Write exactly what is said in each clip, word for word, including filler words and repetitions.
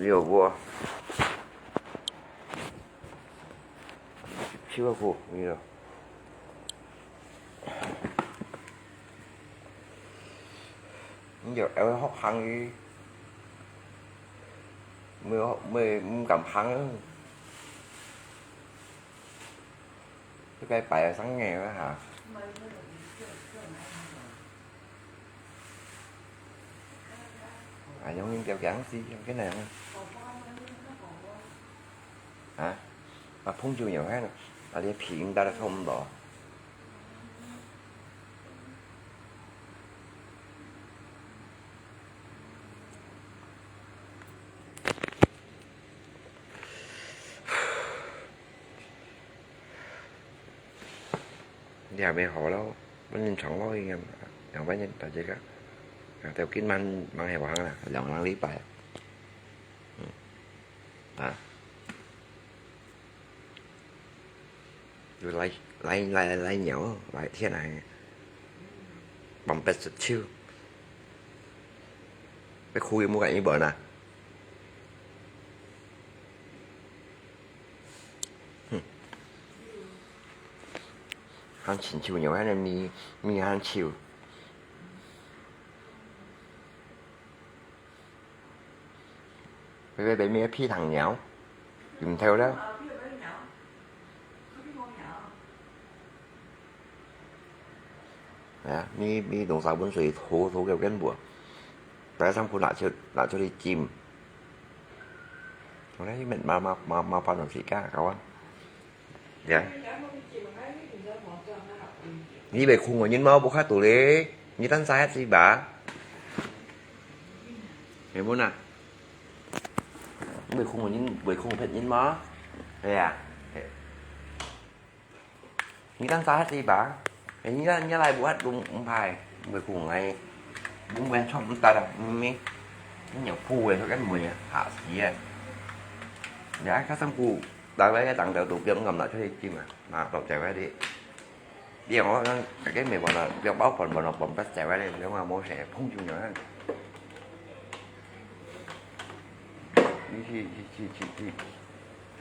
有無？手个苦，你有。你有愛學行个，無，無，毋敢行啊。這个擺上个啊哈。 啊，用人表演是用个人啊。啊，啊，碰酒有限，啊，你皮应该都差不多。你还没好咯，反正床落去，两百年大家个，啊，都今晚忙下班啦，两个礼拜。嗯，啊，有来来来来鸟，来天来，放别出去，被哭一木个一本啊。 哼。還親像有恁呢咪，咪還笑。你，你，你，你屁糖鳥，毋透了。 係啊，你，你用三分水塗，塗个根部，擺上去拿出，拿出去浸。好了，你們麻，麻，麻，麻煩了自家，搞啊。呀。你袂困个人無？無較多咧，你等下一把。係無啊？你袂困个人，袂困別人無？係啊。係。 你等下一把，哎，你等，你來無法度毋怕，袂苦哎，毋會創毋得啊，毋咩，你有苦个，佢根本嚇死啊！你愛較辛苦，大概个當頭都不用咁拿出去浸啊，拿到在外地。你我講，這个沒辦法，不要包飯，飯，飯不在外地，你講無事，碰就有人。你去，去，去，去，去。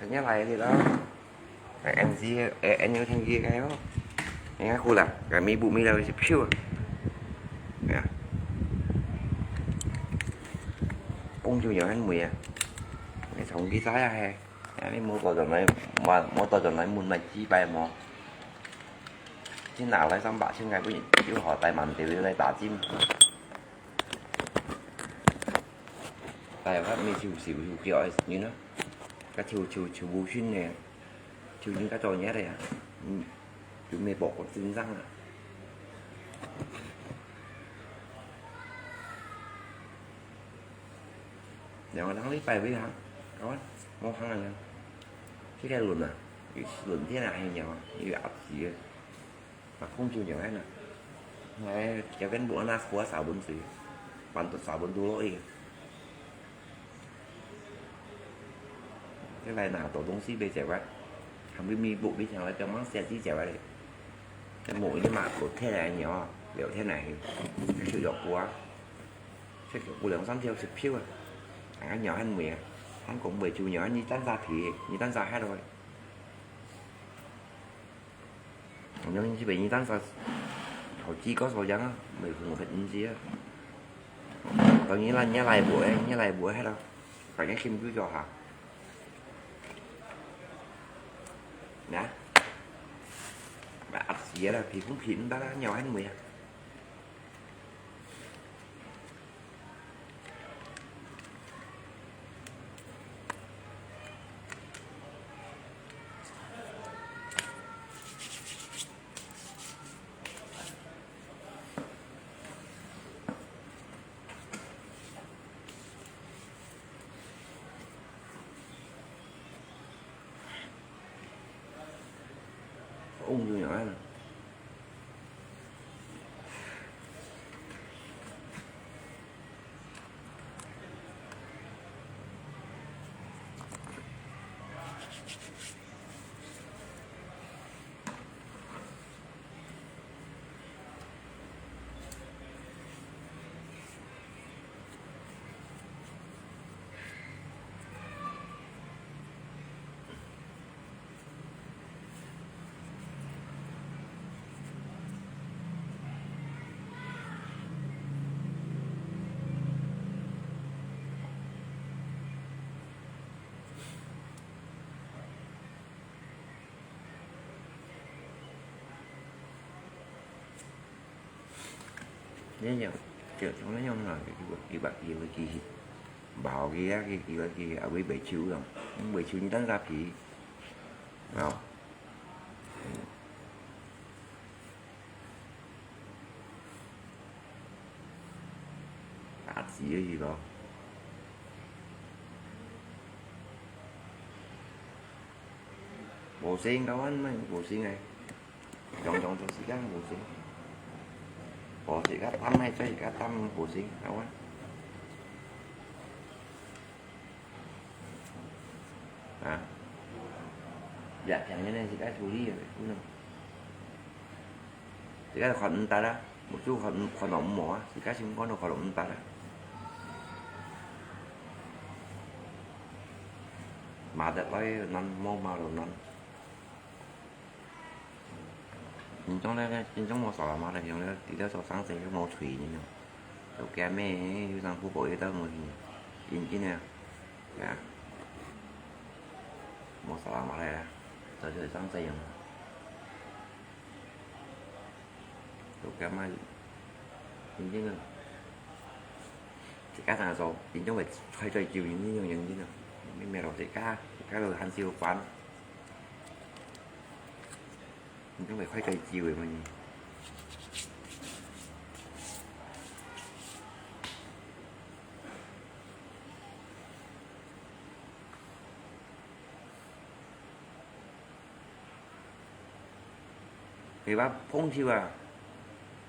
人家來个啦。哎，M C，哎，N U天氣个哦。人家過來，哎，咪不咪了，是票。哎呀。公主有很美啊。你從佢在啊嘿，哎，你莫到轉來，莫，莫到轉來問來幾擺無？先拿來三百千个，不然就好帶滿地來打針。 哎呀，佢咪就，就，就叫人啊，佢就，就，就無信呢，就應該做嘢个呀，嗯，就沒報告真相啊。然後人禮拜會行，搞啊，無行啊，這个輪啊，有輪天啊，還有啊，有壓時个。 啊，控制就恁呢。哎，這邊無那喝三分水，半到三分度落去。這來拿到東西買食个，還未買，買上來，就忙寫字食个咧。這無一嘛，無天來鳥啊，聊天來，就有過啊。這个有兩三條是票啊，人家鳥很美啊，還講袂就鳥，你單殺皮，你單殺害了。 你這邊你單殺，投資高手樣啊，袂紅个東西啊。當然啦，你來買，你來買係咯，反正心就做下。吶，買鴨屎啦，皮膚皮毋得啦，鳥很美啊。你樣，就像你樣啦，佢佢佢佢佢佢包佢啊，佢佢佢佢啊，會維修樣，維修你單隻皮，啊。打字个去咯。無聲，台灣乜無聲个，長長做時間無聲。無時間擔个，做時間擔無聲，台灣。 啊，也平个呢，自家處理个，不能。自家看毋得啊，目珠看毋，看到毋好啊，自家心肝都看到毋得啊。罵得來難，無罵就難。 你種咧，你種無salamat咧，用咧，你咧做生意又無錢呢，做驚咩？有人不保佑到無錢，緊緊个，係啊，無salamat咧，做做生意用，做驚咩？緊緊个，自家常做，你種會開最久，你用用緊个，你咩落自家，自家都還少管。 你都會開最少个麼呢？你話碰手啊，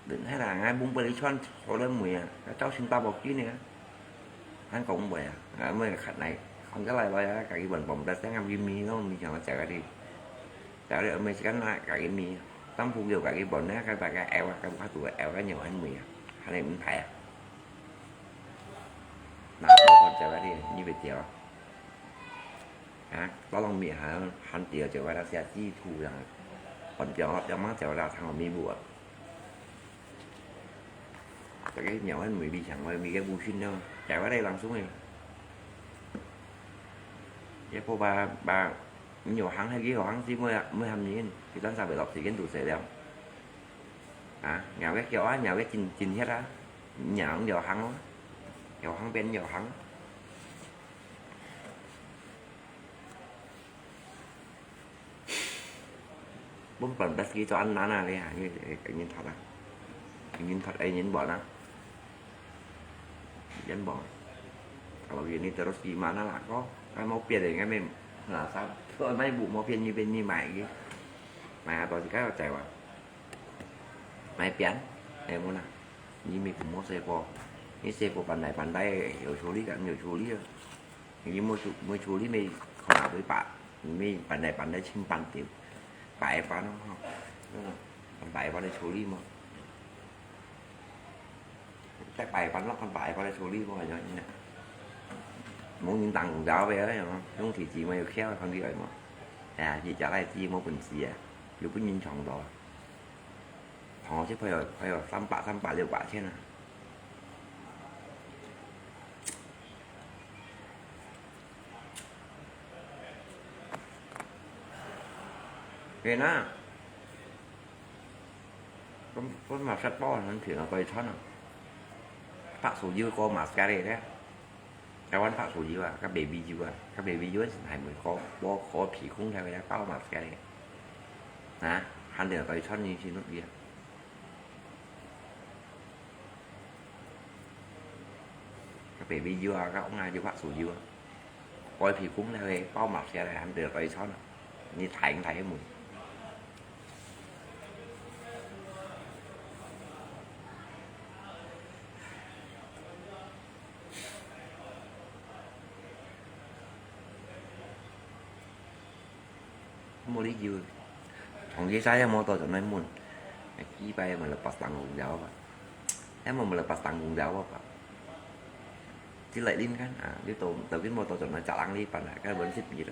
人係啦，𠊎摸分你穿，好了沒啊？要造成大包金呢。 還講毋會啊，啊，毋會看來，看个來來啊，家己問講，但係𠊎咪咪咯，咪想要食个哩，食个哩，毋係時間拿家己咪，當鋪有家己問啊，該把个摎啊，該把肚个摎个肉很味啊，還係毋歹啊。拿包看食个哩，你會掉啊？啊，包當面還還掉，就把它下地土上，還掉掉嘛，就把它藏好密布啊。 大家鳥很美味想，我美个無訊了，在外來人送个。也不把把，你有行还给有行是没没行人，一段三百六十斤都谁了。啊，鳥个叫啊，鳥个真真热啊，鳥有行哦，有行变有行。 Pun pantas gitu anak-anak ya, ini ini thot ah. Ini thot eh ini buat ah. Yan buat. Kalau ini terus gimana lah kok? Kan mau pian ya kan mem. Nah, sa, tu mai bu mau pian ni pian ni mai gitu. Mai apa sih kau cewek? Mai pian, eh muna. Ni mi bu mau sepo. Ni sepo pandai-pandai, 有处理感，有处理啊。 你無處無處理，你可能會把，你搬來搬來，清搬掉，擺一擺咯，吼。嗯，擺一擺來處理嘛。再擺一擺咯，看擺一擺來處理嘛，就恁樣。無人當有搞个，用體積嘛，有巧，看起來嘛。哎呀，這家來子無本事啊，有本人撞到啊。 哦，這朋友，朋友三百、三百、六百千啊。對啦，分分嘛食飽，能錢啊，可以賺啊。白手油過嘛，家裡咧。 台灣白手油啊，佮baby油啊，佮baby油係還會好，無好皮膚才會包嘛，係个。啊，還得來穿呢，先落去啊。佮baby油啊，佮翁啊，油白手油啊，好皮膚才會包嘛，係个，還得來穿啊。 你睇，你睇佢問。無理由，同佢晒也無到就來問，幾擺問了八十五條吧，也無問了八十五條吧。 Ci lai lin kan, ah, di to, tapi mo to to na calang li pan, kan wen sip gitu.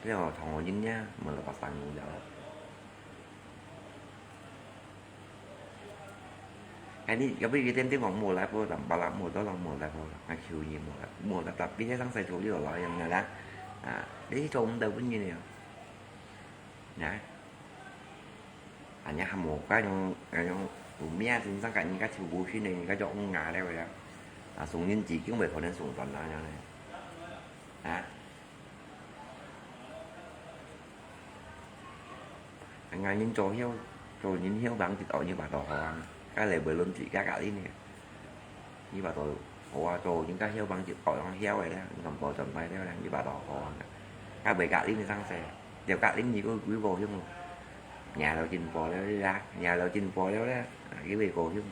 Tapi mo thong yin nya, mo lepas tanggung jawab. Kan ni, tapi kita nanti mo mo lai po, tam pala mo to lang mo lai po, nggak kiu ni mo lai, mo lai, tapi dia sang saya culi lo yang nggak lah. Ah, dia cuma tahu pun gini ya. Nah. Hanya mo kan yang, yang 有名真正甲人家就無信的，人家就戇啞了呀。啊，送人紙巾會可能送斷啦，恁樣呢？啊？啊，人做曉，做人曉幫一哦，你話到好啊，該來會論自家家庭呢。你話到好啊，做人家曉幫一哦，曉的啦，你咁多轉賣了啦，你話到好啊，該會家庭的上勢，了家庭你个幾高興咯。nhà lầu進步了啦，nhà lầu進步了啦，啊，佢會高興。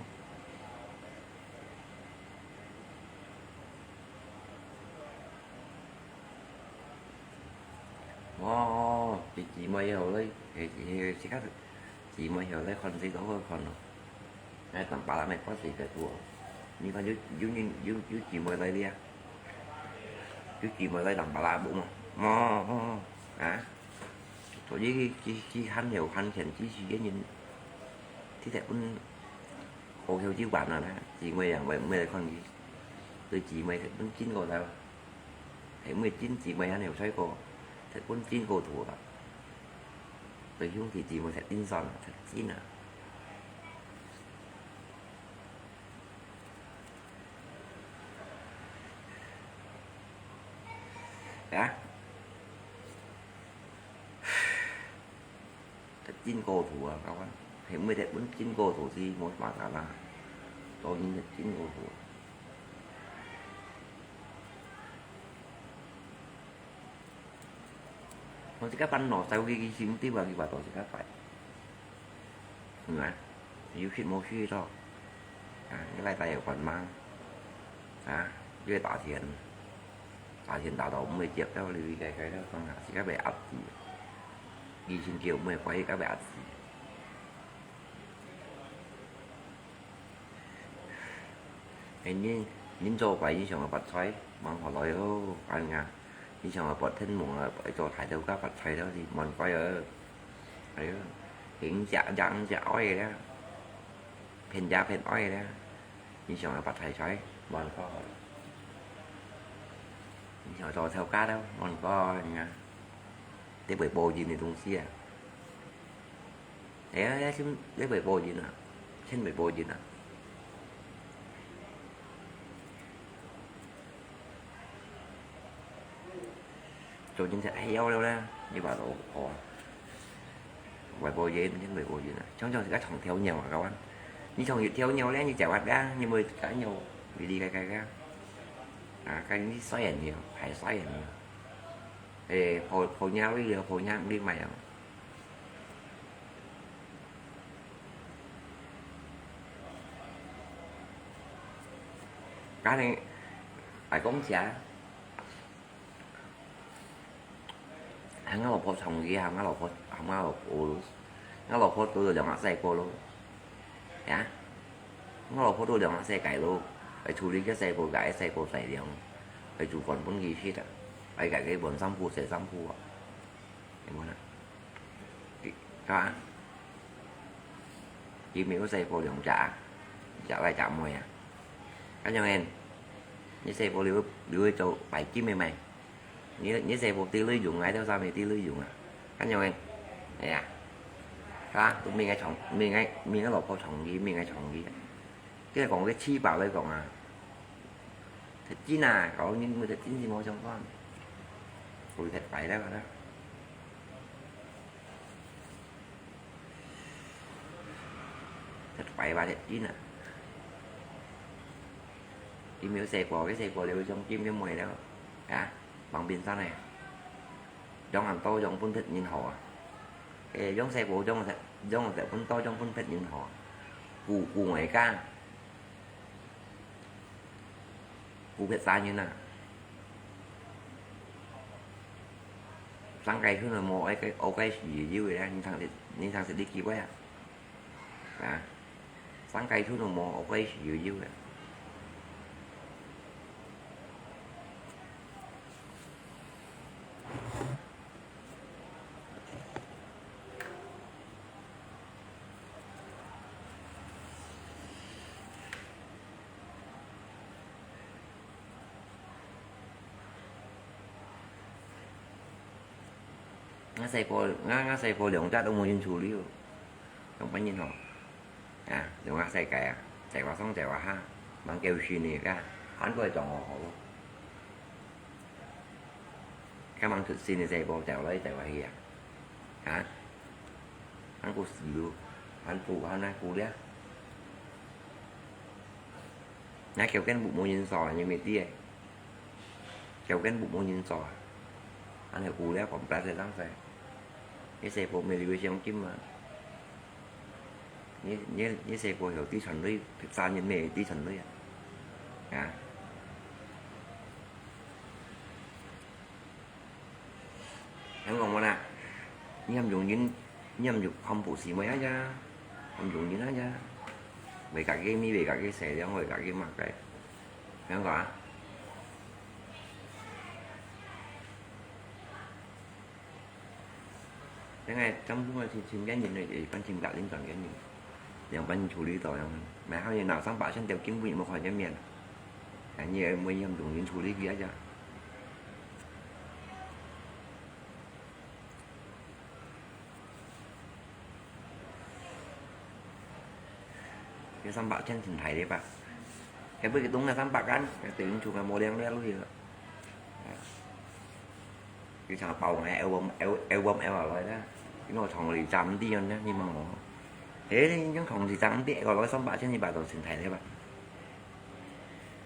哦，佢姊妹好咧，佢佢自家姊妹好咧，看死都好看咯。哎，當巴拉咩關係个多。你看有有人有有姊妹來咧，有姊妹來當巴拉無嘛？哦哦哦，啊。 所以佢佢佢還有還錢支持个人，佢才分好有就完了啦，姊妹啊，我也沒來看佢，對姊妹才分真過頭，還沒真姊妹還有衰過，才分真過頭啊，對兄弟姊妹才真爽啊，才真啊。 啊？真過頭啊，各位，係每日本真過頭，是無辦法啦，當然係真過頭。 我自家煩惱，在佢个心地啊，佢話到自家擺。嗯啊，有事無事咯。啊，你來打電話嘛。啊，你打電，打電打到毋會接，到離離開開了，講啊，自家會壓制。以前叫毋會怪，自家會壓制。 哎，你，你做怪，你想要發財，望下來哦，恁樣。你想要發天王啊，愛做大頭家發財了，你望怪哦。哎喲，人家，人家愛了，騙家騙愛了。你想要發大財，望下來。你想要做頭家了，望下來，你看，這會報應的東西啊。 哎呀，這錢，這會報應啊，錢會報應啊。做人就愛要了咧，你話到好啊。會報應，錢會報應啊。像像自家像條鳥啊，各位。你像一條鳥咧，你走啊，你會自家鳥，離離開開个。啊，該你衰人鳥，還衰人鳥。哎，好，好鳥你，好鳥你買啊。 該呢，愛講起來，喊𠊎老婆同意，喊𠊎老婆，喊𠊎老婆咯，𠊎老婆都有兩個細哥咯，呀，𠊎老婆都兩個細个咯，愛處理个細哥，个細哥細量，愛煮飯分佢食啊，愛个个換衫褲、洗衫褲啊。 有無啦？佢，啊？佢毋係有細婆兩隻啊？一隻倈一隻妹啊？恁樣呢？你細婆留，留去做拜金个咩？你，你細婆對你用啊，到啥物對你用啊？恁樣呢？哎呀，啊？都毋係𠊎同，毋係𠊎，毋係𠊎老婆同意，毋係𠊎同意。 佢講个七寶來講啊，忒真啊，搞到人毋忒真是無相干，會忒壞了啦。忒壞吧，忒真啊。佢無有細婆，佢細婆了，將金个賣了，啊，放冰箱呢。 用恁多用分別人好啊。誒，用細部用，用分多用分別人好啊。顧，顧外家，顧別儕人啊。生雞腿都無，愛該，愛該油油个，你通食，你通食你幾位啊？啊？ 生雞腿都無，我該係油油个。𠊎細部，𠊎，𠊎細部兩隻都無人處理哦，仰般人吼？啊，兩个世界啊，在我上在我下，吂夠新个，該還過裝好好咯。該吂出新个細胞走來走去啊，啊，還過死路，還過還還過了。那條件無無人掃啊，你袂知个。 條件無無人做啊，恁樣有了講白在浪費，你細胞沒流上金啊，你你你細胞有地產類，三年沒地產類啊，啊。 聽講無啦？你喊用人，你喊用看不起妹啊呀，喊用人啊呀，為家己米，為家己食糧，為家己麼个？聽講啊？應該政府愛去請个人呢，一般請白領轉个人，兩班處理到樣，買好嘢拿三百千條金本也無看見面，哎，你也無用用人處理佢啊呀。 該三百千挺大个吧？該不過東那三百間，該等於出个無量了路个。佢想包个L M L L M L來啦，因為我同你站地呢，你問我，誒，你用同你站地，我來三百千，你把都挺大个吧？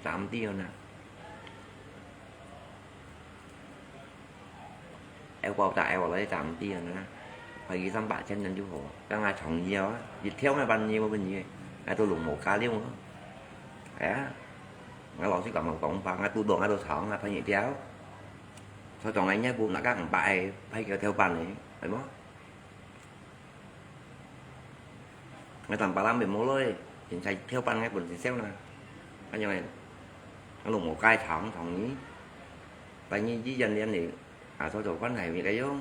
站地呢？ 愛包打愛包來打毋知啊，還佢三百千人就好，該𠊎同意啊，一條𠊎辦你無問題，𠊎都弄無加料啊。哎呀，𠊎老實講無講法，𠊎都當𠊎都長，𠊎分一條，所以講𠊎也無那個五百个，派佢條辦个，係無？ 𠊎當巴拉美無來，現在跳板𠊎本身燒啦。恁樣个，𠊎攏無該糖糖呢。但你醫院連你，啊，做做關係咪該樣。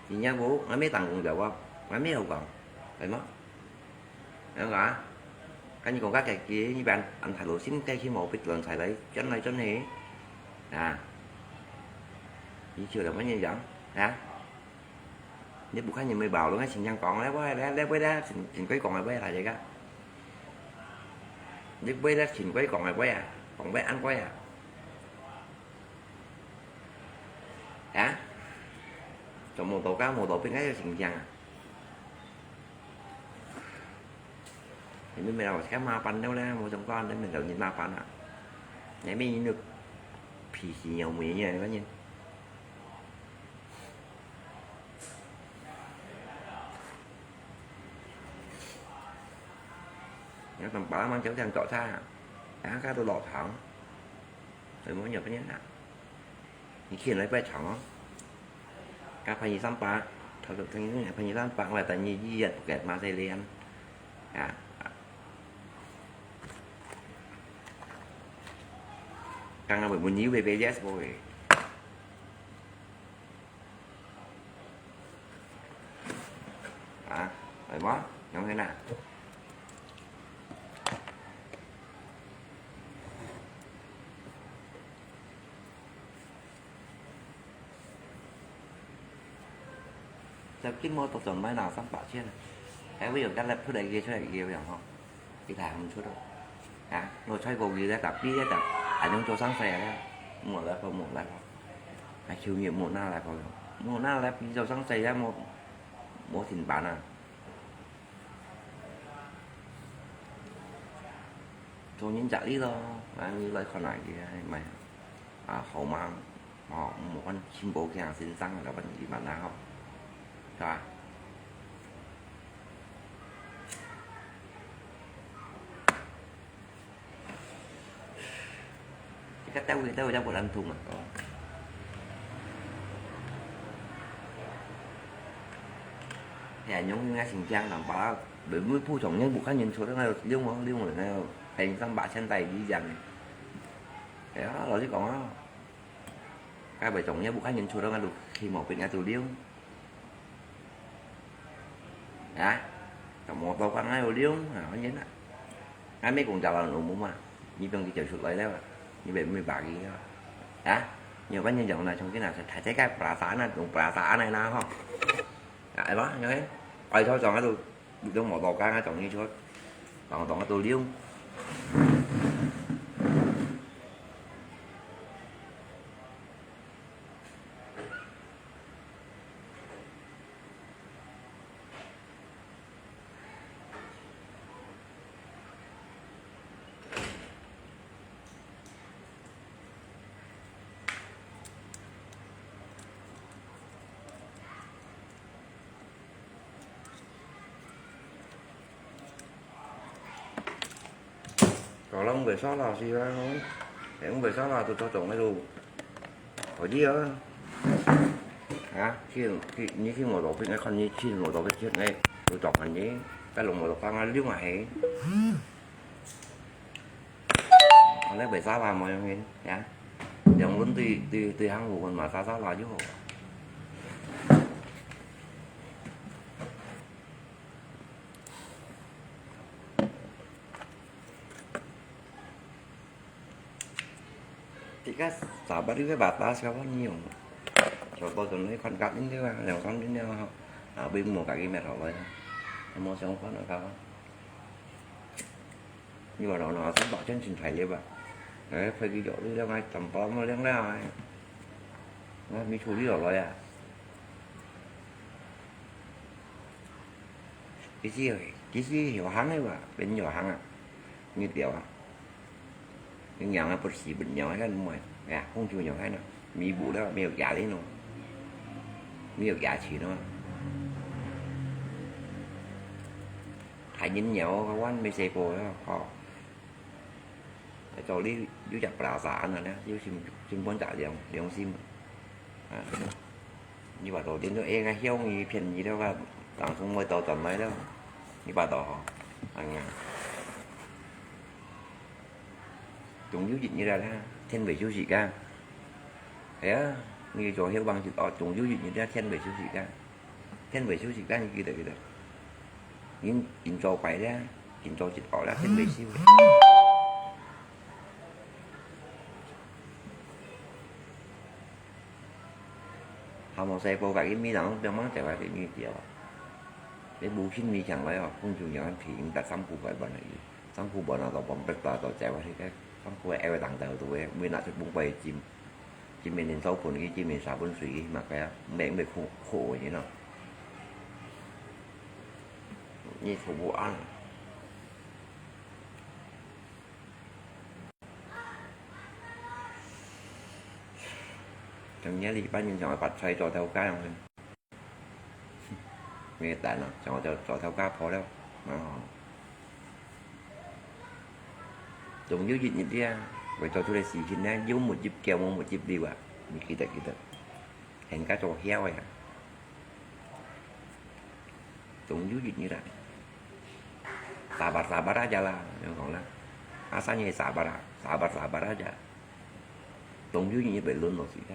你也無，𠊎沒打工仔啊，𠊎沒有講，係嗎？恁樣啊？跟你講，該个，你別人安排路線，該去毛病亂採來，轉來轉去，啊。你就這麼樣講，啊？ 你不看你沒bảo了，該先生講了，喂，來，來，喂，來，先，先佢講了，喂，來，這個。你喂，來，先佢講了，喂啊，講喂，恁喂啊。啊？做無到家，無到邊，該有先生啊？你們沒有看麻煩了呢，無相干，你們就你麻煩啊。你們有脾氣有沒有呢？你們 Nếu tầm bảo mang cháu thằng trọ xa, á, các tôi lọ thẳng. Rồi muốn nhập cái nhá. Như khi nói quay thẳng á. Các phải như xăm bạc, thật sự thân những phải như xăm bạc là tại như di dật kẹt mà dây liền. À. Căng là bởi muốn nhíu về bê dét rồi. Hả? Phải bó, giống thế nào? Sao kít mua tộc tổng mai nào sắm bảo chiên này? Hãy ví dụ các lật thuốc đẩy kia, thuốc đẩy kia, ví dụ không? Đi làm một chút thôi. Hả? Ngồi xoay cầu gì ra, cả pi ra, cả ảnh hưởng cho sáng sẻ ra. Mua lại không, mua lại không? Hãy chịu nhiệm mua nào lại không? Mua nào lại pi cho sáng sẻ ra, mua, mua thịnh bản à? Cho những chả lý do, à, như lời còn lại thì mày, à, hậu mang, họ một con chim bố kia sinh sang là vẫn gì mà nó học. Sao à? 這個單位，單位，單位，單位，單位。哎呀，用人家新疆人把，每，每普通人不看人出，那個六毛，六毛，那個平常八千塊一樣的。哎呀，老實講啊，該位中央不看人出，那個起毛病啊，都六。 啊，ก็หมอตอบว่าไงเรื่องอ่ะเขาเย็นอ่ะ ไงไม่กงจะเราหนูมุมอ่ะ มีเพียงที่จะชุดลอยแล้วอ่ะ มีแบบไม่บากอีกแล้วอ่ะ ฮะ nhiều cái nhân dân là trong cái nào sẽ thải cái cái bà xã nó, cũng bà xã này nó không. À, ấy đó, nhớ đấy. Ôi, thôi, chọn cái tụi, tụi mỏ tàu cá, chọn như chuột. 當當个都溜。 Kalau mbai salah sih lah, kalau mbai salah tu cocok itu. Kau dia, ha? Khi, khi, 你去摩托片，看你去摩托片，哎，有撞人呢，在龙摩托刚刚溜下去。 好了，mbai salah，無要緊，呀。兩輪對，對，對行路分嘛，salah，salah就好。 Tiga sabar juga batas kawan ni. Contoh contoh kan kat ini lah, yang kan ini lah. Habis mau kaki merah lah ya. Mau siapa nak kawan? Ni mana nak asal tak cen cin thai ba. Eh, pergi jauh ni lah ngai tempat mau yang lah. Ngai mi curi lah ya. 其實，其實有行个吧，變有行啊，你掉啊，你养啊不死不鸟，还看么？哎呀，红酒鸟还呢，弥补了没有牙的咯，没有牙齿了嘛。还人鸟个，我没食过了，哦。 做你有隻perasaan啊，有心，心肝大良，良心啊。啊，你話到點都，哎，𠊎曉你騙你了啊，當初我到轉來了，你話到吼，哎呀，總有一日啊，天會休息个。哎呀，你做曉幫就哦，總有一日啊，天會休息个。 天會休息，但係記得，記得，人，人做怪咧，人做一惡咧，天會休。還無細胞，家己咪人攏點樣走啊，你知啊？你無心你想來哦，空中有人提，應該三步快慢而已，三步慢啊，到半百大到走啊，去个三步个，愛會當走到个，每拿出半擺金。 今年年初分佢，今年三分水佢，嘛个啊，毋係，毋係苦，苦个人咯。你苦不安。今年禮拜日像个發財做頭家樣个。 你等啊，像我做，做頭家婆了，哦。總有一日啊，會做出來事情呢，有目的叫無目的了啊，你記得，記得，人家做曉个啊。總有一日啊，sabar-sabar aja lah，你講啦，啊，生意sabar啊，sabar-sabar aja，總有一日會輪到自家。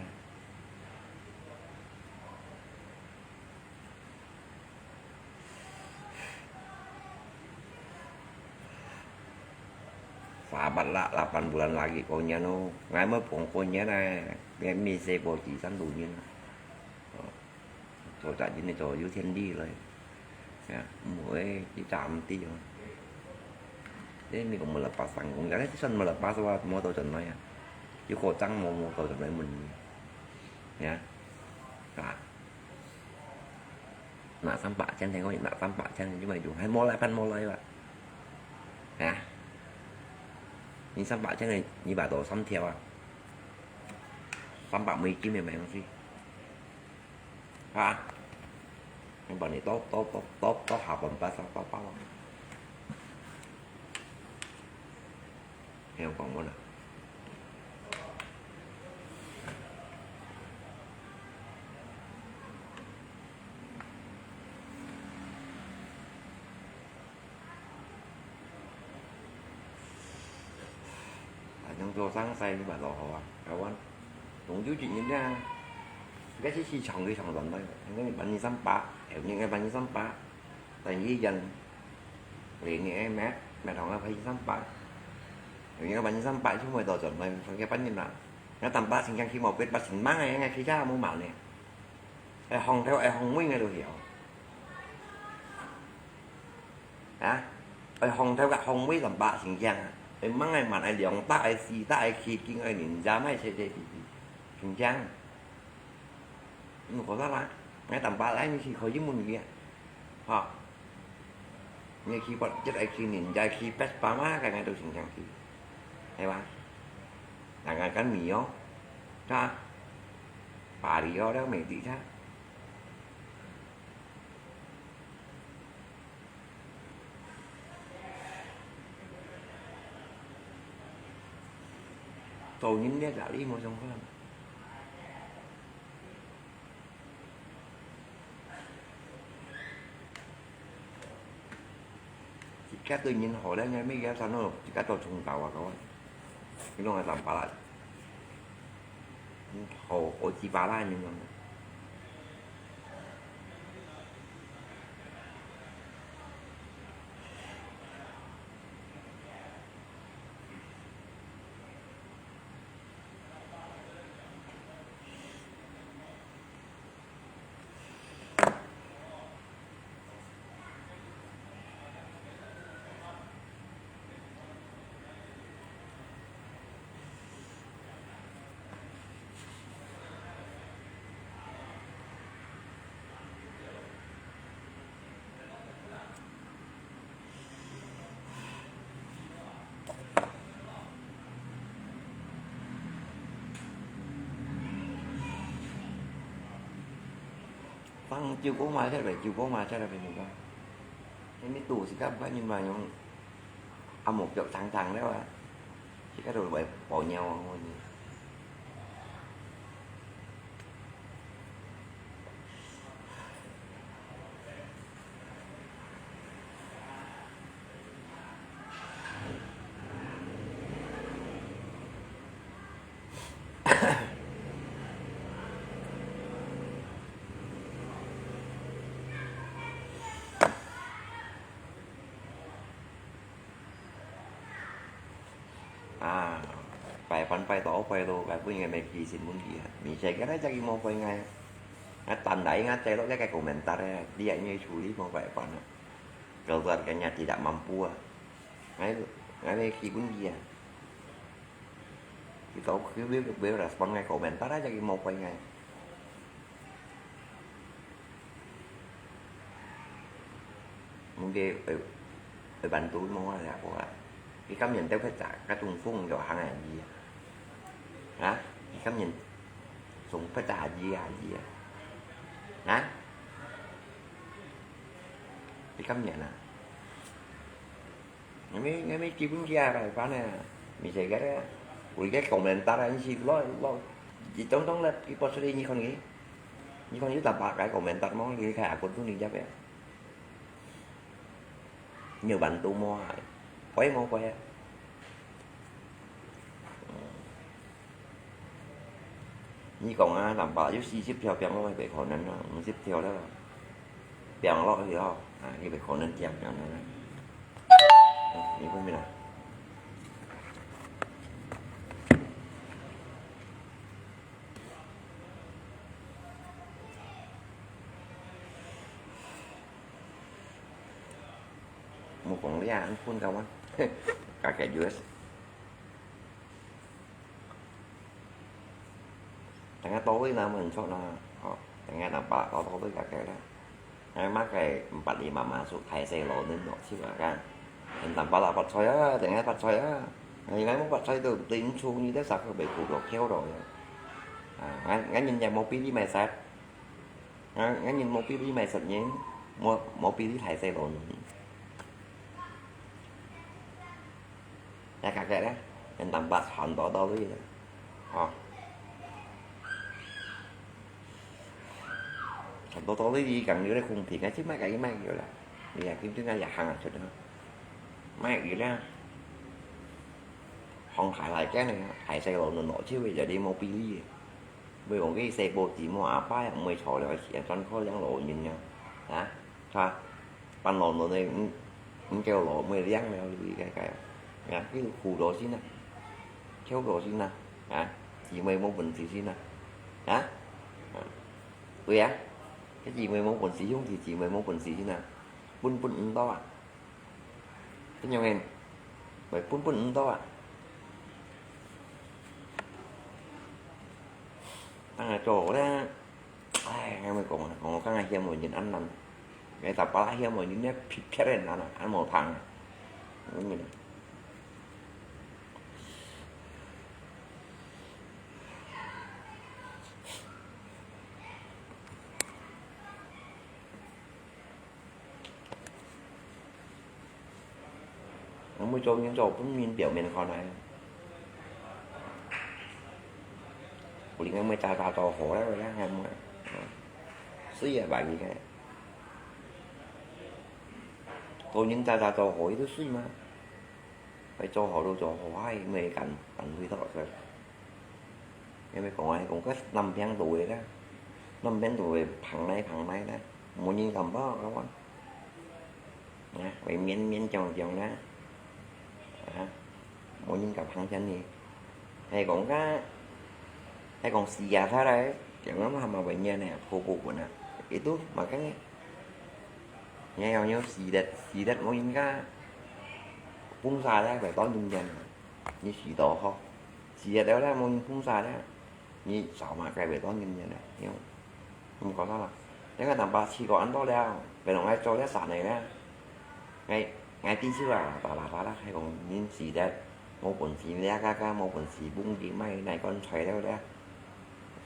Sabar lah, lapan bulan lagi kau nyan oh. Ngai mah pong kau nyan ah. Ngai mi se bo ti san du nyan. Oh. Cho cha jin ni cho yu tien di loi. Ya, mui ti cha am ti oh. Ini kau melepas tanggung jawab. Ini san melepas wa mo to chen noi ya. Yu kau chang mo mo to chen noi mun. Ya. Ka. Nạp 三百千，聽講你nạp 三百千，因為用，還無來，還無來吧？啊？你三百千个，你買到三條啊？三百美金个買東西。啊？你把你多，多，多，多，多下半百，多包啊。 聽有講無啦？啊，用做生意，你嘛落好啊，台灣。用有錢人啊，該是市場佢上轉來，應該萬二三百，應該萬二三百。 但係人，你你乜，乜同佢分三百，你个分三百，全部都賺，分佢分人啦。那等百姓講起毛，別百姓忙个，應該其他無忙呢。哎，紅頭，哎，紅尾个都曉。啊？愛放頭甲放尾，淡薄成驚啊！愛吂愛慢，愛兩搭愛四搭愛去，緊愛人家莫切切離離，成驚。你有看到啦？𠊎淡薄來，你去開英文去啊，吼！你去發一愛去人家去Vespa嘛，該𠊎都成驚去，係吧？人家跟你哦，是吧？巴黎哦，了美的他。 做人這哪裡無相關？自家對人好了，人家乜要上路，自家做從頭啊，各位。你攏愛上班啦。嗯，好，好幾百萬人哦。 放酒锅嘛，這來酒锅嘛，這來朋友講。你肚屎較不然嘛用，啊，目標長長了啊，這个都會爆尿啊，我呢。 啊，拜番拜到拜到，該本人乜寄信分佢啊，mi sai kira jagi無回𠊎。啊，但來𠊎再落這个komentar啊，你也處理無拜番啊。Keluarganya tidak mampu啊。𠊎，𠊎乜寄分佢啊。佢到佢會，會respond𠊎komentar啊，jagi無回𠊎。 Mungkin, eh, eh, bantu mo lah ya, ko lah. Ikam yang teu pecah, katung fung yo hang aji. Ha? Ikam yang sung pecah aji, aji. Ha? Ikam yang na. Ngami, ngami kibun kia kai pana. Mi sai kira. Uli kai komentar ang si lo, lo. Di tong tong lep, ipo suli ni kon ni. Ni kon yu tapa kai komentar mo, ni kai akun tu ni jap ya. Nhiều bạn tu mua, quấy mua quấy. Ni kong á, làm bảo yu si ship theo piang lo, phải khổ năn nó, ship theo đó. Piang lo thì lo, à, cái phải khổ năn chiang piang năn. Ni quên mình à. Một con lia ăn phun kau á. Cả kẻ U S. Tengah tau na mình chọn na. Ồ, tengah nampak tau tau cái kẻ đó. Ai mắc cái empat lima masuk Thai xe lô nên nó chịu là kan. Em tạm bảo là bắt xoay á, tengah bắt xoay á. Ngày ngày muốn bắt xoay từ tỉnh xuống như thế sao không bị phủ đồ kéo rồi. À, ngắn ngắn nhìn nhận một pí đi mày sạch. Ngắn ngắn nhìn một pí đi mày sạch nhé. Một một pí đi Thai xe lô. Nè, kà kẹt á, nè, tạm bạc hòn đó tao đi. Hò. Hòn đó tao đi, đi gần như đây khung thì ngay trước mắt cái máy kiểu là. Đi à, kiếm trước ngay giả hàng à, chuột đó. Máy kiểu là. Hòn hải lại cái này, hải xe lộn nó nổi chứ bây giờ đi một pi đi. Bây giờ cái xe bộ chỉ mua áp phá, mua chó là phải toàn khó lắm lộn nhìn nhau. Hả? Hả? Pan lộn lộn này, 毋，毋叫老妹靚了，你該該，啊，你苦勞心啊，挑勞心啊，啊，姊妹無本事心啊，啊，啊，對啊，這姊妹無本事，兄弟姊妹無本事心啊，分分毋到啊。仰个，會分分毋到啊。當然做好咧，唉，𠊎咪講啊，講到剛剛嫌無人恁難，𠊎大把啦嫌無人咧，撇撇个難啊，恁無通啊。嗯。 𠊎毋會做人做分人表面看來。有人𠊎毋會早早做好了，𠊎毋會。媠啊，白日个。做人早早做好，佢都媠嘛。愛做好都做好，唉，毋會敢，敢去到个。 因為講啊，講个南平路个啦，南平路个旁來旁來啦，無人敢跑个哇。啊，會勉勉強強啦，啊，無人敢行前去。還講个，還講死啊，他來，講个嘛，還會念呢，婆婆滾啊，佢都嘛跟个。你要有死的，死的無人家，崩下來，會當中間，你死到好，死的了啦，無人崩下來。 你少嘛，該會當人人咧，喲。毋講啥啦，你看南北試過恁多了，別人愛做這生意咧。𠊎，𠊎知手啊，巴拉巴拉，還講人死咧，無本事咧，家家無本事，本地賣哪罐材料咧。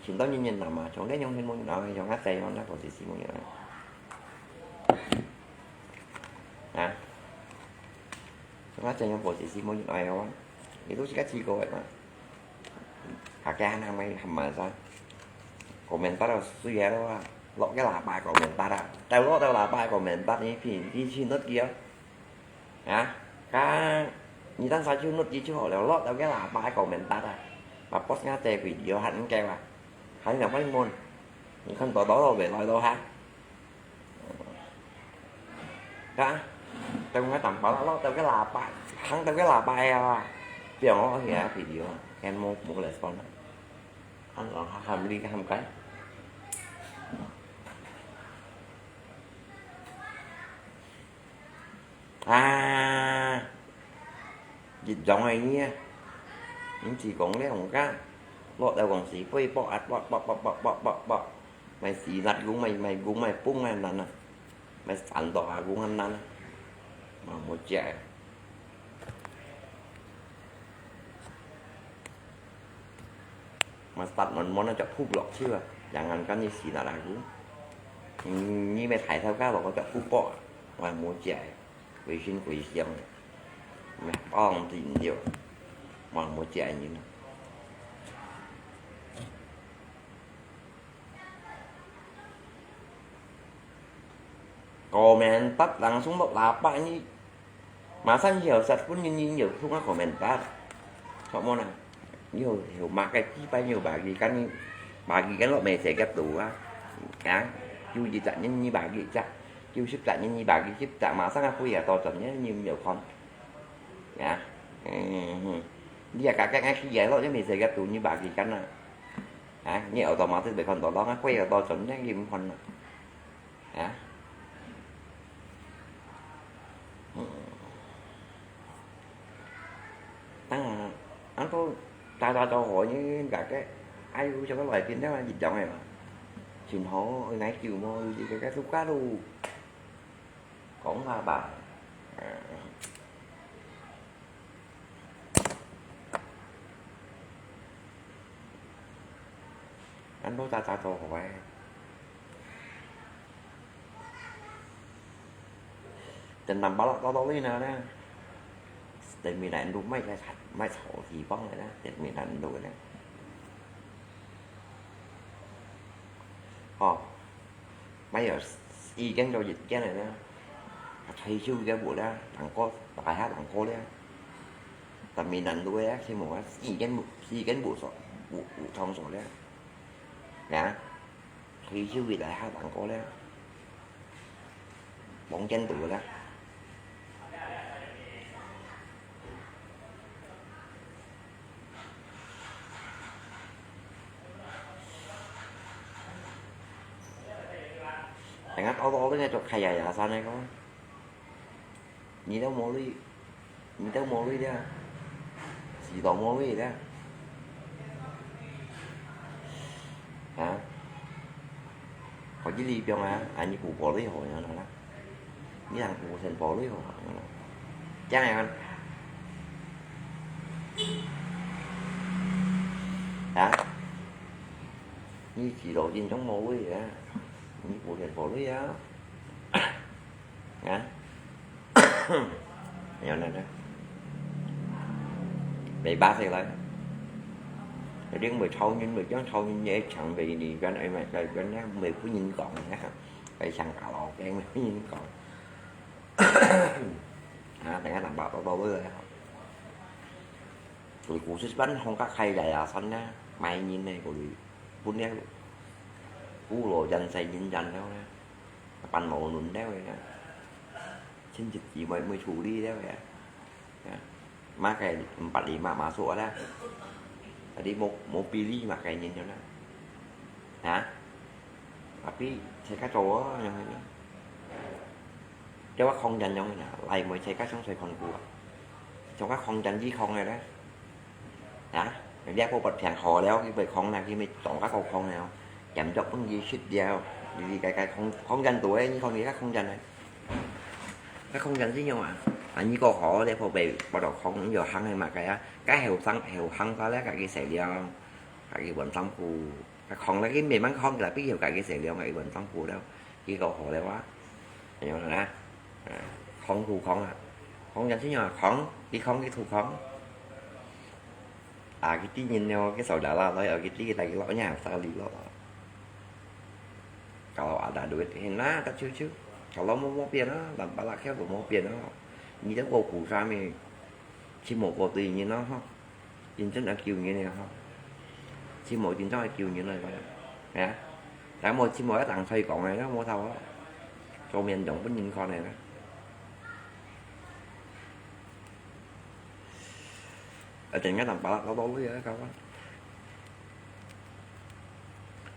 盡多人人拿嘛，從這樣全部人拿，像阿姐樣，那本事是無人拿。啊？像阿姐樣本事是無人拿个哇，你都是該試過个嘛。 Kakek anak mai hamba sa. Komentar sudah lo ah. Lok ke lapa komentar ah. Tau lok tau lapa komentar ni pi pi chin not kio. Ha? Ka ni tan sa chu not ki chu ho lo lok tau ke lapa komentar ah. Ba post nga te video han ke wa. Hai na mai mon. Ni kan to to lo be lo lo ha. Ka, tao ngai tang pala lo, tao cái là bài, thắng tao cái là bài à. Piang ó hia video, em mô mô lệ son. Ăn lo ha ham li ham cái. À, dịch giọng này nhé. Những gì cũng lấy hồng cá. Lo tao còn gì quay bọ ạt bọ bọ bọ bọ bọ bọ bọ. Mày xì lặt gúng mày, mày gúng mày pung mày nắn à. Mày sẵn tỏ hà gúng hăn nắn à. Mà một trẻ. Mà sẵn mà muốn nó chọc phúc lọc chứ à. Chẳng ngăn con như xì lặt hà gúng. Như mày thải theo cá lọc nó chọc phúc bọ. Mà một trẻ. Quỷ sinh quỷ siêu. Mày ong thì nhiều. Mà một trẻ như nó. Komentar langsung lok lapak ni. Masa ni hiểu sat pun ni ni hiểu thung komentar. Sok mo na. Ni hiểu hiểu mak cái chi pai ni hiểu bagi kan ni. Bagi kan lok mẹ sẽ gấp đủ á. Kan. Chu ji chak ni ni bagi chak. Chu sip chak ni ni bagi sip chak masa ngah pui ya to chon ni ni hiểu kon. Ya. Dia kakek ngai khi ya lok ni mẹ sẽ gấp đủ ni bagi kan na. Ha, ni automatic để kon to lok ngah pui ya to chon ni ni kon na. Hả? Tăng ăn tô ta ta cho hội như cả cái ai cũng cho cái loại tiền đó là dịch giọng này mà. Xin hổ nãy chiều mua gì cái cái xúc cá đu. Cũng là bà. Ăn tô ta ta cho hội. Tên nằm bảo lộc to to đi nè nè. Tên mình lại đu mấy cái thật, mấy thổ thì bóng này đó, tên mình lại đu nè. Ồ, mấy giờ y cái giao dịch cái này đó. Thấy chứ cái bộ đó, thằng có tài hát thằng có đấy. Tên mình lại đu đấy, khi mà y cái bộ, y cái bộ sổ, bộ, bộ thông sổ đấy. Nè. Khi siêu việt đại hai bạn có đấy. Bóng chân tụi đấy. Tengah tau tau tu nya cok kaya ya sana ko. Ni tau mau li. 你兜無鐳了，試著無鐳了。啊？可以理解啊，啊，你補補鐳好了啦。你人補先補鐳好了。這樣啊？啊？你試著真正無鐳啊？你補先補鐳啊？ 啊？有呢呢，未巴色來。一定會超人，會將超人个腸胃裡邊，哎，咪，咪，咪，咪，會分人講呢，會像卡拉OK，會分人講。啊，等下人把寶寶回來。佢故事班紅个開來啊，算啦，買人呢，佢分了，古老人細人人了呢。 辦無論了个，親戚姊妹毋會處理了个，啊，麼个毋捌你媽媽說啦，啊，你無，無比你麼个人了啦，啊，tapi自家做啊，樣个，叫我抗戰樣个，來，毋會自家上菜看顧啊，自家抗戰一抗个咧。 啊，你也無發病好了，佢會抗啦，佢會當个好抗了，嚴重分佢食了，你，你該，該抗，抗戰多个，你看你个抗戰呢？該抗戰是樣啊？啊，你个好咧，無被，無到抗，你就行个嘛，該啊，該後生，後生个咧，家己食了，家己換衫褲，該抗咧，佢慢慢抗起來，必要家己食了，家己換衫褲了。 佢个好了啊，有啦，啊，抗土抗啊，抗人先有抗，佢抗佢土抗。啊，佢知人了，佢手拉拉來，佢知佢帶佢落，人家沙里落。Kalau ada duit, enak tak cucu. Kalau mau mau pian ah, tanpa laki aku mau pian ah. Ni dah kau kusa mi, si mau kau tu ini nah, ha. 真正愛救人个吼，真無真正愛救人个，係啊，但無真無一定可以講个，無錯啊，做面容分人看个啦。啊，真个人巴拉多多類啊，搞啊，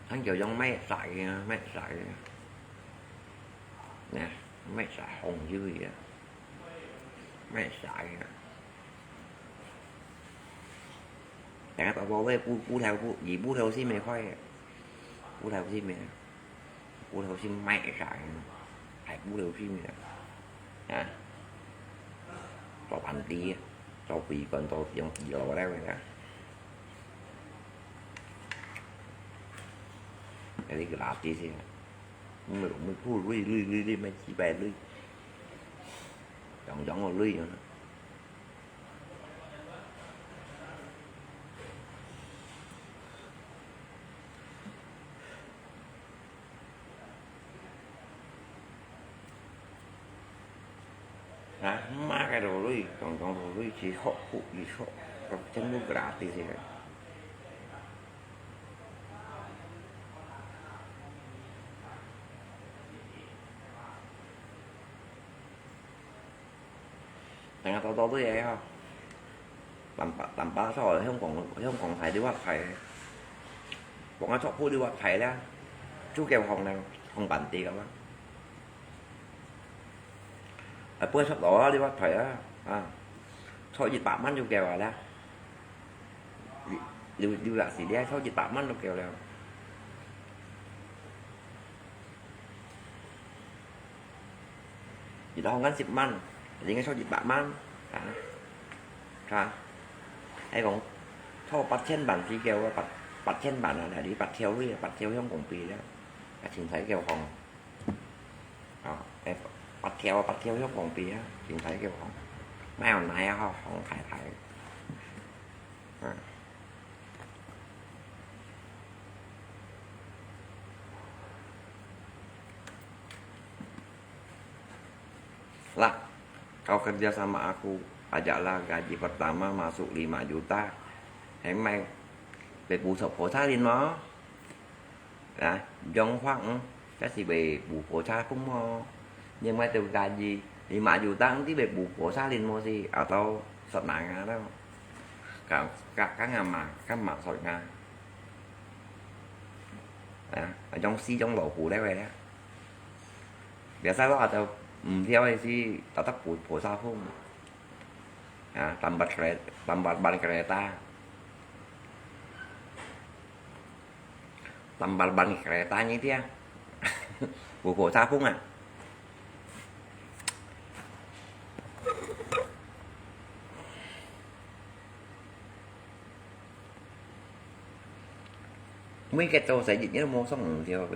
還叫用賣晒个啊，賣晒个啊，呢，賣晒紅油个啊，賣晒个啊。 等下寶寶个布，布條布，以布條先賣開个，布條先賣，布條先賣晒，還布條先賣，啊，做粄條，做粄乾，做用紙籮來个，該個垃圾先，毋係，毋係布鐳，鐳，鐳，鐳，買幾百鐳，用，用个鐳啊。 啊，麼个都鐳，種種都鐳，一學學一學，全部gratis个。 等下多多都係吼，南北，南北所香港，香港係你話係，講啊，著褲你話係啦，就叫紅啦，紅粄條个嘛。啊，不過著到啊，你話係啊，啊，著一百萬就夠啊啦。你，你，你話係你啊，著一百萬就夠了。 一個紅粄十萬，應該著一百萬，啊，啊，係講，著八千萬至夠啊，八，八千萬啊，你八條鐳啊，八條香港幣了，啊，清彩夠紅。啊，誒，八條，八條香港幣啊，清彩夠紅。哪有哪有好紅太太。啊。 Lah, kau kerja sama aku, ajaklah gaji pertama masuk lima juta. Heng mai, 會補助火車錢無？啊，用法，嗯，這係會補火車錢無？另外就gaji lima juta，你會補火車錢無？係，atau說哪樣咯？Ka-, ka-, kang ama, kang ama sot nga. À, trong si trong lò hủ đấy vậy á. Biasa lo ada, ừm, theo thì si, ta ta bù, bù sa phung. 啊，tambal kereta，tambal ban kereta。Tambal ban kereta-nya dia. 有火車風啊。每个做生意，你都無上毋著，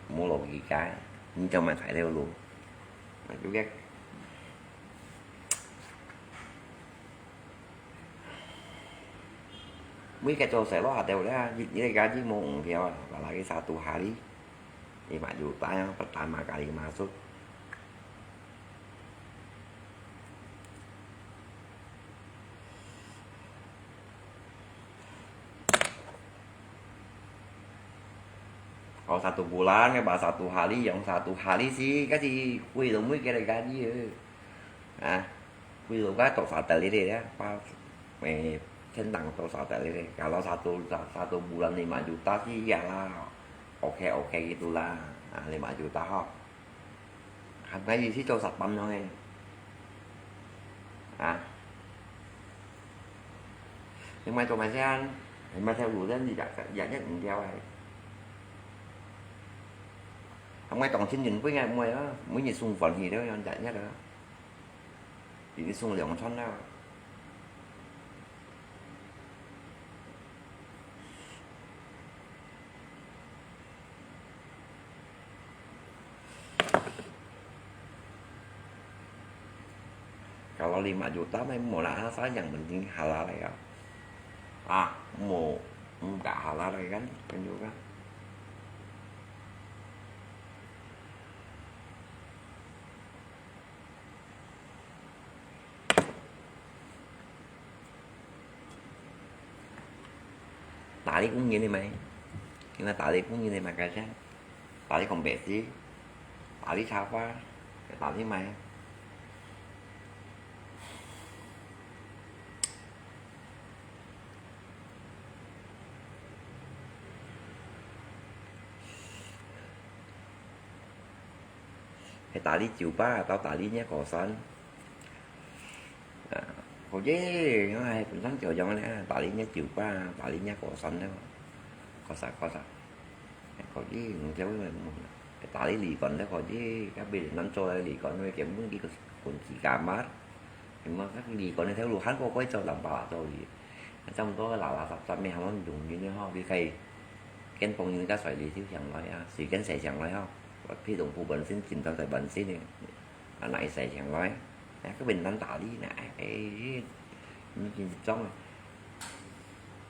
無落去个，你就買材料咯。啊，就个。 每个做生意下頭咧，一，一个月你無五條啊，把那个satu hari，你嘛有單啊，pertama kali masuk。哦，satu bulan，你把satu hari，用satu hari是，該是貴到每个月个，啊。 Kuiluga tosa talili ya, pa, eh, tentang tosa talili. Kalau satu, sa-, satu bulan lima juta sih ya lah. Oke, oke gitulah. Ah, lima juta ho. Hamba isi tosa pam no eh. Ah. Lima tosa sian, lima tosa bulan di dak, ya, ya, ya, eh. Hamba tong sin yin pui ngai mui ah, mui ni sung fon hi lo, yang ya, ya lo. 已經送兩餐了。Kalau lima juta mah murah, asal yang penting halal ya. Ah, mau enggak halal kan, kan juga. Tali công viên đi mày. Khi mà tali công viên đi mà cái chứ. Tali công bể gì? Tali cháo qua. Cái tali mày. Hay tali chiều ba, tao tali nhé có sẵn. À, có gì, nó hay cũng sẵn chiều giống này, tali nhé chiều ba, tali nhé có sẵn đó. Có sẵn, có sẵn. Hay có gì, cũng kéo mình mua. Hay tali lì còn đó có gì, các bên nắm cho lì còn, nó kéo muốn đi còn chỉ cả mát. Thì mà các lì còn theo lũ Hàn Quốc quay cho làm bà cho gì. Trong đó là, là sắp sắp mẹ hóng dùng như nó ho, vì khay. Kén phong như các xoay lì thiếu chẳng nói à, xì kén xài chẳng nói ho. Và phi đồng phụ bận xin chìm tao tại bận xin này. Là nãy xài chẳng nói. Nè, có bình tĩnh tỏ đi nè. Ê, như chìm trong rồi.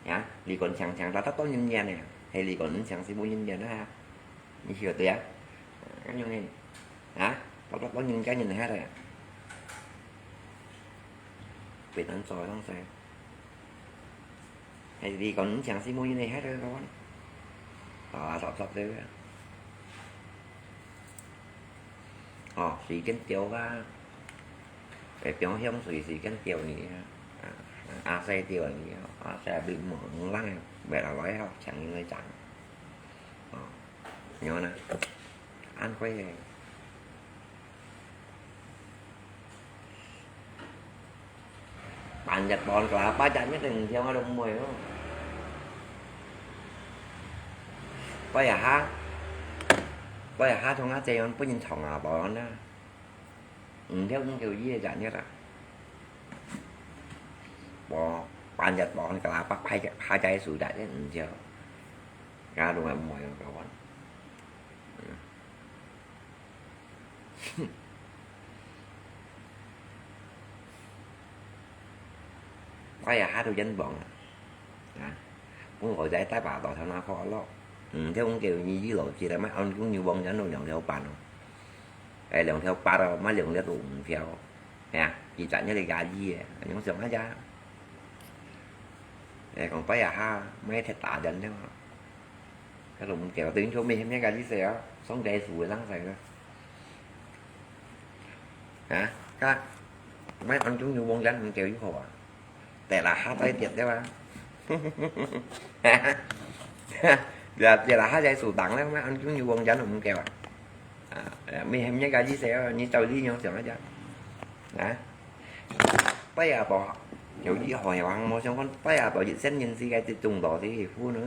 Hả? Lì còn chẳng chẳng ta tắt tóc nhân gian nè. Hay lì còn chẳng xí bố nhân gian đó ha. Như hiểu tôi á. Các nhân này. Hả? Tao tắt tóc nhân cá nhân này hết rồi à. Bình tĩnh rồi, không sao. Hay vì còn chẳng xí mua như này hết rồi con. Đó là sắp sắp thế. Ờ, xí kén tiêu á. Cái tiêu hiếm xí, xí kén tiêu này. À, à, xe tiêu này. À, xe bị mỏng lắm. Vậy là nói học chẳng như người chẳng. Ờ, nhớ nè. Ăn quay này. Pan Nhật Bản cả ba chả nhất định theo nó đông mùi đó. Bây giờ ha, bây giờ ha trong á, chạy yon bún nhìn thòng à, bảo nó. Ừ, theo cũng kiểu gì chả nhất à. Bỏ Pan Nhật Bản cả ba, ba, ba chả sủi đại đấy, ừ, theo. Cả đông mùi đó, các bạn. Ừ. Khoai ya há tu dân bọn à. Cũng gọi giải tái bà tỏ theo nó khó lo. Ừ, theo cũng kiểu như dí lẩu chỉ là mấy ông cũng như bọn dân đâu lòng theo bàn không. Ê, lòng theo bà đâu, mấy lòng theo tụ theo. Nè, chỉ chọn như là gà gì à. Những sống hết giá. Ê, còn phải ya há, mấy thịt tả dân theo. Cái lùng kéo tính cho mình, mấy cái gì xéo, sống cái phủ lăng xéo đó. Hả? Các, mấy anh chúng như buôn gánh kéo với khổ à? Tại là hát tay tiệt đấy mà. Là, tại là hát tay sủ tặng đấy, mấy anh chúng như buôn gánh cũng kéo à? À, mình, mấy cái gì xéo, như tàu đi nhau xéo hết chứ. Hả? Bây giờ bỏ, 有一項又還無相干，拜啊，到一千年時个集中到這一副呢。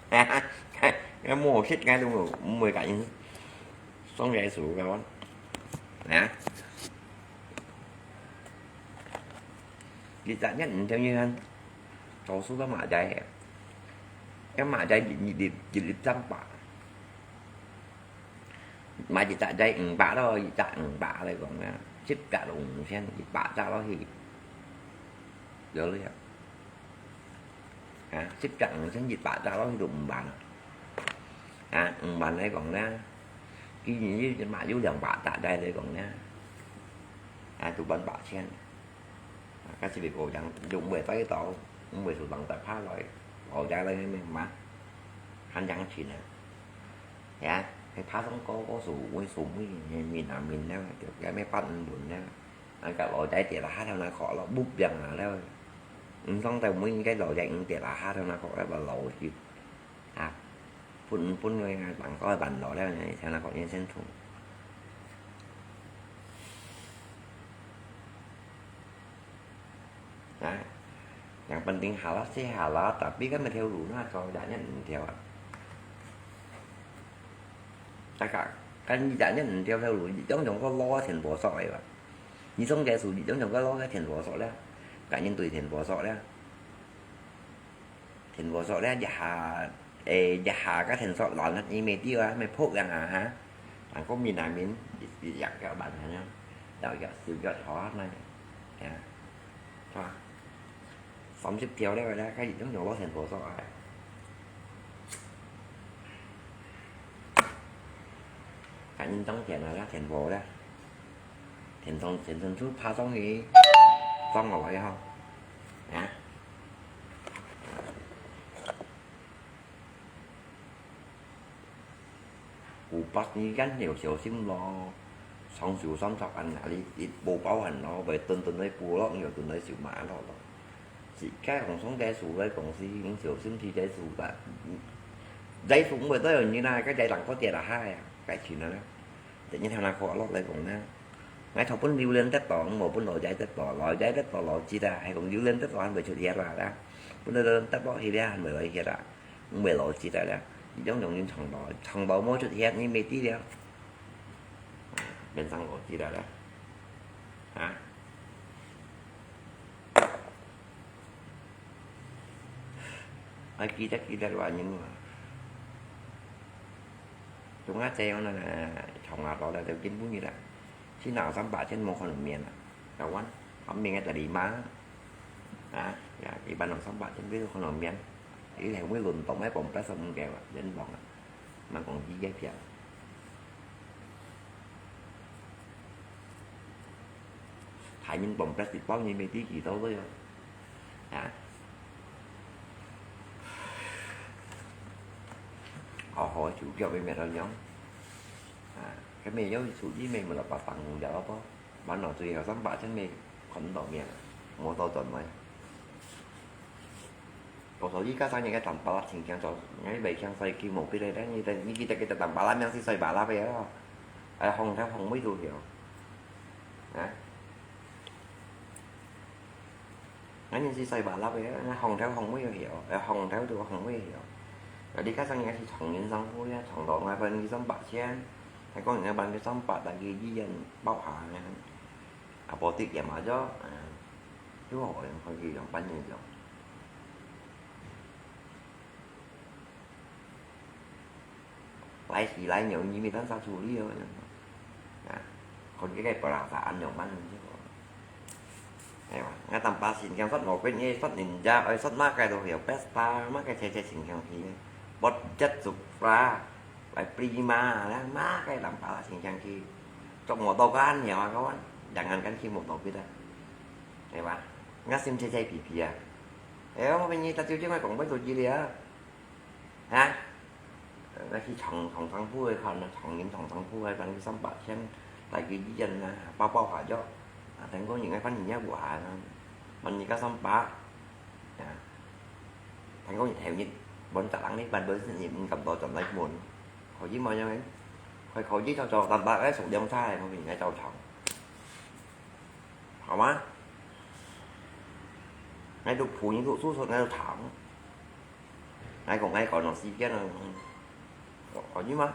該無食，該都毋會甲人送耶穌个哦。啊？一隻月五千元，做數个馬仔，該馬仔一一粒一粒三百。 買一隻就五百咯，一隻五百來講啦，十隻五千，一百隻落去，有了呀。啊，十隻五千，一百隻落去就五萬啊。啊，五萬來講啦，今年就買有兩百隻來講啦，啊，就萬八千。 啊，該係你个人，就毋會帶到，毋會受人帶拍來，老家來咩嘛，還洋錢啊。呀，該拍上高个數，會數尾，面啊面了，就該咩八五文了。啊，該老家跌了下頭那塊咯，不平啊了。毋上到尾，該老家應跌了下頭那塊，該老實。啊，分分个，人家辦到了呢，像那个人生痛。 啊，yang penting halal sih halal，tapi kan每條路那走，一隻月五條啊。大家，kan一隻月五條條路，你種種个路啊，全部鎖个吧？你種个樹，你種種个路啊，全部鎖了，甲人對全部鎖了。 天婆說咧，一下，誒，一下个天說亂了，你沒丟啊，沒破樣啊，哈？人講明啊明，一一樣个辦法呢，要要修要好啊，那，呀，是吧？三十條了咧，該種用到天婆說啊。 看你種田啊，那田婆咧，田中田中就爬上去，種落來吼，啊。有八年間要小心咯，雙手三十萬啊，你你無包含咯，會頓頓來補咯，要頓來修嘛咯咯。 自家紅松个樹來講是，你小心啲个樹吧。嗯，栽樹毋會都有人啦，該栽人个跌落下啊，該錢啊啦。等於頭那個落來講啦，𠊎頭分榴蓮得到，無分老仔得到，老仔得到老子啦，係講榴蓮得到還會出現啦啦，分榴蓮得落去咧，還會來現啦，毋會老子啦啦，一種種人創造，創造無出現，你未知了，變成老子啦啦，啊？ 啊，記得記得話人話，中啊這樣呢，從下到來就根本个啦，去拿三百千無可能免啦，台灣，後面个就你媽，啊，呀，一般人三百千都可能免，你係會輪到買bomb press五个啦，人講啊。 Mang kong di cái phiền. Thái Minh bóng press thì bao nhiêu mấy tí kỳ đâu thôi. Hả? Họ hỏi chủ kiểu với mẹ đó nhóm. À, cái mẹ giáo chủ với mẹ mà là bà tặng mùng già đó. Bạn nói tùy theo sắm bà chân mẹ còn đỏ miệng. Mua tàu tuần mới. Có số ít các sáng những cái tầm bà lạt chỉnh khen cho ngay vậy khen xoay kim một cái đây đấy, như thế, như kita, kita tầm bà lạt miệng xí xoay bà lạt vậy đó. Ai hông theo hông mới đủ hiểu. Hả? Ngay như xí xoay bà lạt vậy đó, hông theo hông mới hiểu, ai hông theo đủ hông mới hiểu. Rồi đi các sáng những cái thì chọn những sáng vui á, chọn đó ngay phần cái sắm bà chen. Hay có những cái bạn cái sắm bà tại vì đi dân bảo hà này. À, bộ tiết kiệm mà cho, à, chú họ em không gì lòng bánh như lòng. Lái xì lái nhiều như mi tán sao chủ lý thôi. À, còn cái cái bà là ăn nhiều bánh chứ. Hay mà, ngay tầm ba xin khen sót một cái nhé, sót ninja, ơi, sót mắc cái đồ hiểu, Vespa, mắc cái xe, xe xin khen thì. Bớt chất dục ra, phải prima, đó, mắc cái tầm ba là xin khen thì. Trong một tàu có ăn nhiều mà có ăn, chẳng ăn cái khi một tàu biết đấy. Hay mà, ngắt sim xe xe phì phì à. Ê, ông bên nhi ta tiêu chứ mà cũng bớt tụi gì đi à. Hả? Nó chỉ chọn, chọn thằng phu rồi còn nó chọn những chọn thằng phu rồi còn cái sắm bạc xem tại cái gì dân à, bao bao hả cho. À, thành có những cái phần gì nhá của hả nó. Mình những cái sắm bạc. À. Thành có những theo những, bọn trả lắng đi, bạn bớt những, những cầm to chọn lấy buồn. Khỏi chứ mà nhau ấy. Khỏi, khỏi chứ cho, cho tạm bạc cái số điện thoại, mà mình ngay cho chọn. 好嗎？𠊎都陪你讀書，𠊎都聽。𠊎講𠊎講个時間啊，可以嗎？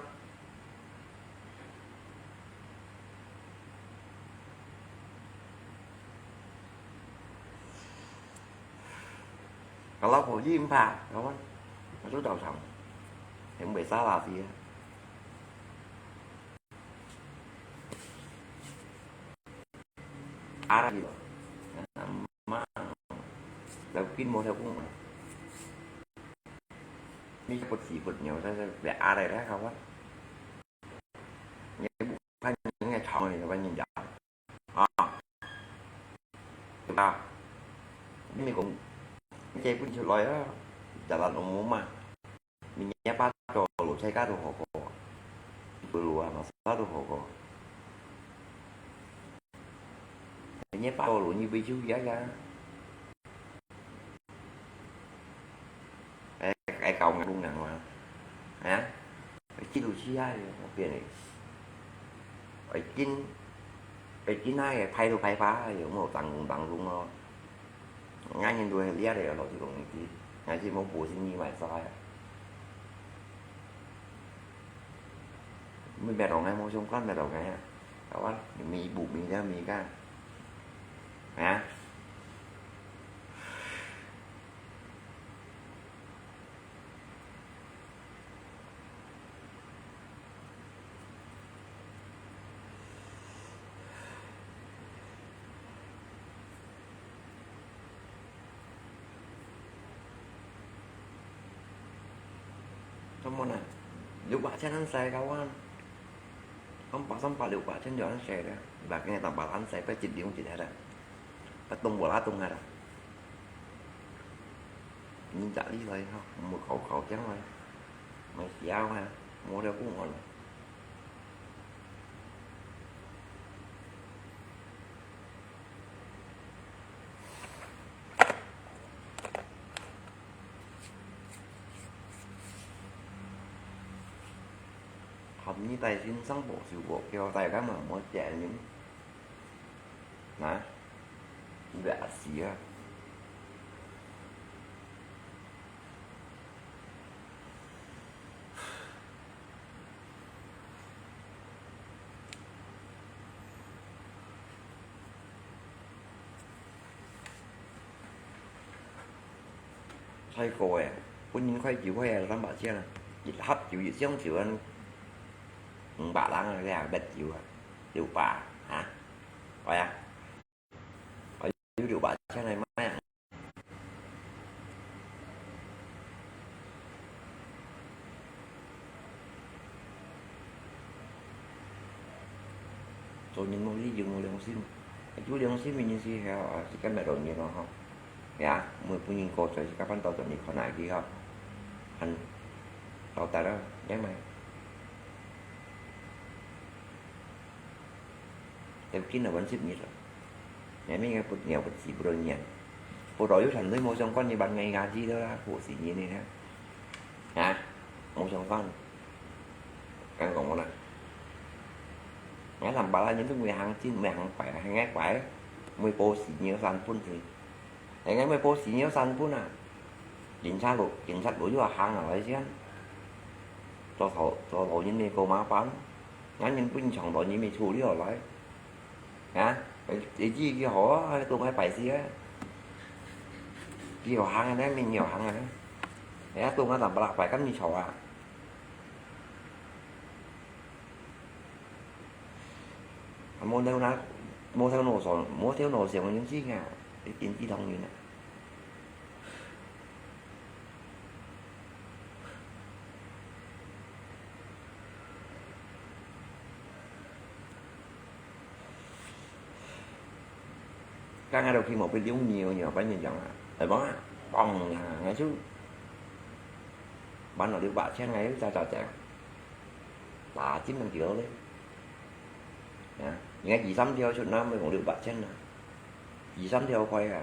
我老婆也毋怕，好嗎？𠊎都照常，也毋會沙拉些。 Ara gitu. Mang, tao kin mo tao kung. Mi bút xì bút nhiều, tao tao bè ara đấy hả? Nghe bút phanh nghe chong này, phanh nhìn dạo. À. À. Mi cũng, cái bút chụp lòi á. Chả là nó mua mà. 你娘爸做奴才家都好过，不如啊，老师都好过。你娘爸做奴，你不就一样？哎，哎，搞我弄人嘛，啊？记录器啊，我变了。哎，今，哎，今那个拍都拍吧，有没有当中当中哦？ 𠊎人都係這个咯，就講你知，𠊎就無保證你買啥呀。你買到𠊎無相干，買到𠊎啊，好啊，你買不買了買个，啊？ Kamu na, liu ba chen an sai kawan. Am ba sam ba liu ba chen jo an sai da. Ba kene tam ba an sai pa cit liu cit ha da. Pa tung bo la tung ha da. Ni ja li lai ha, mu kau kau kiang lai. Mai siau ha, mu liu kung on. 含義大先生無收穫，叫大家嘛莫借人。啊，你个阿死啊！ 最高个，本人開酒會啊，三百千啊，一盒酒一箱酒啊，五百零啊，這樣別酒啊，六百啊，係啊。 有六百千來買啊。做人無理由無良心，有良心个人是曉啊，自家買到人咯吼。呀，每本人過出去，自家翻到轉去看下去吼，還到達了，也買。 Tao kin là vẫn xếp nhị rồi. Ngày mai nghe bút nhiều bút xí bút đơn nhỉ. Bút đó yuk thành tui mô song con như bạn ngày gà chi đó là bút xí nhị này nè. Hả? Mô song con. Căng cổng mô nè. Nghe làm bà là những thứ mười hàng chín, mười hàng bảy, hàng nghe quái. Mười bố xí nhiều sản phun thì. Thế nghe mười bố xí nhiều sản phun à. Cảnh sát lũ, cảnh sát lũ yuk hàng ở đấy chứ. Cho thổ, cho thổ những này cô má bán. Ngắn những bún chồng đó những mì chua đi ở lại. Hả? Ê, ê, chi cái họ, hai tung hai phải gì á. Chi họ hàng này, mình nhiều hàng này. Ê, tung nó tạm bạc phải cắn mì chua à. Mua theo nó, mua theo nó sống, mua theo nó sống những chi ngà. Cái tiền chi thông như này. Kang ada khi mau piliu nhiều nhiều bao nhiêu chẳng à. Tại bao à, bong nhà ngay chứ. Bán nó đi bạ chen ngay cha cha chèn. Là chín năm triệu đấy. Nhá. Ngay chỉ sắm theo chút năm mới cũng được bạ chen à. Chỉ sắm theo quay à.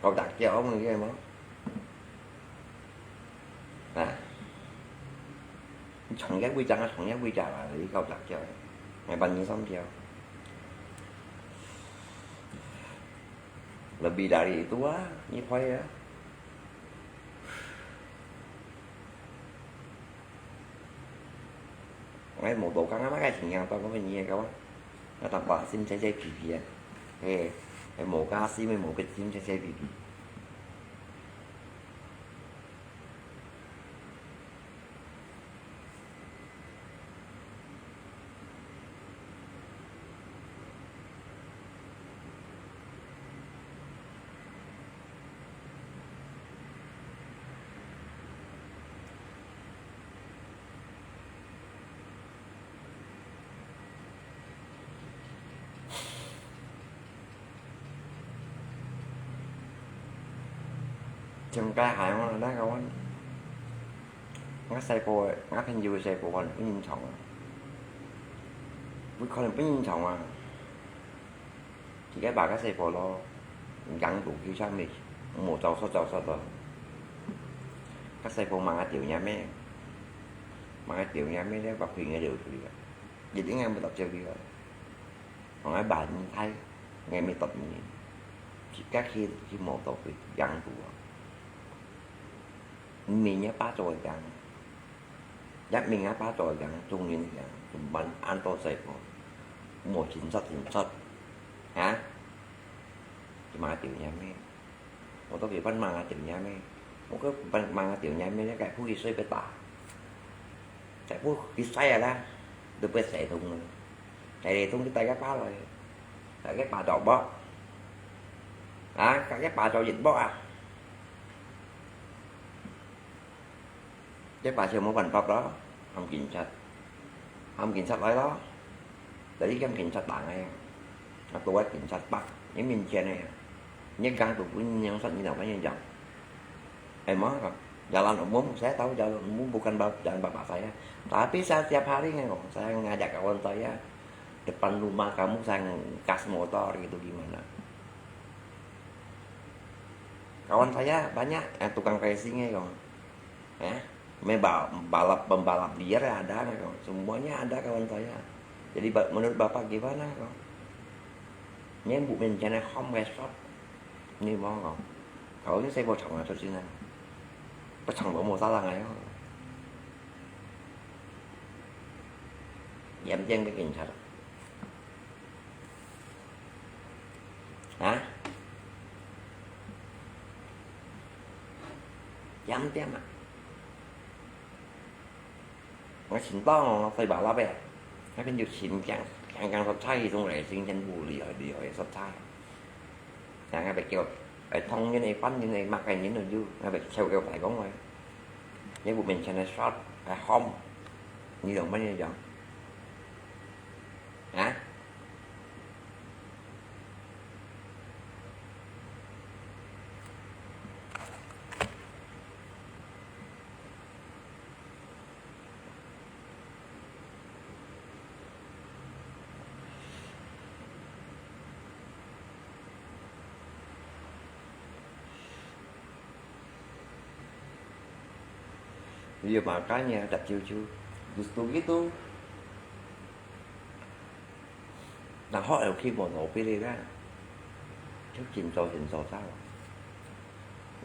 Cậu đặt cho ông người game không? À. 同一位置啊，同一位置啊，你搞雜交，每班二三條。Lebih dari itu ah, ni payah. Ngai mau tau kang apa kai sing yang tau kau ni kau. Ngai tak ba sim cai cai pipi ah. He, he mau ka sim mau ke sim cai cai pipi. 像該下我那个我，我細个，我朋友細个，可能分人撞啊，佢可能分人撞啊，自家爸个細个咯，硬到佢上面，無走煞走煞咯，个細个嘛掉人咩，嘛掉人咩咧，把佢个流出去啊，一定係無得救佢啊。 Orang bantai, ngai mi tot mi. Jika khi khi mau tau pi yang tua. Mi nya pa choi yang. Ya mi nya pa choi yang, chung yin yang, chung ban an to sai ko. Mo chin sat chin sat. Ha? Ki ma tiu nya mi. 我都幾分猛啊掉眼咩？我个分猛啊掉眼咩？該鋪佢水不打，該鋪佢晒啊啦，都不晒通啊。大家通去大家巴來，大家巴到啵？啊，大家巴到一啵啊？ Cái bà siêu mô bản bọc đó, hông cảnh sát. Hông cảnh sát nói đó. Dari kan cảnh sát đảng này. Nó tua cảnh sát Bắc, những mình chia này. Những gang tụ cũng những sát như nào có những dòng. Em mơ rồi. Jalan umum, saya tahu jalan umum bukan ba-, jalan bapak saya. Tapi saya tiap hari ngengok, saya ngajak kawan saya, depan rumah kamu saya gas motor gitu gimana. Kawan saya banyak, eh, tukang racing-nya kong. Eh, main ba-, balap, pembalap liar ada kong. Semuanya ada kawan saya. Jadi ba-, menurut Bapak gimana kong? Ini bu mencana hom resort. Ini mau kong. Kalau ini saya mau cakap macam sini. Pecah mau salah nggak ya? Yang penting bikin cara. Hả? Dám tiếp à? Nó xin to nó phải bảo là bé. Nó bên được xin chẳng, chẳng, chẳng sắp sai thì không lẽ xin chân bù lì ở đi ở sắp sai. Chẳng ai phải kêu, phải thông như này, phân như này, mặc cái như này chứ. Nó phải theo kêu phải không rồi. Nếu của mình sẽ là short, phải home. Như đồng bao nhiêu dòng? Hả? Dia makanya tak cucu. Justru gitu. Nah, hok elki mo no pilih kan. Cuk cin so cin so sao.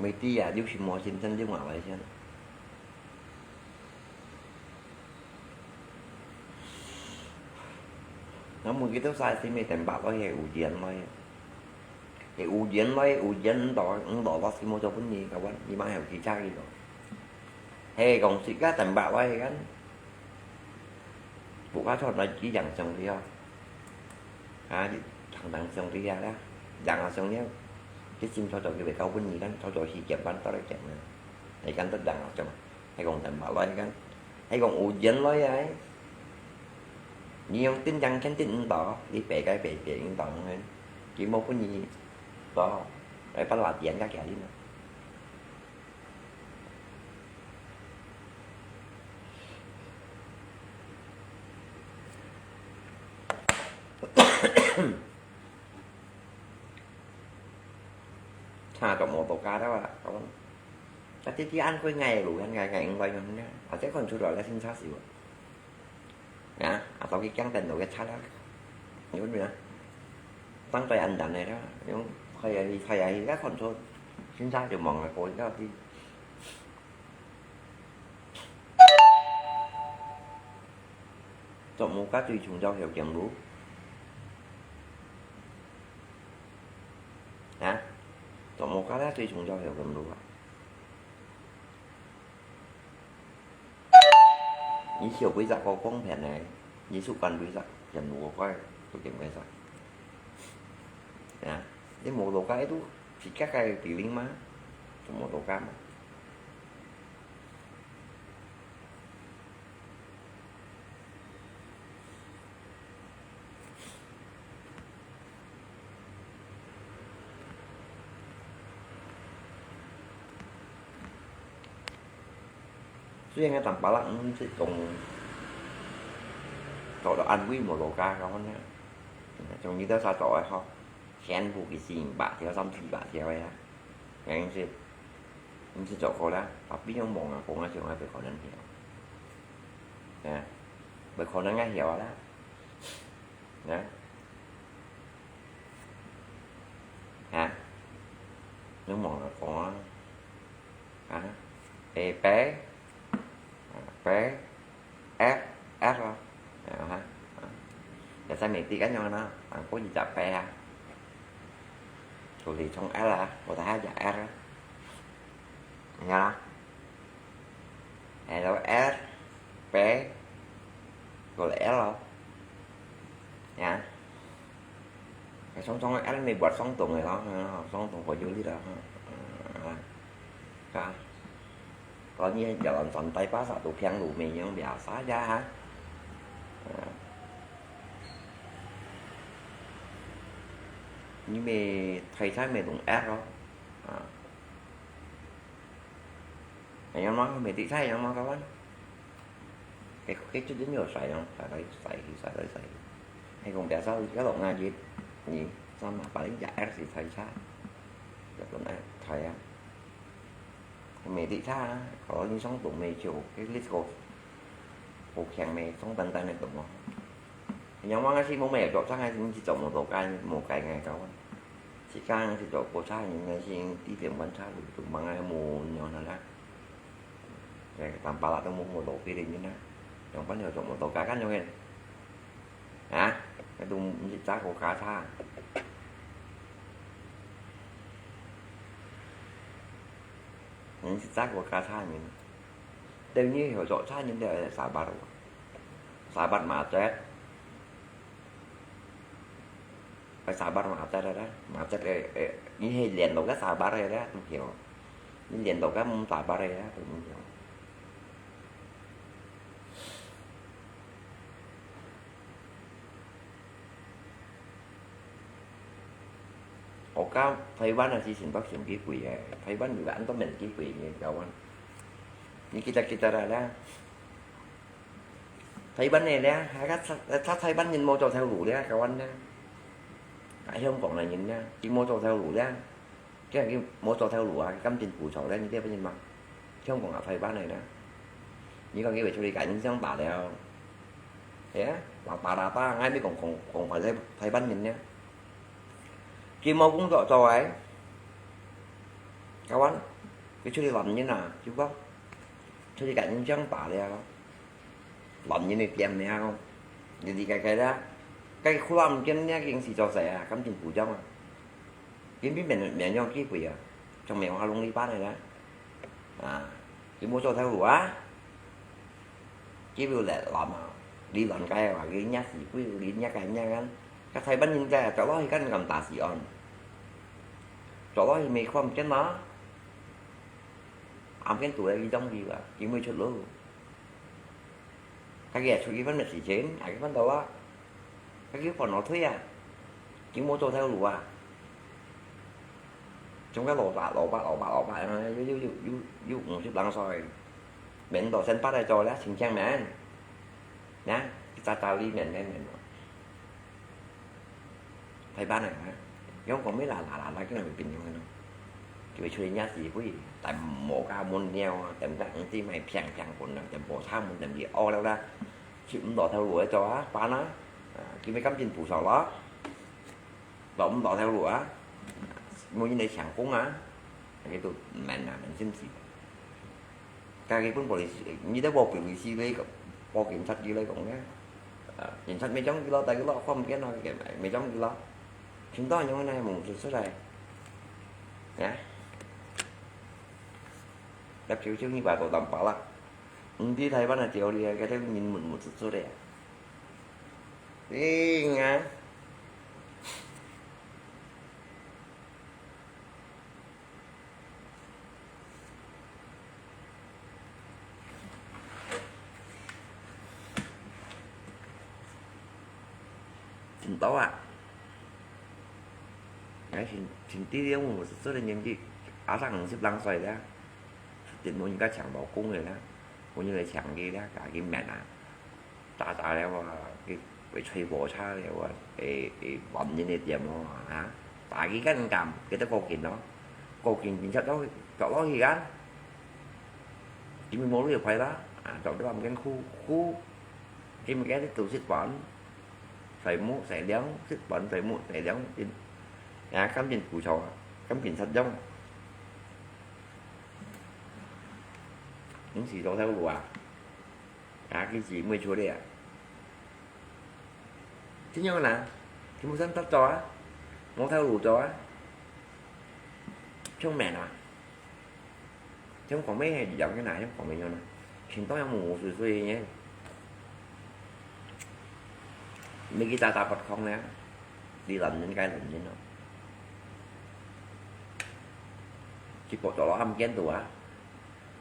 Mesti ya, dia semua cin cin dia mak lai cin. Namun kita saya sini tembak loi, ujian loi. He ujian loi, ujian ndo, ndo los ki mo cho pun ni kawan, ni mah he ki cha ki lo. He kong si ka tembak loi kan. Bu ka chot loi ki yang song dia. Ha, thằng thằng song dia lah. Yang song dia. Cái sim cho cho cái về kau pun ni kan, cho cho si kiam ban to lai kiam na. He kan to yang song. He kong tembak loi kan. He kong ujian loi ai. Ni yong tin yang kan tin ndo, ni pe kai pe pe ndo kan. Ki mo pun ni. Đó, cái phân là điện các kiểu đi mà. Cha cho mô tô cá đó ạ, không? Chắc tí tí ăn quên ngày lũ ăn ngày ngày ăn quay nhau nha. À, chắc còn chưa rồi là xin sao xíu. 到佢驚等到佢差啦，你明白？當在恁等个啦，用開下去，開下去，一看出，警察就望个過去，到底做麼个最重要條件路？啊？做麼个咧最重要條件路啊？ 你少幾隻个光片呢？你手干幾隻，全部个怪，都見幾隻。啊，你無落架，都自家个比例嘛，都無落架嘛。 雖然係當巴拉，毋係講做到恁會無落架个呢。像你兜儕做个吼，全部佢四五百條、三四百條个啊，𠊎毋識，毋識做過啦。啊，比如講啊，講啊，像啊，不可能曉，啊，不可能啊曉啊啦。 呢？哈？你望下講啊？啊？A P？啊，P？F？F啊？啊，哈？啊。Dasar mesti kan yang mana? Angko jejak P啊。Tulis trong L啊，或者還jejak L啊。Ya lah. L, R, P, rồi là L. Ya. Cái song song L này buat song tổng này đó, song tổng của du lịch đó. Ka. Có như giờ làm sẵn tay phá xạ tụ phiang lũ mình nhưng biasa aja ha. Như mình thấy sai mình cũng R đó. Yang mana mesti saya yang mana kawan. Cái cái chút dính nhiều sai không? Sai đấy, sai thì sai đấy, sai. Hay còn tại sao cái lộn ngay gì? Nhỉ? Sao mà phải giả R thì sai sai. Cái lộn này, sai á. Mẹ đi xa, có những sống tụi mẹ chiều cái list của cuộc hẹn mẹ sống tận tay này tụi nó. Yang mana sih mau mẹ chọn sang hay sih chọn một tổ cái một cái ngày kawan. Chỉ căng thì chọn cô sang những ngày sih đi tiệm quan sát được tụi bằng ai mua nhau nào đó. Cái tạm bả là tụi mua một tổ cái gì như thế. Trong quán nhiều chọn một tổ cái khác nhau hen. Hả? Cái tụi chỉ giá của cá xa. Những chỉ giá của cá xa như. Đương nhiên hiểu rõ xa những cái là xả bát rồi. Xả bát mà chết. Phải xả bát mà chết rồi đó. Mà chết cái, cái, như hay liền đâu cái xả bát rồi đó, không hiểu. Như liền đâu cái muốn xả bát rồi đó, tôi không hiểu. Ở cái Thái Lan là chỉ xin bác sĩ ký quỷ à. Thái Lan người bạn tôi mình ký quỷ người cao anh. Như kita kita ra đó. Thái Lan này đó, hai cái Thái Thái Lan nhìn mua cho theo lũ đó, cao anh đó. Ở Hồng Kông là nhìn đó, chỉ mua cho theo lũ đó. Cái cái mua cho theo lũ à, cái cắm tiền phủ sổ đó như thế phải nhìn mà. Hồng Kông ở Thái Lan này đó. Như con cái về cho đi cả những sáng tạo đấy. Thế á, là bà đã ta ngay mấy con con con phải Thái Thái Lan nhìn nhá. Chỉ mua cũng cho cho ấy. Cao anh, cái cho đi làm như nào, chú bác. Cho đi cả những sáng tạo đấy. Làm như này tiệm này không? Đi đi cái cái đó. Cái khu làm trên nhà cái gì cho rẻ à, cắm tiền phủ trong à. Kiến biết mình mình nhau kia quỷ à. Trong mèo hoa lông đi bát này đó. À, cái mua cho theo lũ á. Cái biểu lệ làm à. Đi làm cái mà cái nhát gì quỷ, đi nhát cái nhát ăn. Cái Thái Lan nhìn cái, cái đó thì cái ngầm tả gì ăn. Cái đó thì mày không chết nó. Ăn cái tủ này đi trong gì vậy? Cái mới chốt lỗ. Cái kia chú ý phân biệt thị trường, à, cái phân đầu á. Cái kia còn nó thuê à. Chỉ mua cho theo lũ à. Chúng cái lỗ bạ, lỗ bạ, lỗ bạ, lỗ bạ, nó, yu, yu, yu, yu, yu, một chút lắng soi. Mến tổ sen phát ra cho lá, chính trang mến. Nhá, cái ta, ta ly mến, mến, mến. Thái Lan này hả? Giống còn mấy là, là, là, là cái này bình thường thôi. Cái bị chui nhát gì quý, tại mổ cao môn neo, tại mẹ ăn tí mày phiang phiang quần, tại bộ tháo môn, tại vì ô đâu đó. 尋毋到頭路个做啊，辦啊，啊，佢乜趕緊補上咯，落毋到頭路啊，無人來請工啊，佢都毋免啊，毋免心事。家己本部門，你都無本事來講，無警察佢來講呢，啊，警察乜將佢咯，帶佢咯，放毋見咯，佢乜將佢咯，尋到樣呢，無出出來，呀，入少少你把到擔保啦。 毋知台灣个條例啊，該兜人問問出出个啊。對啊。真多啊！𠊎真，真知了，𠊎十歲个年紀，阿生五十零歲了，一定無人家請無工个啦，無人來請佢啦，家己面啊，打打了啊，佢會吹火車了啊，會，會玩人个店哦，啊，打佢敢敢，佢都過境咯，過境警察走，走落去啊，佢無路就歹啦，啊，走到暗間哭，哭，佢毋驚你肚食飯。 睡目睡涼，食飯睡目睡涼，也趕緊補償啊，趕緊出糧。毋係做頭路啊，啊，佢係毋會出力啊。點樣啦？佢無生得做啊，無頭路做啊，聰明啊！ 像講咩係一樣个啦，像講咩樣啦，全部有無無水水个呢。每个打打不空呢，你男人該男人咯。只不過做落暗間度啊，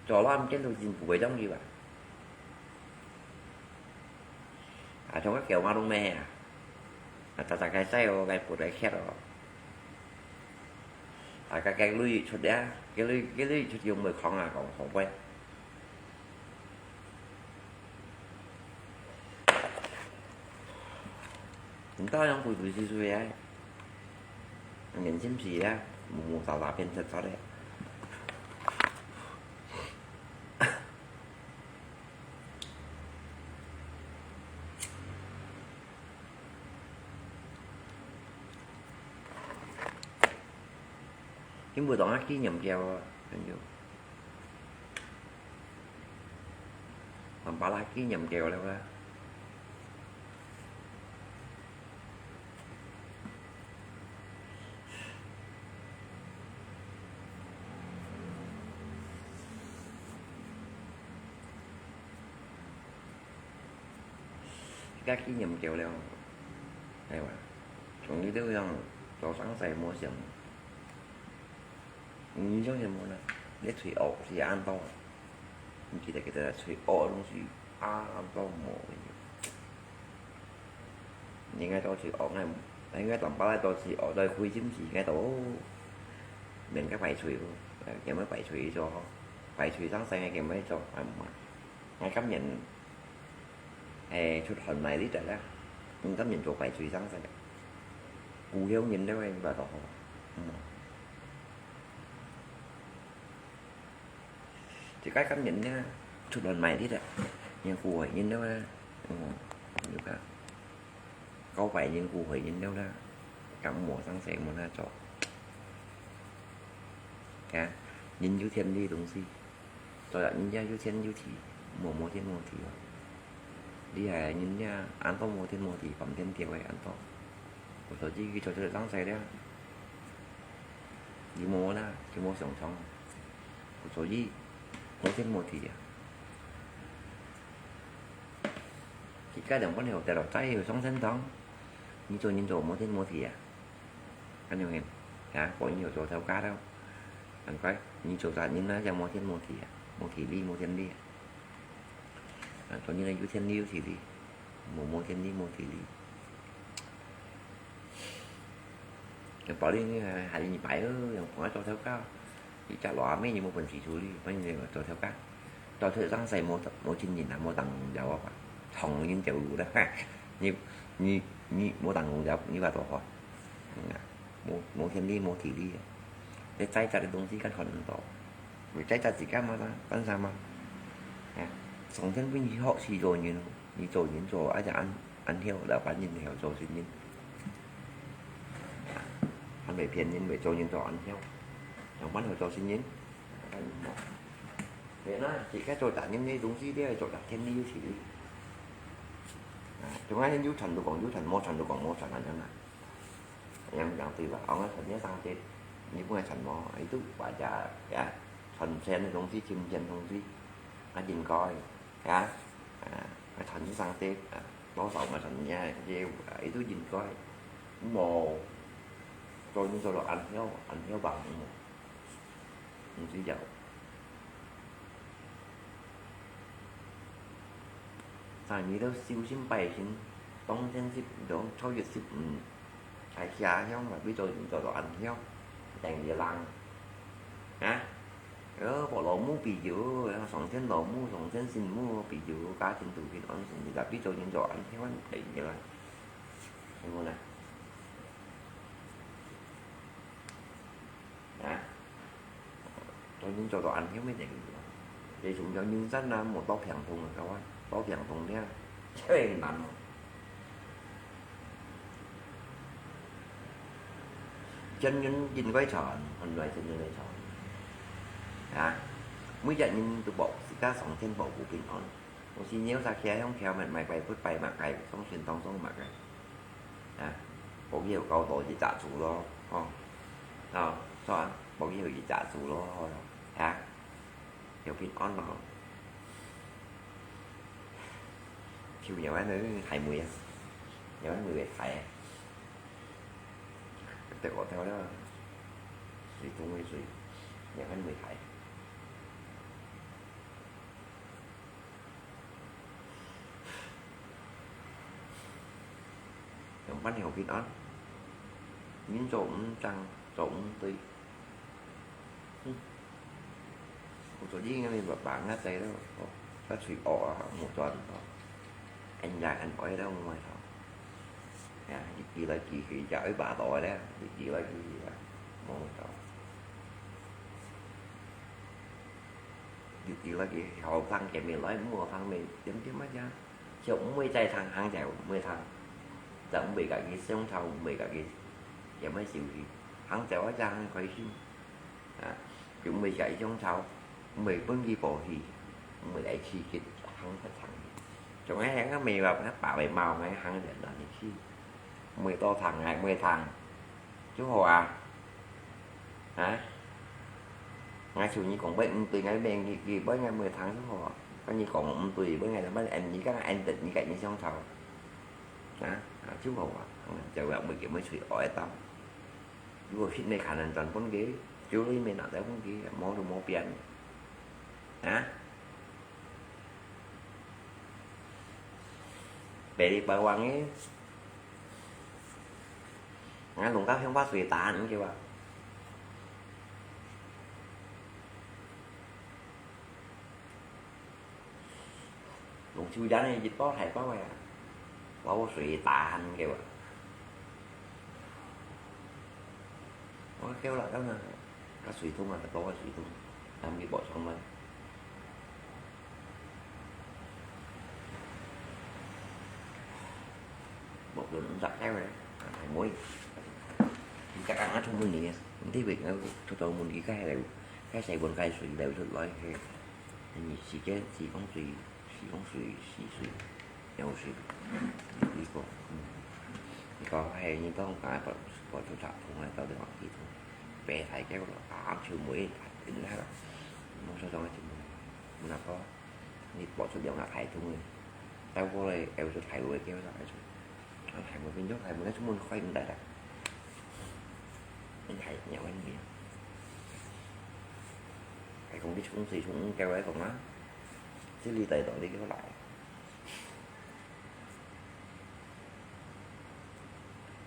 做落暗間度真不會中意吧。 啊，像个狗馬路咩啊，啊，大大个細哦，个不得吃哦。啊，个个鐳出呀，个鐳个鐳出用个空啊，講好贵。你到样鬼鬼祟祟啊，人心事啊，无无杂杂骗出出来。 今晡日當下紀念日哦，朋友。當巴拉紀念日了啦。 自家紀念久了，係吧？從你都樣做生意無想，你想想無呢？你最惡係安到啊？你記得記得最惡个東西啊，安到無个。你應該做最惡，應該當巴拉做最惡，做虧心事，應該都免个排除咯，呃，點樣排除做？排除生意个點樣做？啊，毋係，𠊎今年 誒，出汗賣力个啦，毋甘人做壞水生事，故鄉人了，你話到好。嗯。自家甘人呢，出汗賣力个，人故害人了啦。嗯，你看，搞壞人故害人了啦，敢無生事無哪做。啊，人有天理東西。 做人也有天有地，無無天無地哦。你係人也安到無天無地，半天吊个安到。所以佢做出生事了，你無啦，就無上床。所以無天無地啊。自家兩半條跌落底，又上天堂，你做人做無天無地啊？ 恁樣个，啊，講你有做頭家了，難怪你做啥人啊，像無天無地啊，無地理無天理啊。啊，做人啊，有天理有地理，無無天理無地理。像保利呢，還，還一擺哦，像講做頭家， 一隻老阿妹，你無本事處理，反正做頭家，做出生事無，無親人啊，無同僚啊，同人走路啦。你，你，你無同僚，你話多好？嗯啊，無，無天理，無地理啊。你再大个東西，敢看得到？你再大自家嘛，幹啥嘛？啊，上天分你學習做人哦。你做人做，而且恁，恁曉，老闆人曉做生意，還會騙人，會做人做恁曉，上班曉做生意，原來自家做大人个東西，你愛做大天理有道理。啊，中間有賺就講有賺，無賺就講無賺，恁樣啊。恁樣講對吧？哦，𠊎賺个上帝，你毋愛賺無？佢都話呀，呀，賺錢个東西，金錢東西，啊，應該。 呀，啊，賺上帝，啊，多少嘛賺呀，這，啊，佢都應該，無，做人做到恁曉，恁曉吧，無，毋需要。所以你都修心拜心，當天是，當初一十五，在家鄉嘛，為做人做到恁曉，等於人，啊？ 呃，保老母庇佑，上天老母、上天神母庇佑，家庭都平安順利，tapi做人做恁樣，哎，你啦，你看啦，啊，做人做到恁樣，乜等於啦，這種叫人生啊，無到病痛啊，各位，到病痛了，最難哦。 真人應該賺，還來真人來賺。啊，每隻人都保，自家上天保護平安。有時你有啥care，用care，買，買，買，不買，買，買，上天堂上買，買。啊，保佑搞到一隻豬咯，吼。啊，是吧？保佑一隻豬咯，啊。 有平安咯。就有恁樣大妹啊，有恁樣會大啊。對我到了，水中的水，有恁樣會大。上班有平安，人做毋正，做毋對。 嗯。有做人个你爸爸，𠊎知了，哦，該喙惡啊，無賺哦。恁樣恁愛了，無愛頭。呀，一句來句去，也愛罵到个了，一句來句去啊，無愛頭。一句來句，後生个未來，無後生未，點點啊呀。 就毋會再聽，行走毋會聽，就毋會家己享受，毋會家己，也毋會受氣，行走啊，正開心。啊，就毋會食一種草，毋會分佢保氣，毋會來刺激，行就聽。總係行个尾巴，把尾毛，行遠遠去，毋會多聽，毋會聽。 就好啊。啊？𠊎就你講，𠊎毋對，𠊎免你，你，𠊎，𠊎毋會聽就好啊。該你講毋對，𠊎，𠊎，𠊎，你講，𠊎，你，你，你想吵。啊？啊，就好啊。嗯，就話每個每喙愛到。如果現在可能轉分佢，就你免拿來分佢，無就無變。啊？ Beli bawang e. Ngăn lùng tao hiong bát sủi tán kêu à. Lùng chiu chán này dịch bó thải bó à. Bó sủi tán kêu à. Ôi, kêu là đó nè. Có sủi thun à, có sủi thun. Làm gì bỏ sống mà. Một đứa nó giặt cái đấy. À, thầy muối. Chắc ăn át không muốn gì. Thế việc nó cho tôi muốn cái cái này. Cái xài buồn cái sủi đều rất lối. Thì chỉ cái chỉ có sủi. Xì kông sủi, xì sủi, nèo sủi. Ih kông, ih kông, hai nyi tông kâi, bọt, bọt chu chak thung, hai tau deng wang ih thung. Pê thai kêu lọ, ám chiu muối, thai tính thai lọ. Mông sơ song chiu muối. Mùn nạp kô, nyi bọt chu deng nạp thai thung. Tau kô lê, eo chu thai muối kêu lọ, eo chu. Thai muối pin chốc, thai muối nãy chu mùn khói mùn đài đài. Mùn thai nèo wang ih. Hai kông đi chung sủi chung kêu hai kông á. Chứ ly tơi tỏ ly kêu lại.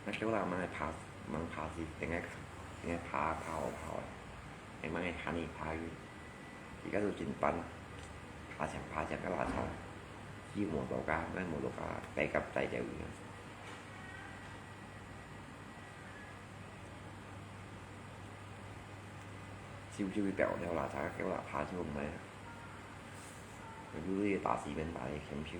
Nó kêu là mang phá, mang phá gì, tiếng Anh, tiếng Anh phá, phá, phá. Em mang hẳn đi phá gì. Thì các tôi trình bắn. Phá chẳng phá chẳng các là sao. Chứ một đầu cá, mấy một đầu cá, tay cặp tay chạy. Siu siu ih piau liao la, chak kiu la, pha siu mei. Yu li ta si ben ta li khiam siu.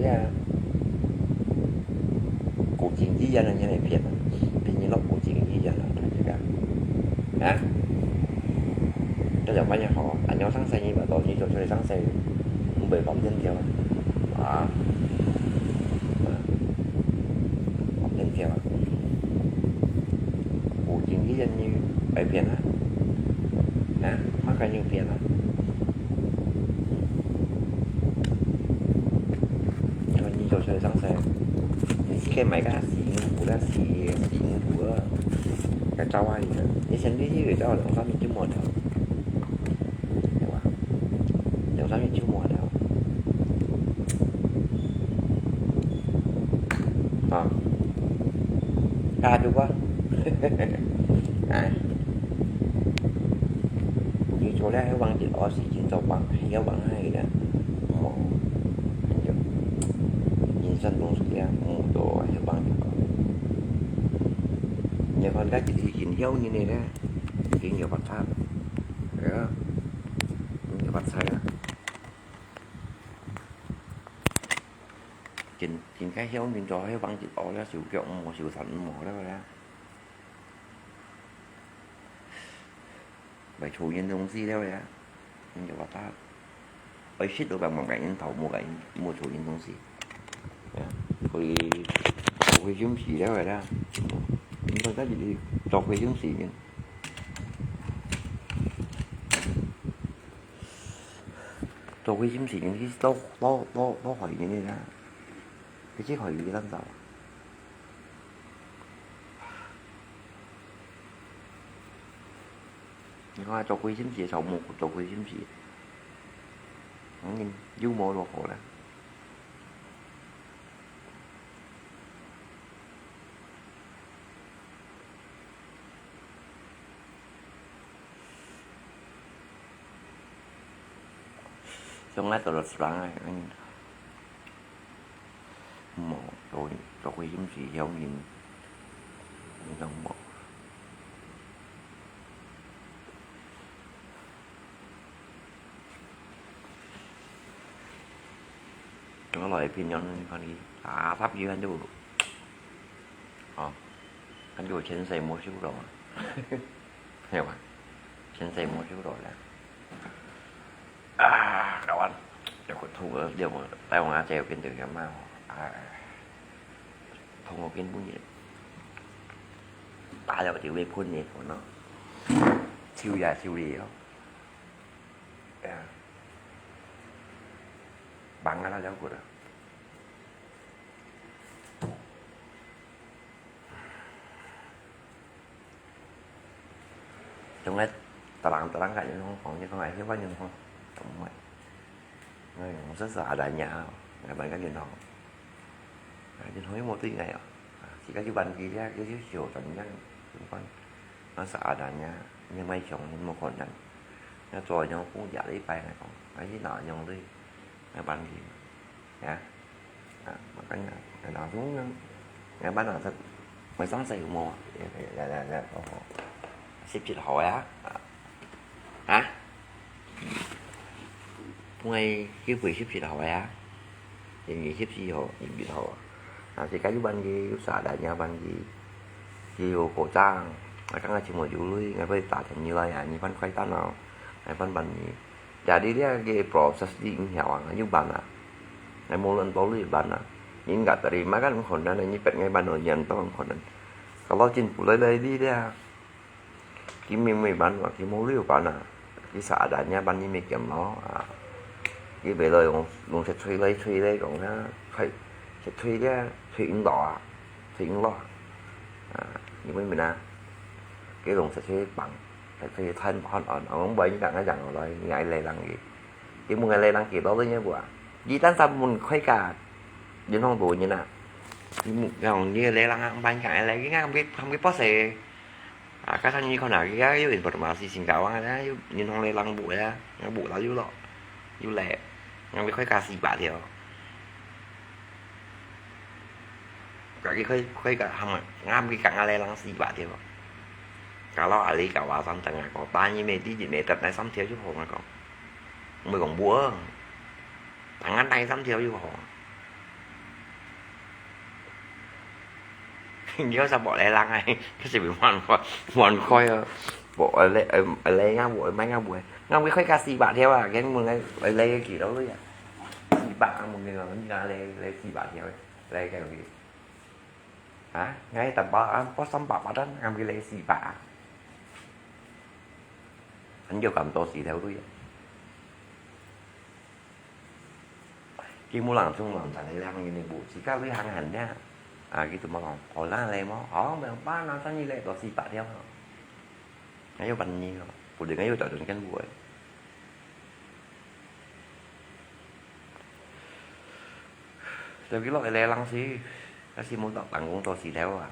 呀，古井医院个人来騙啊，騙你落古井醫院啊，大家啊，大家問一下，恁樣生事你話到你做出來生事，毋會放天條啊？啊，啊，放天條啊？古井醫院你會騙啊？啊，麼个人騙啊？ 你做出來生事，你自家買个死人頭啦，死，死人頭啊，該走啊你啊！你先去去走兩三日就無了，對吧？兩三日就無了。啊，大家就過，哎。 你做了係往一下時間做往，係要往下个，無，人生當中啊，無做係往一下。你看，該一日已經了人个咧，已經有發財，係啊，有發財啊。真，真該了人做係往一下了，手腳無，手神無了咧。 買抽煙東西了呀，你就話他，愛食都講無个煙頭，無个煙，無抽煙東西。呀，所以做虧心事了个啦。你看，但是你做虧心事呢，做虧心事呢，其實都，都，都，都害人个啦。佢只害人个，當然。 你看，做虧心事就無做虧心事，嗯，又無落好了。像𠊎到了strong啊，嗯。 無，做，做虧心事，曉人，你懂無？我來平常你看你，啊，十幾萬就，哦，感覺前世無修羅，係吧？前世無修羅了。 啊，kawan，有個痛啊，有個，來往啊，這有跟著个嘛，啊，痛啊，跟不了，打了就會噴的，喏，抽呀抽了，哎呀，忙啊，那了過了。 總係逐人逐人个銀行房，你講𠊎去換銀行，毋會。𠊎用實實在在个，𠊎辦个銀行。啊，銀行又無對𠊎哦。啊，自家去辦佢个，又，又少怎樣，怎麼辦？啊，實在在个，你買上，你無可能。那做銀行工作了一擺來講，啊，你拿銀行對，來辦佢，啊？ 啊，makanya，langsung nang，nang mana，買生事有無啊？來，來，來，來，哦，十七號啊？啊？啊？分𠊎機會十七號啊？二十四號、二十號啊？啊，自家有辦佢，有啥人也辦佢，佢有保障，啊，剛剛全部有鐳，𠊎會打電話來啊，你辦快單哦，𠊎辦辦你。 Jadi這个process你毋曉啊，又辦啊。𠊎無論到你辦啊，人家terima kan困難啊，你逼𠊎辦到人都困難。Kalau真不來來你這，佢明明辦啊，佢無理由辦啊，佢seadanya辦你乜見咯啊。佢為了用，用食吹來吹來講啊，吹，食吹這，吹引導啊，吹引導啊。啊，你明明啊，佢用食吹棒。 佢佢攤攤攤，𠊎講無人講，𠊎講來，𠊎來人佢。佢問𠊎來人佢，老多人無啊？佢單單問開價，銀行無人啊。佢問，講你來人啊，毋辦講來，佢講佢，佢博士。啊，加上你看啊，佢有informasi Singkawang啊，有銀行來人無啊，無啦有咯，有來，𠊎開價四百條。 Kaki koi, koi ka hama, ngam ki kang alai lang si ba thiau. Kalau ahli kawasan tengah kota ni mesti di meter nai sam thiau ju hong ako. Mui kong bua. Tangan nai sam thiau ju hong. 你有啥無來人啊？可是會換開，換開啊！無來，來，來，𠊎無，買𠊎無，𠊎會開價四百條啊！跟問𠊎來，來幾多位啊？四百啊！問你講，你講來，來四百條，來幾多位？啊？𠊎一擔包啊，包三百八單，𠊎會來四百啊！恁樣咁多四條位啊！ 佢無人送人，就係兩人一部，自家旅行行呢。啊，佢就無講，哦，那來麼？哦，沒有辦法，那算你來多四百條咯。那又半年咯，不對，那又找人跟我。所以佢落來冷死，但是無到辦公多四條啊。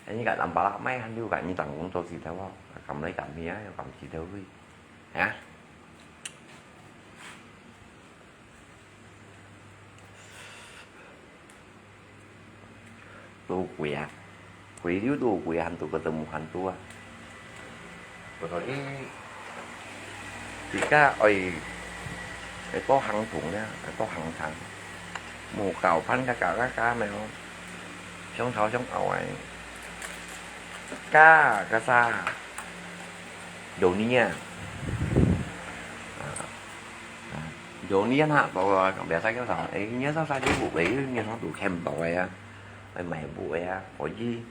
你个南巴拉賣還有个，你當工作時頭哦，敢來敢去啊，又敢時頭去，啊？都貴啊，貴了都貴，還都个都無還都啊。 不過，自家愛，愛多行動呢，愛多行動。無搞翻个搞个搞咩哦，想頭想後个，加个啥，有呢啊，啊，有呢啊，到啊，biasa叫啥？哎，你啥啥就不會，你啥都看不到个呀，愛買不个呀，可以。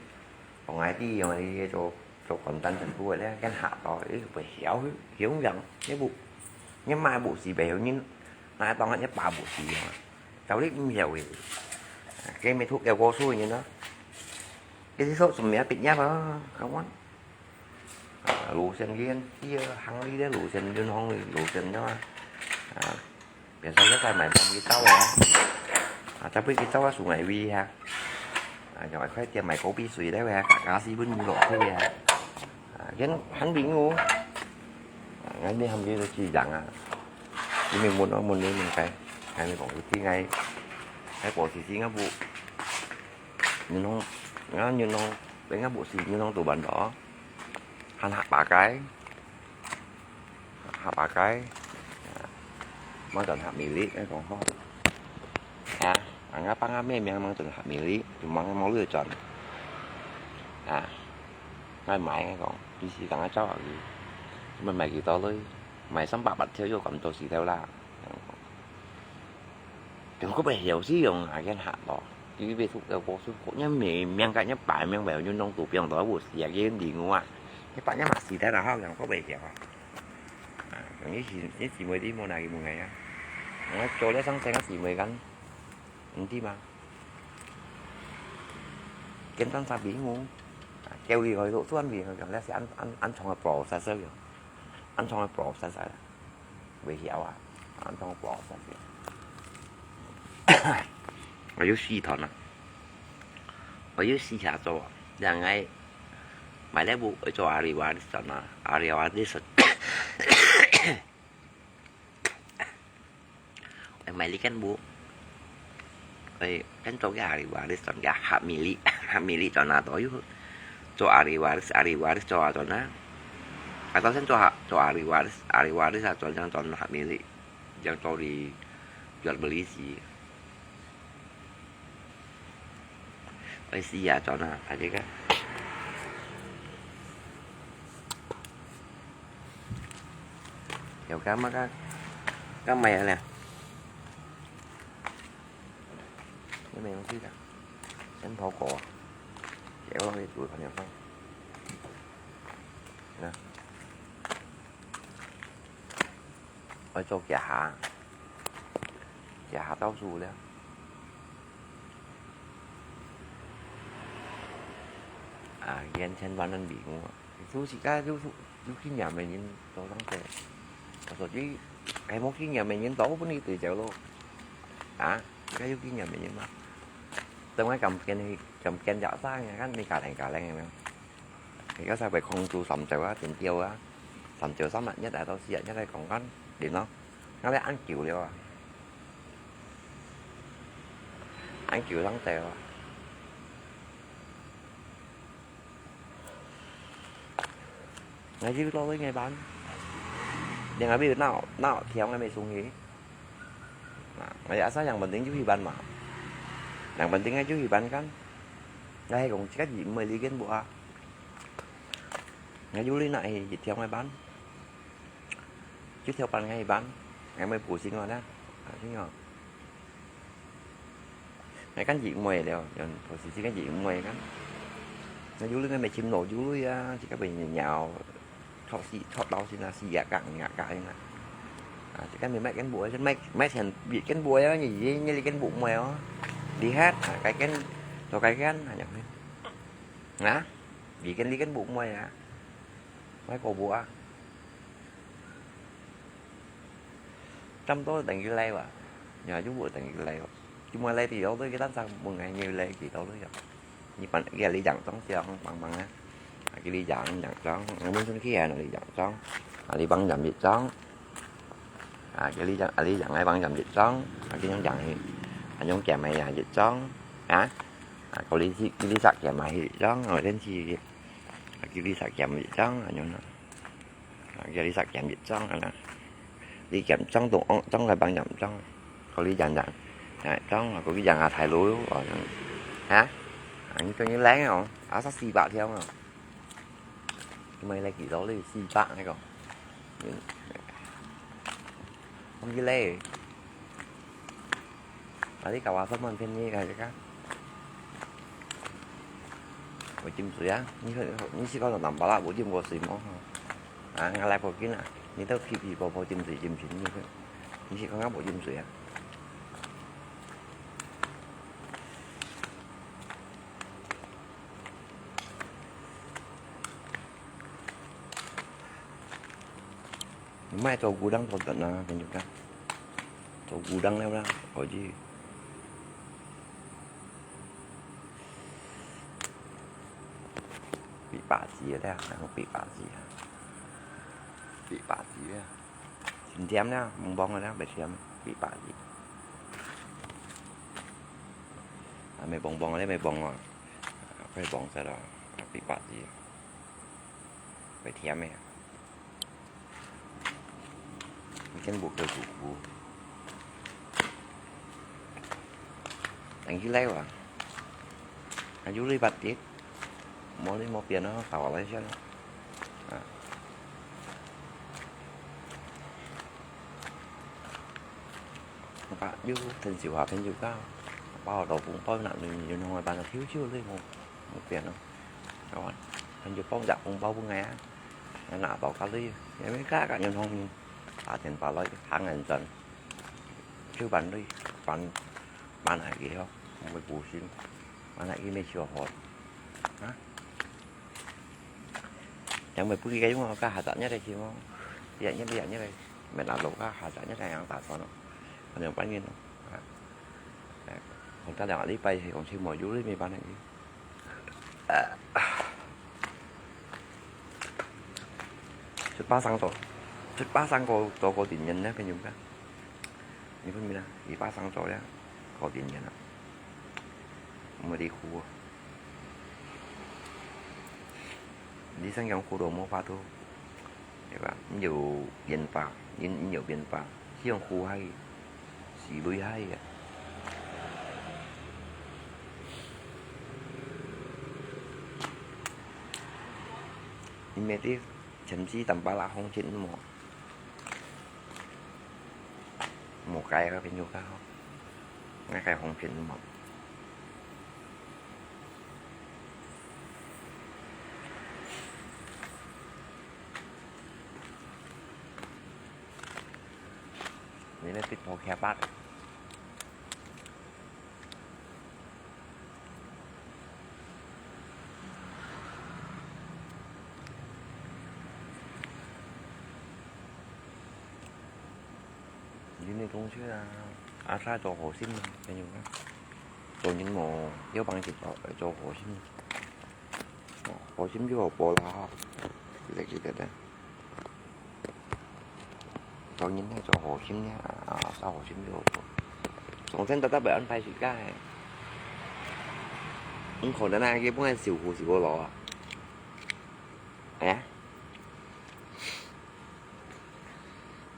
講𠊎知，𠊎知做，做content真久个咧，跟下到，誒，會曉，曉樣，你不，你買不是白曉，你拿當一把不是嘛，到底毋曉个，佢咪讀了過書个人咯，佢係說什麼畢業啊，kawan，啊，路線員，佢行哩咧，路線員行哩，路線个嘛，啊。 Biasa kita買pang kita ya. Ah, tapi kita wa sungai wi ya. Ah, yang khai tiap mai kopi sui deh ya, kak kasi pun mulo tu ya. Ah, kan han bingung. Ah, ngan ni ham dia tu cidang ah. Ini mun mun ni mun kai. Ngan ni kong kuti ngai. Ngai posisi ngai bu. Nyunong, ngan nyunong, pengen bu si nyunong tu bandar. Han hak pakai. Hak pakai. Mang chọn hak milik, ngai kong hok. Ha, ngah pang ngah mê miang mang chọn hak milik, cuma ngah mau lựa chọn. Ha, ngai mai ngai kong, di si kang ngah chau aki. Cuma mai kita lui, mai sampak bat thiau yo kam to si thiau lah. Yung ko bai hiau si yung agen hak to. Di bai thuk tau ko su ko nya mê miang ka nya pai miang bai yung nong tu piang to bu si agen di ngua. Nya pa nya mak si thiau lah hok yung ko bai hiau. 啊，你姊，你姊妹知無哪个問題啊？我做了生成个姊妹間，毋知嘛？簡單差別無？啊，教育佢都算別佢講，那是安安安裝个 process 个，安裝个 process 个，會曉啊，安裝个 process 个。我有試團啊，我有試下做，兩个買了部做阿里瓦的算啊，阿里瓦的算。 Ê, mai li kan bu. Ê, kan to ke ahli waris ton ke hak milik, hak milik ton na to yu. To ahli waris, ahli waris to to na. Atau sen to hak, to ahli waris, ahli waris to yang ton hak milik. Yang to di jual beli si. Ê, si ya ton na, tadi kan. Kéo cá mắc á. Cá mè nè. Cái mè không thích à? Chén thau cổ. Kéo nó đi tuổi còn nhiều không? Nè. Ôi, cho kia hả? Kia hả tao dù đấy. À, yên chen văn anh bị ngu. Chú chỉ cá chú, chú, chú kinh nghiệm này nhìn tao lắm kìa. Tao chỉ cái món kinh nghiệm này nhìn tao bún đi từ chợ luôn. À, cái chú kinh nghiệm này nhìn mà. Tao mới cầm cái này, cầm cái giỏ sang nha, cái này cả lành cả lành này. Thì có sao phải không chú sắm chèo á, tiền tiêu á. Sắm chèo sắm mạnh nhất là tao xịn nhất là còn con. Đến nó. Nó lại ăn kiểu liều à. Ăn kiểu lắm chèo à. Ngai jiu lo loi ngai ban. Yang abi nao, nao thiau ngai mei sung hi. Ngai asa yang penting jiu hi ban ma. 人問定𠊎就去搬間。𠊎係講自家人毋會理間屋啊。𠊎有理哪去一條𠊎搬，一條搬𠊎去搬，𠊎毋會補錢个啦。啊，聽哦。 𠊎間日妹了，人婆是自家日妹間。𠊎有鐳𠊎乜尋老有鐳啊，自家會鳥，托死托到先啊，死啊，硬啊，硬啊。啊，自家乜買間屋，買買錢別間屋啊，你你你間屋妹哦，你看啊，該間，到該間啊，樣啊，你間你間屋妹啊，買個屋啊。 差不多等於來哇，你看就無等於來哦。就莫來比較多，佢單上問𠊎你來幾多了呀？你搬，佢你養裝這樣幫忙啊？啊，佢你養養裝，𠊎問聲佢啊，你養裝，啊，你幫養一裝，啊，佢你養啊，你養愛幫養一裝，啊，佢用養去，啊，用減買呀一裝，啊，啊，佢你去，佢你啥減買去一裝，我先去，啊，佢你啥減一裝，啊，用啊。 啊，佢你煞減一張啊啦。你減張同安，張來幫減張，佢你減減，哎，張啊，佢你減下太多哦，哈？啊，你等於零哦，啊，煞四百條哦。你買來幾多哩？四百那個。嗯。忘記嘞。 啊，你搞啊，分分便宜个，这个。無浸水啊？你去，你試過南巴拉無浸過水無？啊，𠊎來附近啊，你都去去過無浸水浸水，你去，你試過無浸水啊？ 你莫做古董做等啊，朋友看。做古董了啦，可以。比巴西的啦，然后比巴西啊，比巴西啊，真甜啦，棒棒的啦，袂甜，比巴西。啊，没棒棒的，没棒啊，没棒噻啦，比巴西。 會甜个。你真無夠苦苦。等佢來哇。啊，有你八折，無你無變咯，打我來先咯。啊。啊，有朋友啊，朋友家，包到紅包那裡，有弄个辦法，少少你無，無變咯。 好啊，佢就包隻紅包分𠊎啊，𠊎拿到家裡，因為家家人同你打電話來，行人轉，就辦理，辦，辦下去吼，毋會補錢，辦下去乜就好，啊？因為不過用个下隻月个錢哦，別月別月个，乜拿到个下隻月个樣打算咯，反正半年咯，啊，啊，好，大兩個禮拜係講錢無有，你乜辦下去。 七八成做，七八成个做个定人呢，朋友看。你看咩啦？七八成做了，个定人啊，毋會離苦啊。你想講苦都無法度。 對吧？你有變化，你，你有變化，像苦海，是淚海啊。你每日前期淡薄仔風景無？無該个朋友較好，該个風景無。 你呢，必討徛吧。你呢，同學啊，阿沙做好心啊，朋友啊，做人無，要幫佢做，做好心。 哦，好心就好報啦，記得記得的。做人愛做好心呢，啊，做好心就好報。上天特特會安排時間个。毋可能啊，佢本來受苦受到老啊。哎呀，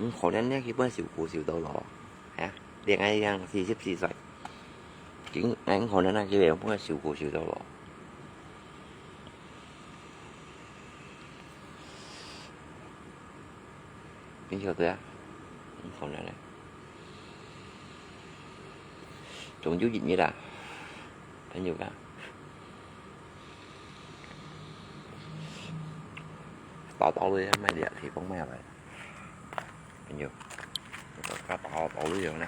毋可能呢，佢本來受苦受到老啊。哎呀，戀愛一樣，四十四歲。緊，哎，可能那个人不会修过修到咯。你晓得啊？可能嘞。终究一日啊，朋友啊。到到了，买点地方买来。朋友，到到了呢，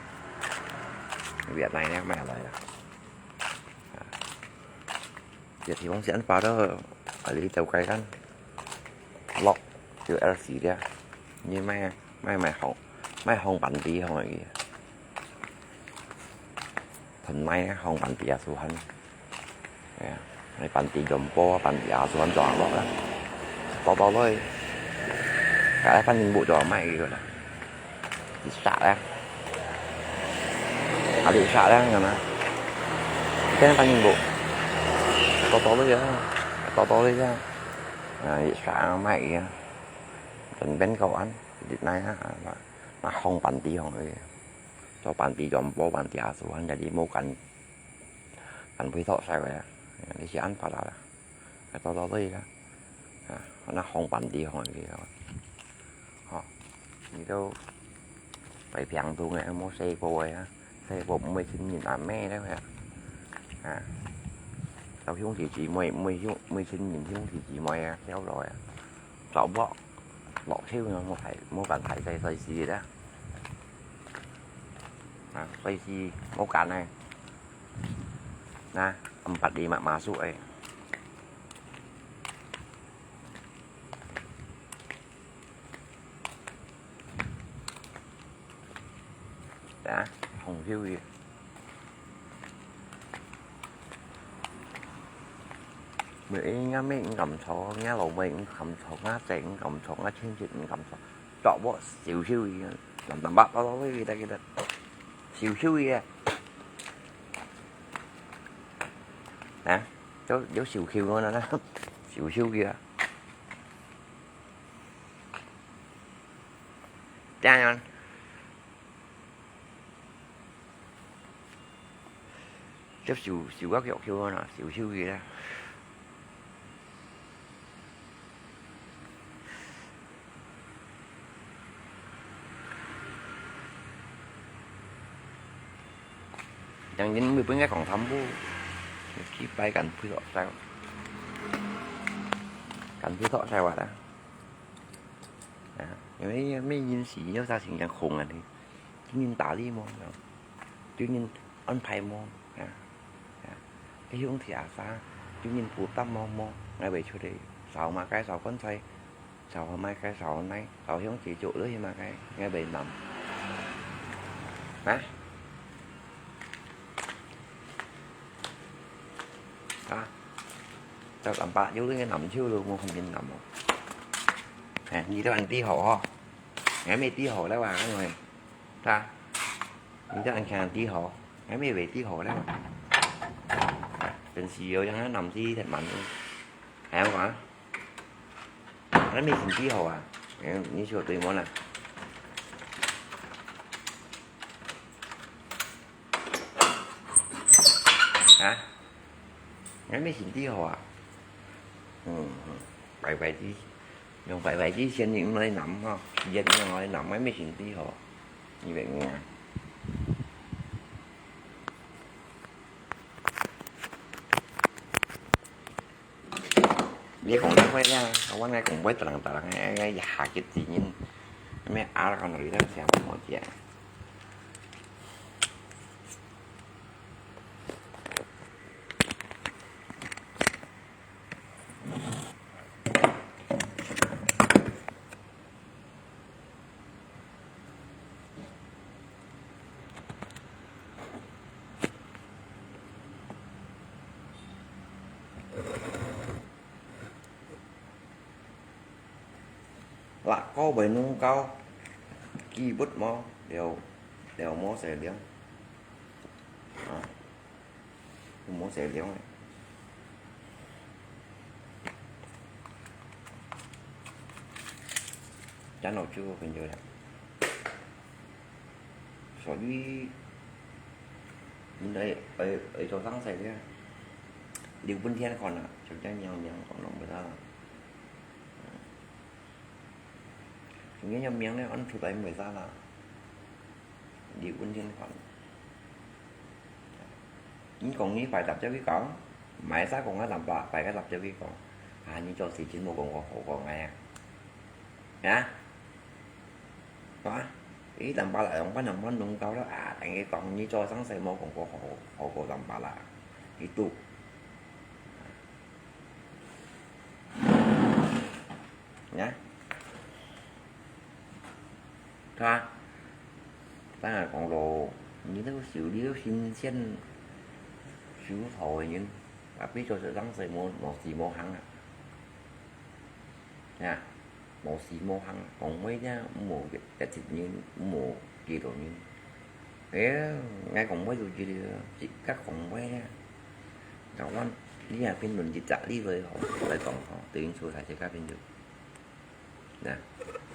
越南呢买来了。 有地方先发到，啊，你走开看，落就L C了，你卖卖卖红卖红板地红个，很卖啊，红板地啊，suhan，哎呀，你板地全部啊，板地啊，suhan全落啊，包包落，该反正不就卖一个了。 一煞咧，啊，一煞咧，咁啊，真係反應無，多多个啊，多多个啊，啊，一煞賣个啊，真變高安，一來啊，啊，啊，紅板地紅个，做板地全部板地啊，suhan jadi無敢，敢飛托晒个啊，你是安法啦。 啊，多多个啦，啊，那紅板地方个，吼，你都白平東个，無細个个啊，細个毋會親人啊，咩个啊，啊，到兄弟姊妹，毋會兄，毋會親人兄弟姊妹啊，交流啊，找無，落手啊，無大，無辦大細細事个啦，啊，細事無敢个，那，empat lima masuk个。 啊，紅手个。毋係，人家妹毋敢坐，人家老妹毋敢坐，人家姐毋敢坐，人家親戚毋敢坐，著我少少个，南南北北北个，記得，少少个。啊，有，有少少个啦，少少个啊。 點樣？就收，收个腳手啊，收收个啦。當然，每本个講全部，幾擺敢配落晒，敢配落晒話啦。 啊，因為咩人事有啥情形空啊，你，有人打理無？有人安排無？啊，啊，你兄弟阿叔，有人負擔無？無，𠊎會出去，掃麼个掃棺材，掃麼个掃泥，掃鄉下做了去麼个，𠊎會揇。啊？ 啊，就南北有个南手咯，無看見南哦。哎，你都恁知好吼，𠊎乜知好了哇，因為，啊，你都恁強知好，𠊎乜會知好了哇。真是有樣南西忒慢，還要講啊？ 那你先知好啊？嗯，你說對無啦？啊？那你先知好啊？嗯，嗯，拜拜之，用拜拜之前你毋來揇吼，一日你來揇，那你先知好，你明啊？ 你講得會啦，我那講會突然突然，哎，哎，一下个字音，咩啊，講到你在想什麼字啊？ 辣椒會弄到，記不無，了，了無洗了。啊，無洗了。真好吃，朋友呀。 所以，你愛，愛，愛做生意个，留分天看啊，像這樣命講攏毋得啦。像這樣命呢，恁出來毋會使啦，留分天看。你講你拜六才去講，買啥講啊，禮拜，拜个六才去講，啊，你做事情無講過好講个啊，啊？ 啊，你禮拜六上班，上班攏夠了啊，等於講你做生意無講過好，好過禮拜六，你都。啊，看，當然講咯，你都修，你都新鮮，修好个人，啊，比做生意無，無事無行啊。 呀，無事無行，講話呢，無得罪人，無激到人。哎呀，𠊎講話就知了，自家講話呢。台灣，你也評論一隻例來吼，來講吼，對因素大自家評論。那，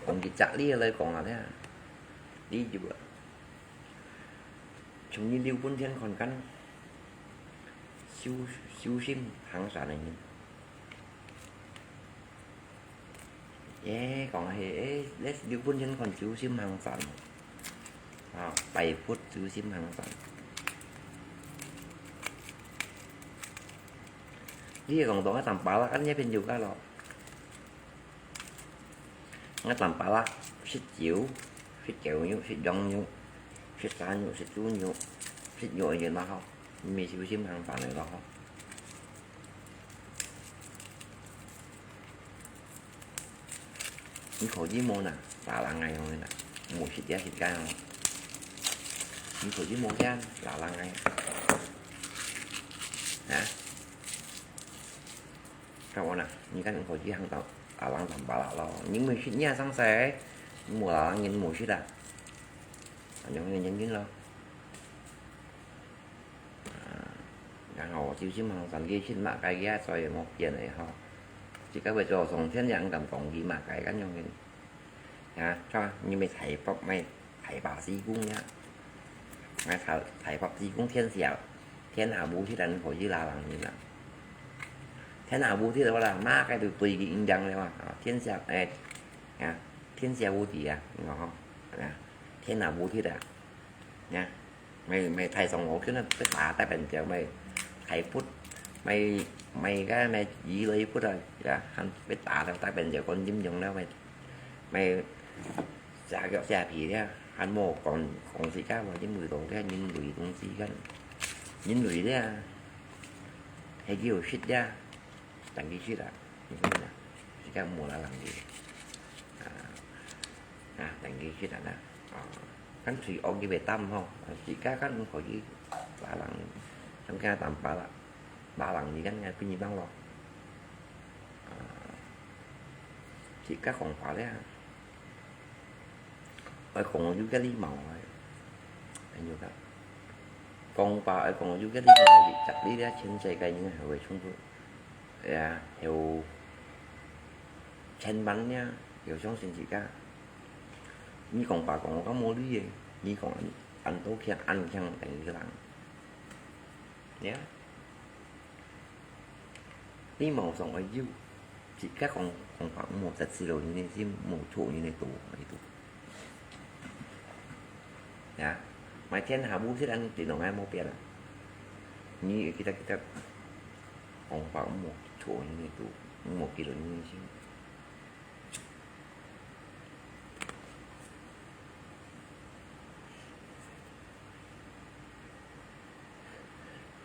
講一隻例來講啊，呢，你就啊，從你留分天看看，修，修心行善个人。 誒，講起，誒，你留分天看修心行善，啊，拜佛修心行善。你講到𠊎當巴拉，恁樣變有个咯。𠊎當巴拉，食酒，食狗肉，食羊肉，食蛇肉，食豬肉，食肉个人啦吼，你咪修心行善个咯吼。 你可以無啦，拉冷个樣啦，無食這食該哦。你可以無這拉冷个，啊？看我啦，你看你可以行到拉冷當巴拉咯，你無食你上勢，無拉冷你無食啦，恁樣个原因咯。 啊，然後修心行善个心嘛，該个所以無變个吼。自家會做上天也毋敢講佢嘛，該个樣个。啊，看，你咪大伯，咪大伯師公呀。𠊎大，大伯師公天下，天下無敵人可以拉人个啦。天下無敵个話啦，嘛該就對佢應當了啊。啊，天下，誒，啊，天下無敵啊，你看吼，啊，天下無敵啊，啊。 賣，賣大上好，可能被打大板腳，賣大骨，賣，賣个賣魚類骨啊，呀，還被打到大板腳，講點樣了，賣，賣蛇腳蛇皮了，還無講，講自家話，因為到个人類東西个，人類了，還有食了，等佢食啊，你看啊，自家無啦人類，啊，啊，等佢食啊，啊。 看誰惡佢會擔吼，自家看可以拉人，像該擔巴拉，拉人你看該不一樣咯。啊，自家講話咧，愛講有個禮貌啊，還有个，講話愛講有個禮貌，你這裡咧，全世界人還會衝突，哎呀，有千萬呢，有相信自家。 你講話講到無理个，你講恁，恁多強恁強等於个人。呀，禮貌上愛有，自家講，講話莫得罪了人个心，莫觸人个道，愛有。呀，賣天下無敵人，這種愛莫變啊。你記得，記得，講話莫觸人个道，莫激到人个心。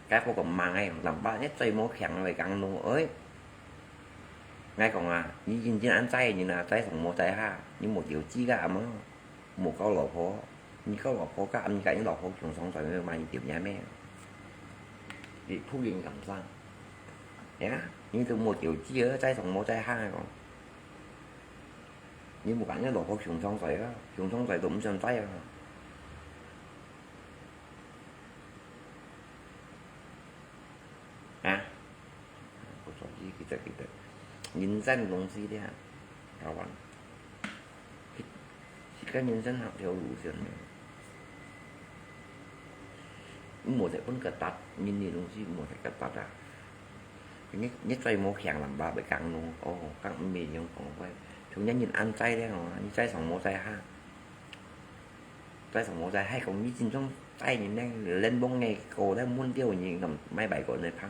該个講吂个，人把你最無強个講咯，哎。𠊎講啊，你認真恁濟人啊，濟上無濟下，你無條件个阿媽，無交老婆，你交老婆个，你甲你老婆共上床，買條命咩？你ผู้หญิง敢生？呀，你都無條件个，濟上無濟下个講。 你無甲你老婆共上床啊，共上床都毋算在啊。啊？不錯，記得記得，人生東西咧，好玩。自家人生行條路線呢。毋好再分佢答，人个東西毋好再佢答啊。你，你再無強人吧，會講咯，哦，講毋係用講話，像人人恁在咧吼，你在上無在下，在上無在下，講你真正在人咧，連幫个過來問掉你，咁買白過來放。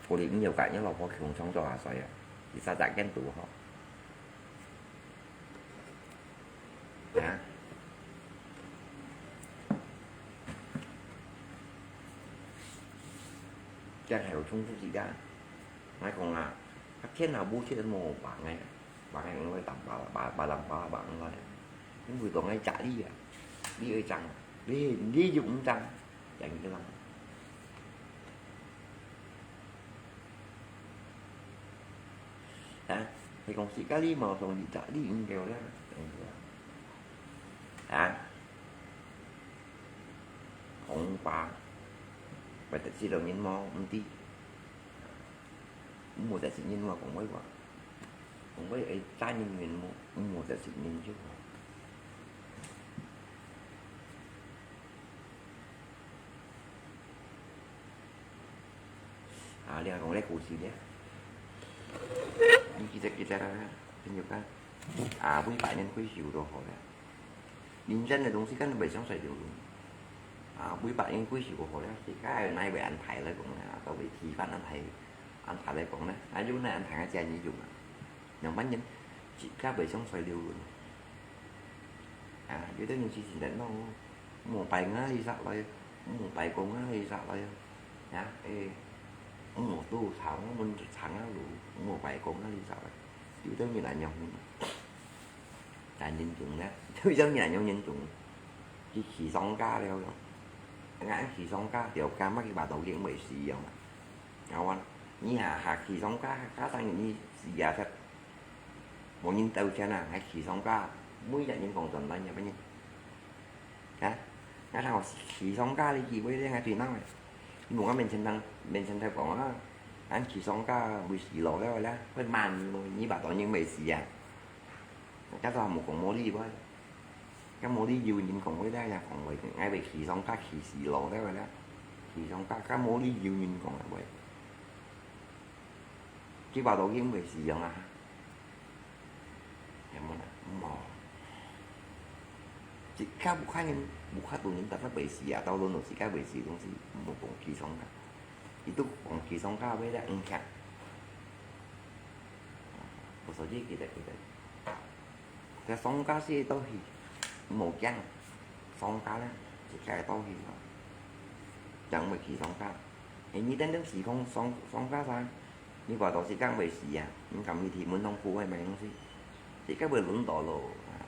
我哋毋要講，你老婆窮創作下衰啊，你啥咋見到吼？ 啊？這還有衝突時間。𠊎講啊，啊，天下無鐵無橫个，橫个因為打巴拉巴拉巴拉巴拉橫來，因為當愛食你啊，你愛爭，你，你就毋爭。 正經啦。啊，係講自家禮貌上你就，你應該啦，正經啦。啊，講話，或者係老人無，毋知。毋好再係人話講話話，講話會打人面目，毋好再係人就好。 啊，你還講這故事咧？你記得，記得啊，朋友啊。啊，為百年歸修就好了。人生个東西，根本袂像水流輪。啊，為百年歸修就好了。自家哪會安排來講呢？啊，到底地方安排，安排來講呢？啊，有哪安排个建議用啊？ 兩萬年，自家袂像水流輪。啊，有兜人是真正講，莫拜我哩煞來，莫拜公啊哩煞來，啊，誒，莫做長啊，莫長啊路，莫拜公啊哩煞來。有兜人恁樣，但人種呢，有兜人恁樣人種，佢去上架了喲。𠊎去上架，條街嘛，佢話到佢毋會死樣啊。 啊，你下下去上架，下生你死啊忒。無人道歉啊，還去上架，每日人講轉來，你乜人？啊？𠊎聽講去上架个機會，你還最鬧个。你無講面前當，面前頭講啊，恁去上架會死路了啦，會罵你無？你把當人會死啊？ 該都還無講無理話，該無理由人講話咧，也講話，𠊎會去上架去死路咧，去上架，該無理由人講个話。佢話到佢毋會死樣啊？有無啦？無。自家屋下人，屋下大人，大家會死啊，到老老自家會死東西，毋好講去上架。佢都講去上架話咧，毋聽。我手機記得，記得。 該上架係到去，無驚，上架咧，自家到去咯，正會去上架。誒，你等等時空上，上架啥？你話到時間會死啊？你敢去天門洞窟會買東西？自家會輪到咯，啊，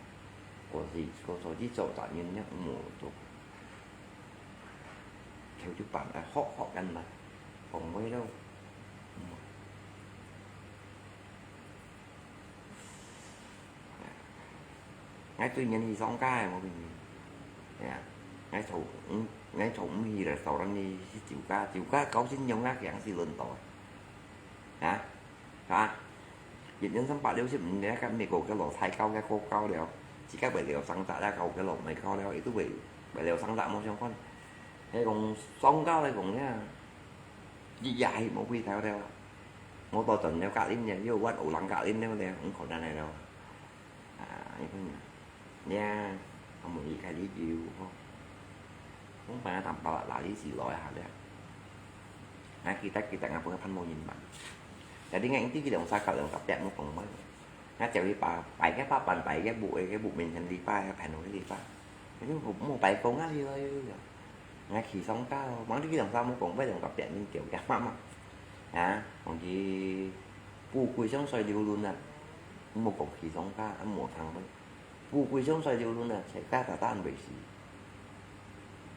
我是，我手機做責任了，無做。就就辦，啊，學，學緊啦，講話咯。嗯。 𠊎最願意上街个，無朋友。係啊，𠊎坐，嗯，𠊎坐毋起來，坐等你去酒家，酒家高興用啊，強勢輪到啊。啊？啊？一年三百六十五日，佮美國个老太高个過高了，自家袂了生活啦，高个老妹高了，佢都袂，袂了生活，無相關。係講上街來講呢，日夜係無幾條了。我到轉了隔離呢，又換有人隔離了呢，毋可能來了。 啊，一般人，你啊，我問你个理由吼，講白啊，淡薄仔，哪裡是來下咧？啊，記得，記得，𠊎分佢判無人嘛。Jadi𠊎一定記得用三角兩十點，我講嘛。𠊎就去把，擺个八板，擺个木，个木面前禮拜，盤落去禮拜。Jadi無，無擺公啊，你來，𠊎去上街哦，望你去兩三木講，擺兩十點，你叫佢媽媽。啊，講佢 富貴像水流輪啊，莫講去上街，啊，無通咩。富貴像水流輪啊，自家單單袂死。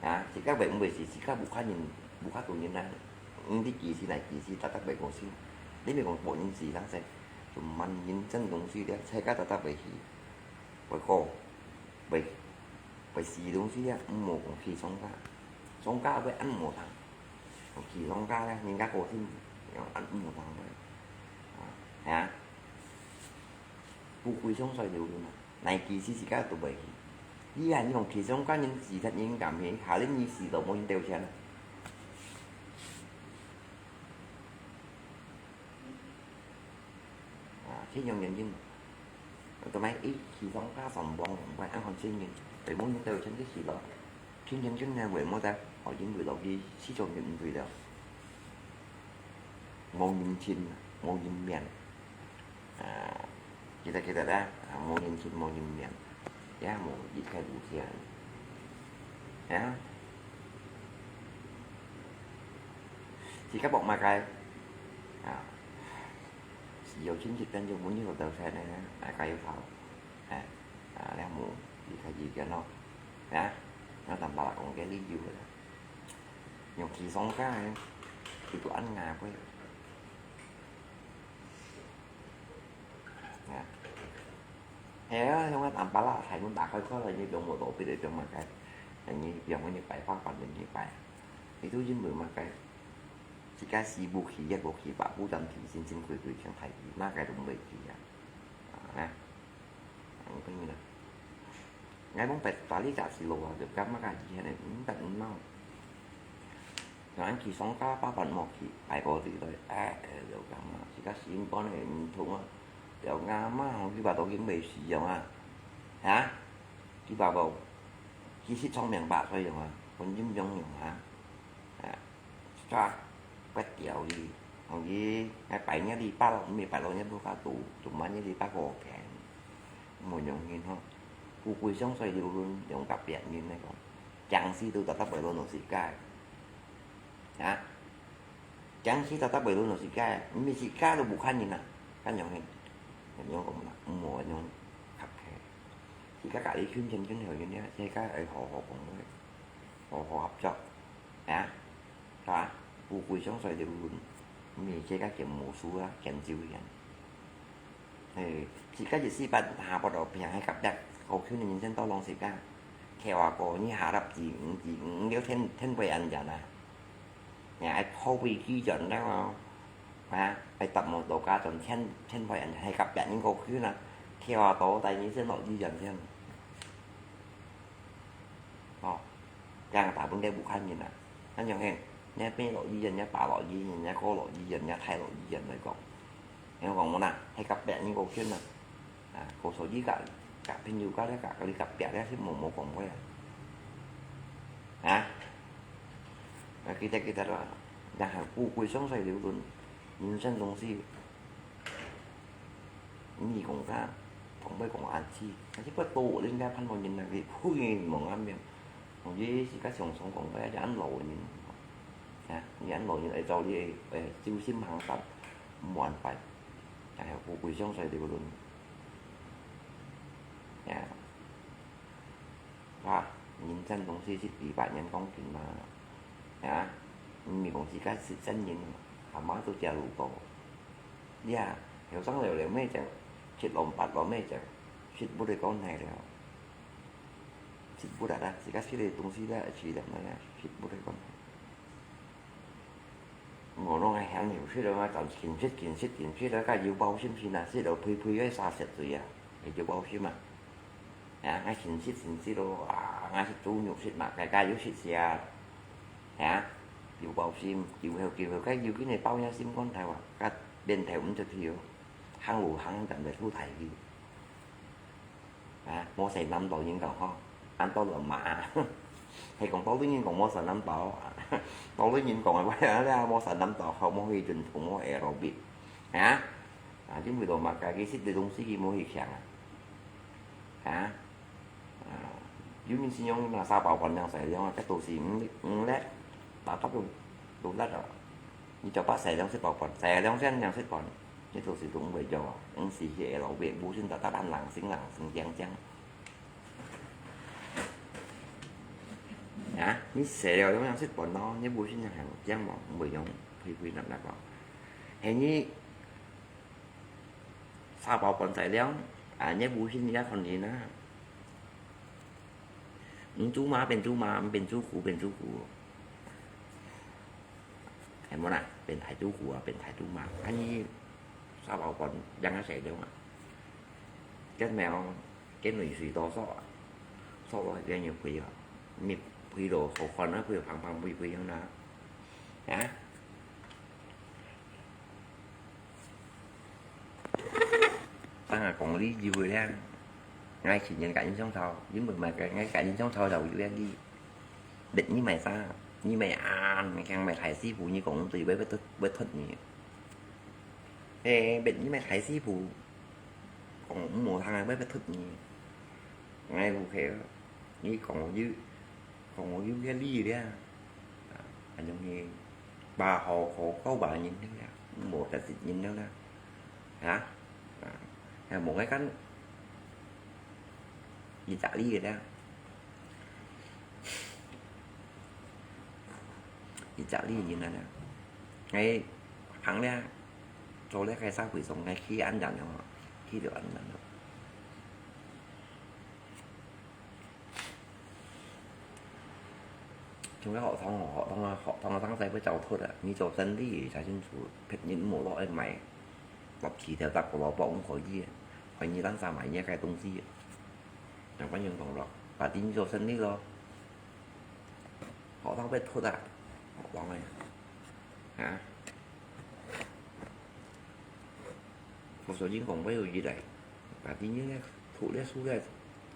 啊，自家袂毋會死，自家無可能，無法度人啊。毋知幾時來幾時，逐逐袂過身。你莫講別人死，人死，就萬人真東西了，自家逐逐袂死。袂過，袂，袂死東西啊，毋好講去上街。上街會恁無通。 去上街咧，人家高興，又恁毋通咧。啊，係啊。富貴像水流輪啊，哪幾時自家都袂去。你還用其中間人自殺人敢去，下令你死都無人道歉啊？啊，這種原因，做麼一起上家上網，我安看真人，對無人道歉就死咯。天天真人為麼个，哦，因為落去市場就毋對了，無人情，無人面。 啊，記得記得啦，啊，無人情無人面，也無一个路線。啊，自家博麼个？啊，是有親戚朋友問你个道歉呢，啊，加油跑，哎，啊，了無，你家己个咯，啊，那坦白講个理由啦，用其中个，佢都安雅个。 啊，係啊，用个坦白啦，大門打開開來，你放無多，別个放麼个，你放你擺花環，你擺，你都因為麼个，自家死無去，也無去吧，不然平心靜氣對像大地，麼个都毋會去啊。啊，啊，你講啦，𠊎講白，大理解是路啊，就感覺个以前个，毋得毋鬧。 人去上家八萬莫去，拜過去來，哎，就咁啊，自家心肝个毋痛啊。就阿媽吼，佢爸都已經未死樣啊，哈？佢爸無，佢識聰明吧，所以樣啊，本身樣樣啊，啊，抓，不掉佢，同佢，哎，拜年禮拜咯，毋係拜六日不較多，做麼日禮拜過平，無用心吼。富貴相隨流轉，用甲別人來講，僵屍都特特會輪到自家。 啊，僵屍特特會輪到自家，毋係自家都無看人啊，恁樣个，恁樣講啦，毋好恁樣客氣。自家家己圈圈圈好人呢，自家愛好好講話，好好合作，啊，係吧？富貴相隨流轉，毋係自家見無輸啊，見少人。 嘿，自家一時半下不到病，還甲得，過去人生到攏自家。跳啊過，你下粒子五子五六天天會安然啊。你愛破位基準了哦，啊，愛搭摩托家準天天會安然，還甲別人過去啦。跳啊到，但你先落地人先。哦，這樣大部分个武漢人啊，恁樣嘿，你變落地人，你爸落地人，你哥落地人，你太落地人來講。 你講無啦，係甲別人過去啦。啊，過所以甲，甲朋友甲咧，甲你甲別咧，係無無講話啊。啊，啊，記得記得啦，但係富貴相隨流轉，人生總是，毋係講甲，講毋講恁仔，但係不過多人家盼望人來去，不然無恁樣。我也是甲常常講，哎呀，恁老人，啊，你恁老人，哎，照你，哎，修心行善，無安排。 哎呀，富貴相隨流轉。呀，啊，人生總是一二百年光景嘛。啊，毋係講自家係真人，阿媽都食路過。呀，後生了了咩就，七老八老咩就，食不得講係了。食不得啦，自家食个東西啦，食了咩啦，食不得講係。 無攏係嫌油食了嘛，當緊食緊食緊食了，甲油包心心啊，食了肥肥个沙石水啊，係油包心啊。啊，𠊎緊食緊食咯，啊，𠊎食豬肉食嘛，該該又食蛇啊，啊，油包心，油後油後，該油緊个包若心肝頭啊，甲面頭毋出去哦，行路行緊來吐大氣。 啊，無使恁多人講吼，恁多人罵啊。係講多數人講無使恁多，多數人講个話，啊，無使恁多，好無去運動，無aerobic。啊，啊，因為都嘛，家己食个東西佢無去強啊。啊，啊，有人信用拿沙包罐樣使用啊，這都是毋，毋咧，打打都，都得啊。 你就把洗涼食飽飯，洗涼先涼食飯，你都是都毋會做啊。毋是去aerobic，無先得得人冷靜冷靜靚靚。啊，你洗了涼涼食飯咯，你無先涼靚無，毋會用肥肥立立哦。係你沙包飯洗涼，啊，你無先你也看人啊。 毋豬嫲變豬嫲，毋變豬牯變豬牯。係無啦？變大豬牯啊，變大豬嫲。恁呢沙包罐樣啊洗了嘛。結尾哦，結尾水多少啊？坐落去，你陪哦，你陪到坐飯啊，陪到旁旁陪陪樣啦，啊？當然講理由个啦，𠊎情願佮你相吵，因為麼个？𠊎佮你相吵就有个理。別人買衫，你買啊，你講買大西服，你講對，會會突會突你。誒，別人買大西服，講無通啊，會會突你。𠊎毋係，你講有，講有个理了。啊，恁樣个，八號好九萬人了啦，無得十人了啦。啊？啊，還無愛看，一隻理个啦。一隻理人啊啦。𠊎行了，做了該社會上，𠊎去恁樣哦，去到恁樣哦。 像該學堂哦，學堂啊，學堂啊，當時會走脱啊。你做生理，查清楚，別人無落去買，落市頭搭胡蘿蔔毋可以啊。反正當時買你个東西啊，像恁樣講咯，反正你做生理咯，學堂會脱啊，學堂个，啊。 我所以講，我有一來，把今天个土咧、樹咧，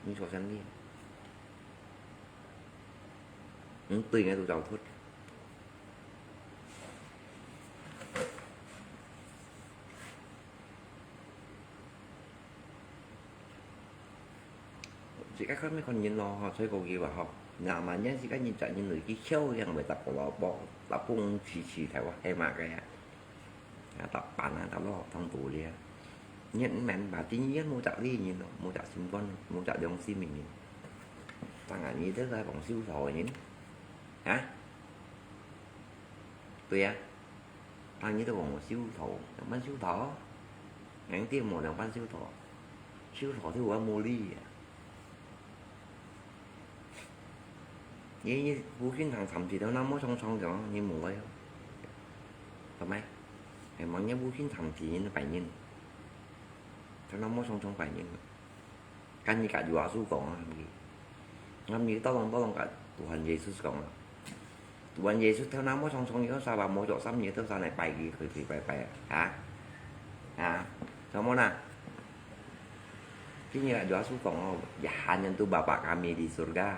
你所生理，嗯，對，𠊎都找出。自家看咩看人咯，吼，吹過去吧，吼。那麼人自家人責任來去敲，樣會搭胡蘿蔔，搭風吹吹，台灣係麼个啊？ 啊，搭班啊，搭落當多咧。你毋免吧，第二日無隻理人咯，無隻心肝，無隻良心个人。當然，你這個講修道个人，啊？對啊，當然都講修道，兩班修道，人哋無兩班修道，修道就有無理啊。 你，你不信，常常去到那麼常常講，你無愛哦。係咪？哎，望你不信，常去人拜人，到那麼常常拜人。跟你甲主耶穌講啊，你，你到當到當甲Tuhan Yesus講啊。 Tuhan Yesus頭那麼長長，你看沙發無著衫，你到山來拜佢，佢佢拜拜啊？啊？啊？做麼啦？今日主耶穌講哦，「Hanya tu Bapa kami di surga."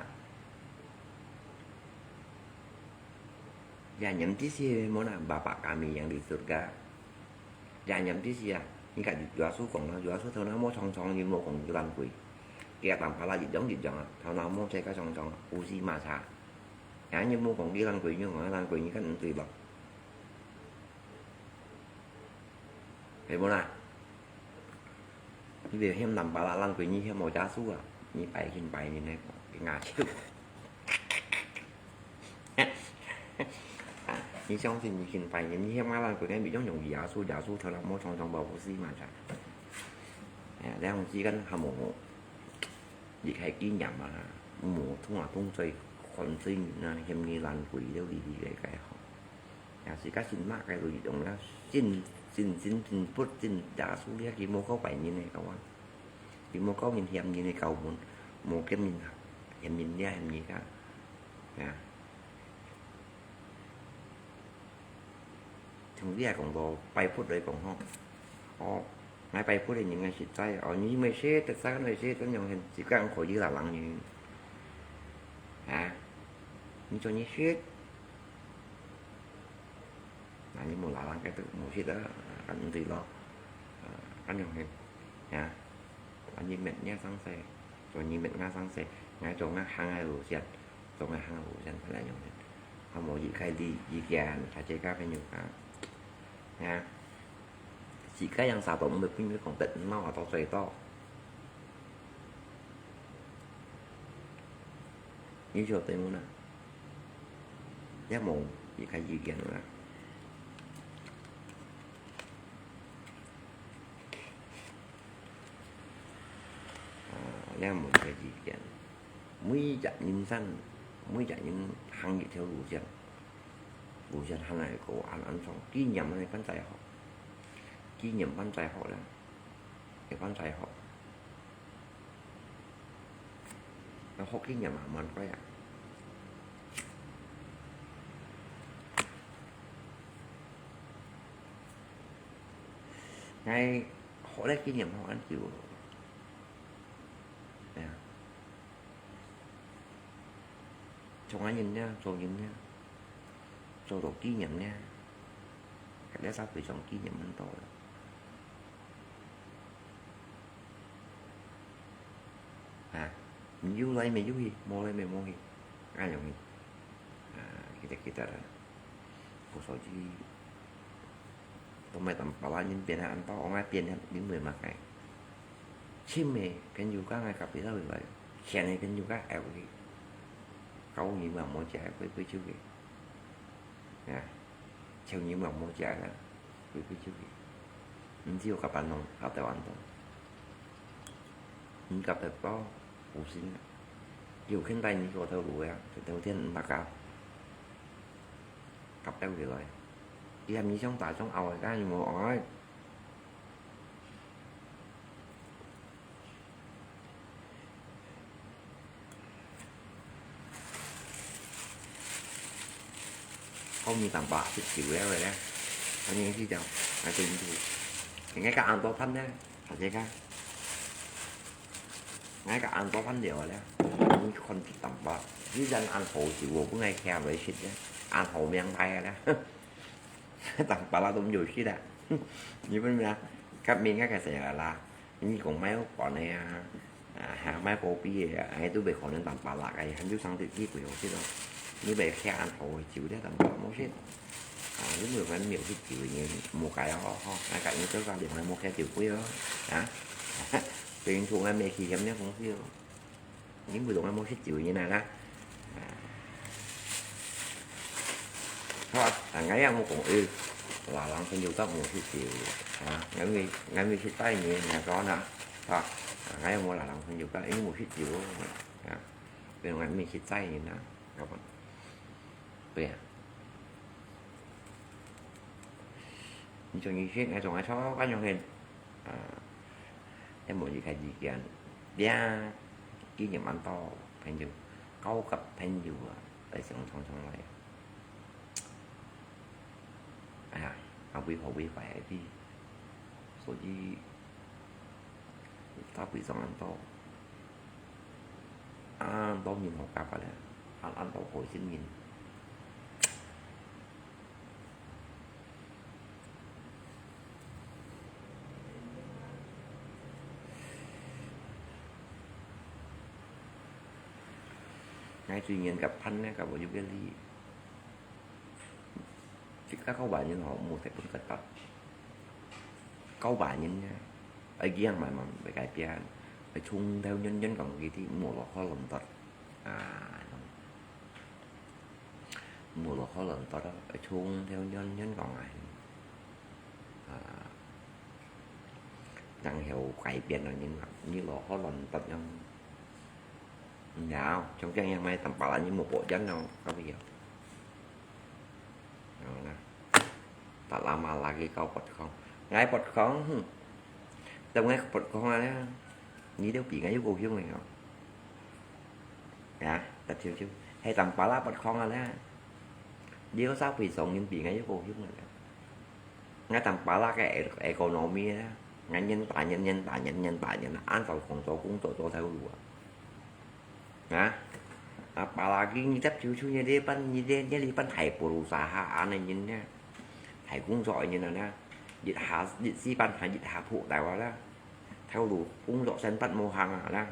Ya, nyam di si mo na, Bapa kami yang di surga. Ya, nyam di si ya. Ni ka Yesus kong na, Yesus thâu na mo chong chong, ni mo kong ilan kui. Kaya tampala jijong jijong ah, thâu na mo chai ka chong chong, usi ma cha. Ya, ni mo kong ilan kui, ni kong ilan kui, ni kan ntui lo. Hay mo na. Ni bi hiam tampala lan kui, ni hiam mo cha su ah, ni pai kin pai ni ne, nga chiu. Ni xiang xin ni xin pai ni hiam nga lan kui ne, bi jong yong Yesu, Yesu thâu na mo chong chong bao si ma cha. Ya, 兩時間還無，你開紀念啊，無通啊通嘴，看嘴面啊，嫌你爛鬼了，你你个个吼。也是个信嘛，个路用了，信信信信不信耶穌了，佢無夠拜人个，講啊，佢無夠人嫌人个教門，無見人嫌人了，嫌你个，啊。 從這講到拜佛來講吼，哦，𠊎拜佛个人𠊎實在，哦，你乜食得生來食，怎樣很自家可以啦，人人，啊，你做你食，那你無啦人个都無食啊，恁樣咯，啊，恁樣係，啊，恁樣乜也生死，做你乜也生死，𠊎做𠊎行个路線。 做麼个行路線，反正用个，還無一開始意見，大家个朋友啊，啊，自家樣啥都毋會，朋友講得鬧啊，到最多。你就對我啦，也無一開意見啦。 啊，這無个意見。每一隻人生，每一隻人行一條路線，路線行來過，恁恁長，紀念个反正好，紀念反正好啦，个反正好。學經驗還蠻快啊。𠊎學了經驗學恁久，哎呀，從恁樣呢，做人呢，做到經驗呢，這下非常經驗蠻多了。 啊，有來無有去，無來無無去，恁樣去。啊，記得記得啦。故所以，都莫當巴拉人變啊，恁多，𠊎變啊，你會嘛該。親个朋友講啊，隔壁頭來，親个朋友講，哎，去。搞你嘛，無食，會會就去。啊，像你嘛，無食啦。 飛飛出去，毋知有甲班咯，甲台灣咯。毋甲得到，無心啊。有現代人做頭路啊，就頭天毋捌甲，甲兜起來。伊還毋想打中後个，敢有無愛？講你淡薄食酒了个咧，反正係講，啊，對毋住，應該甲恁多飯咧，大家看，應該甲恁多飯了个咧，你看淡薄，你人恁好酒，我本來徛落去食咧，恁好命大个咧，淡薄啦都毋有食啦，你分咩啊？甲明个个死啦啦。 你講買好管个啊，啊，還買保庇个啊，哎，都袂可能淡薄啦，哎，還有生得幾貴好食咯。你袂徛恁好个酒咧，淡薄無食。啊，你袂可能無食酒个人，無解哦，吼，啊，甲你做啥，另外無開酒杯哦，啊，所以從來無去嫌人公司哦。 你毋會同𠊎無食酒个人啊啦。好啊，啊，𠊎也無講，誒，哪人朋友甲無食酒啊？𠊎毋，𠊎毋食齋人來講啊，啊，啊，𠊎也無哪人朋友甲，誒，無食酒啊，變𠊎毋食齋人啊，對啊。你做你食，𠊎做𠊎食，恁樣个，啊。 也無一个意見。這，今日蠻多朋友，交个朋友啊，來上常常來。哎呀，啊，為好為壞个事，所以，大會上恁多，啊，當然好加法了，啊，恁多好心人。 𠊎最近甲伴呢，甲我有个理。即个交換人吼，無得分佢答。交換人呢，愛仰慢慢會改變，愛從頭軟軟講佢知，無落好亂答。啊， 無落好亂答咯，從頭軟軟講啊。啊，然後改變了，你，你落好亂答樣。然後，像這樣樣，買淡薄啦，你無保證咯，到尾啊。好啦，達拉馬拉佢搞拔康，𠊎拔康，哼，等𠊎拔康啊咧，你兜比𠊎又高興个哦。 啊，特少少，係淡薄啦，拔康啊啦。你个社會上人比𠊎又高興个啦。𠊎淡薄啦个economy啦，𠊎年打年，年打年，年打年，按照工作，工作做頭路啊。啊，啊，巴拉吉，你搭手手，你這班，你這，你這班大部落啥下，恁呢人呢，大工作个人啊呢，一下，一時半下，一下仆大話啦。 頭路工作生活無行啊啦。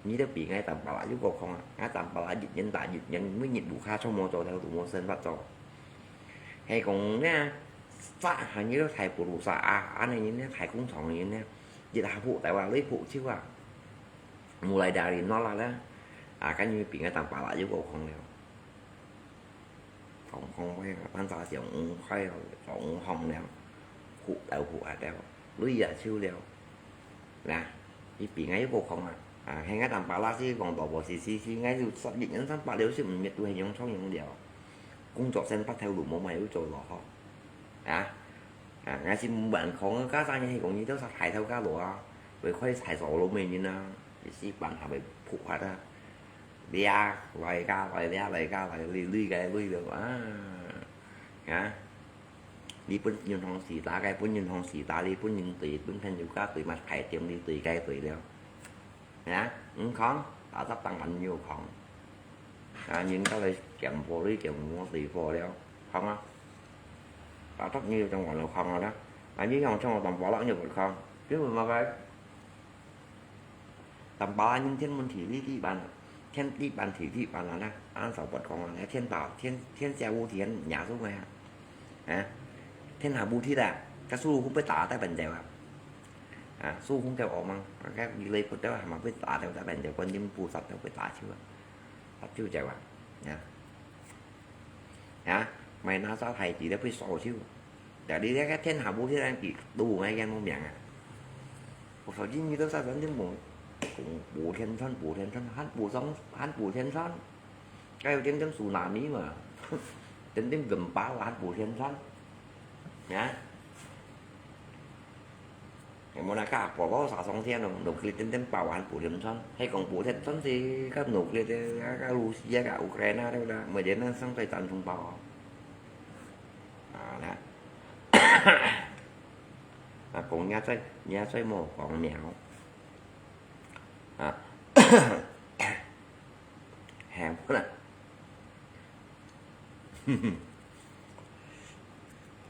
你兜比𠊎淡薄啦，又過講啊，𠊎淡薄啦，一年打一年，每日屋下做無做，頭路無生活做。係講呢，發下你兜大部落啥啊，恁呢人呢，大工廠个人呢，一下仆大話，你仆手啊，無來打理喏啦啦。啊，跟住比𠊎淡薄啦，又過講了。 講講話，反正就毋快哦，就毋放了，哭了哭啊了，淚也笑了。啦，佢比𠊎又過講啊，啊，係𠊎淡薄啦，係講大部是是是，𠊎就十一年三百六十五日都係用創用了。工作生活頭路無嘛有做落吼。啊，啊，𠊎係毋敢講，加上係講你兜啥大頭家佬啊，會開大所羅門人啊，一時半下會仆下啊。掠來个來掠來个來，累累个累了啊！啊！你分銀行時打个，分銀行時打，你分人對，分朋友家對嘛，排店你對个對了。啊！毋空，打十檔還有空。啊！人家來揀貨，你揀無對貨了，空啊！打十你就將完了空了啦。啊！你用像我當巴拉你就空，因為麼个？ 當巴拉人天文地理地板，天地板地理板啊啦，按照佛講啊，天道天天下無天，也是个啊，啊，天下無敵啊，該孫悟空被打得半死啊，啊，孫悟空个惡夢，該一類佛都還嘛被打得半死，觀音菩薩都被打死啊，打死个啊，啊。 啊，莫拿啥太子了，會燒手。但你這个天下無敵个，都無个無名啊！我說今日都啥人都無，無天穿，無天穿，還無上，還無天穿，該有點點tsunami嘛，點點雲包還無天穿，啊！ 有無那个保羅啥上天咯？努力點點包還無天穿，係講無天穿是甲努力个，啊，甲露西啊，甲烏克蘭啊，對不對？每年呢，上最戰爭包啊，啊，那，啊，講也最，也最無講了，啊，係，不能，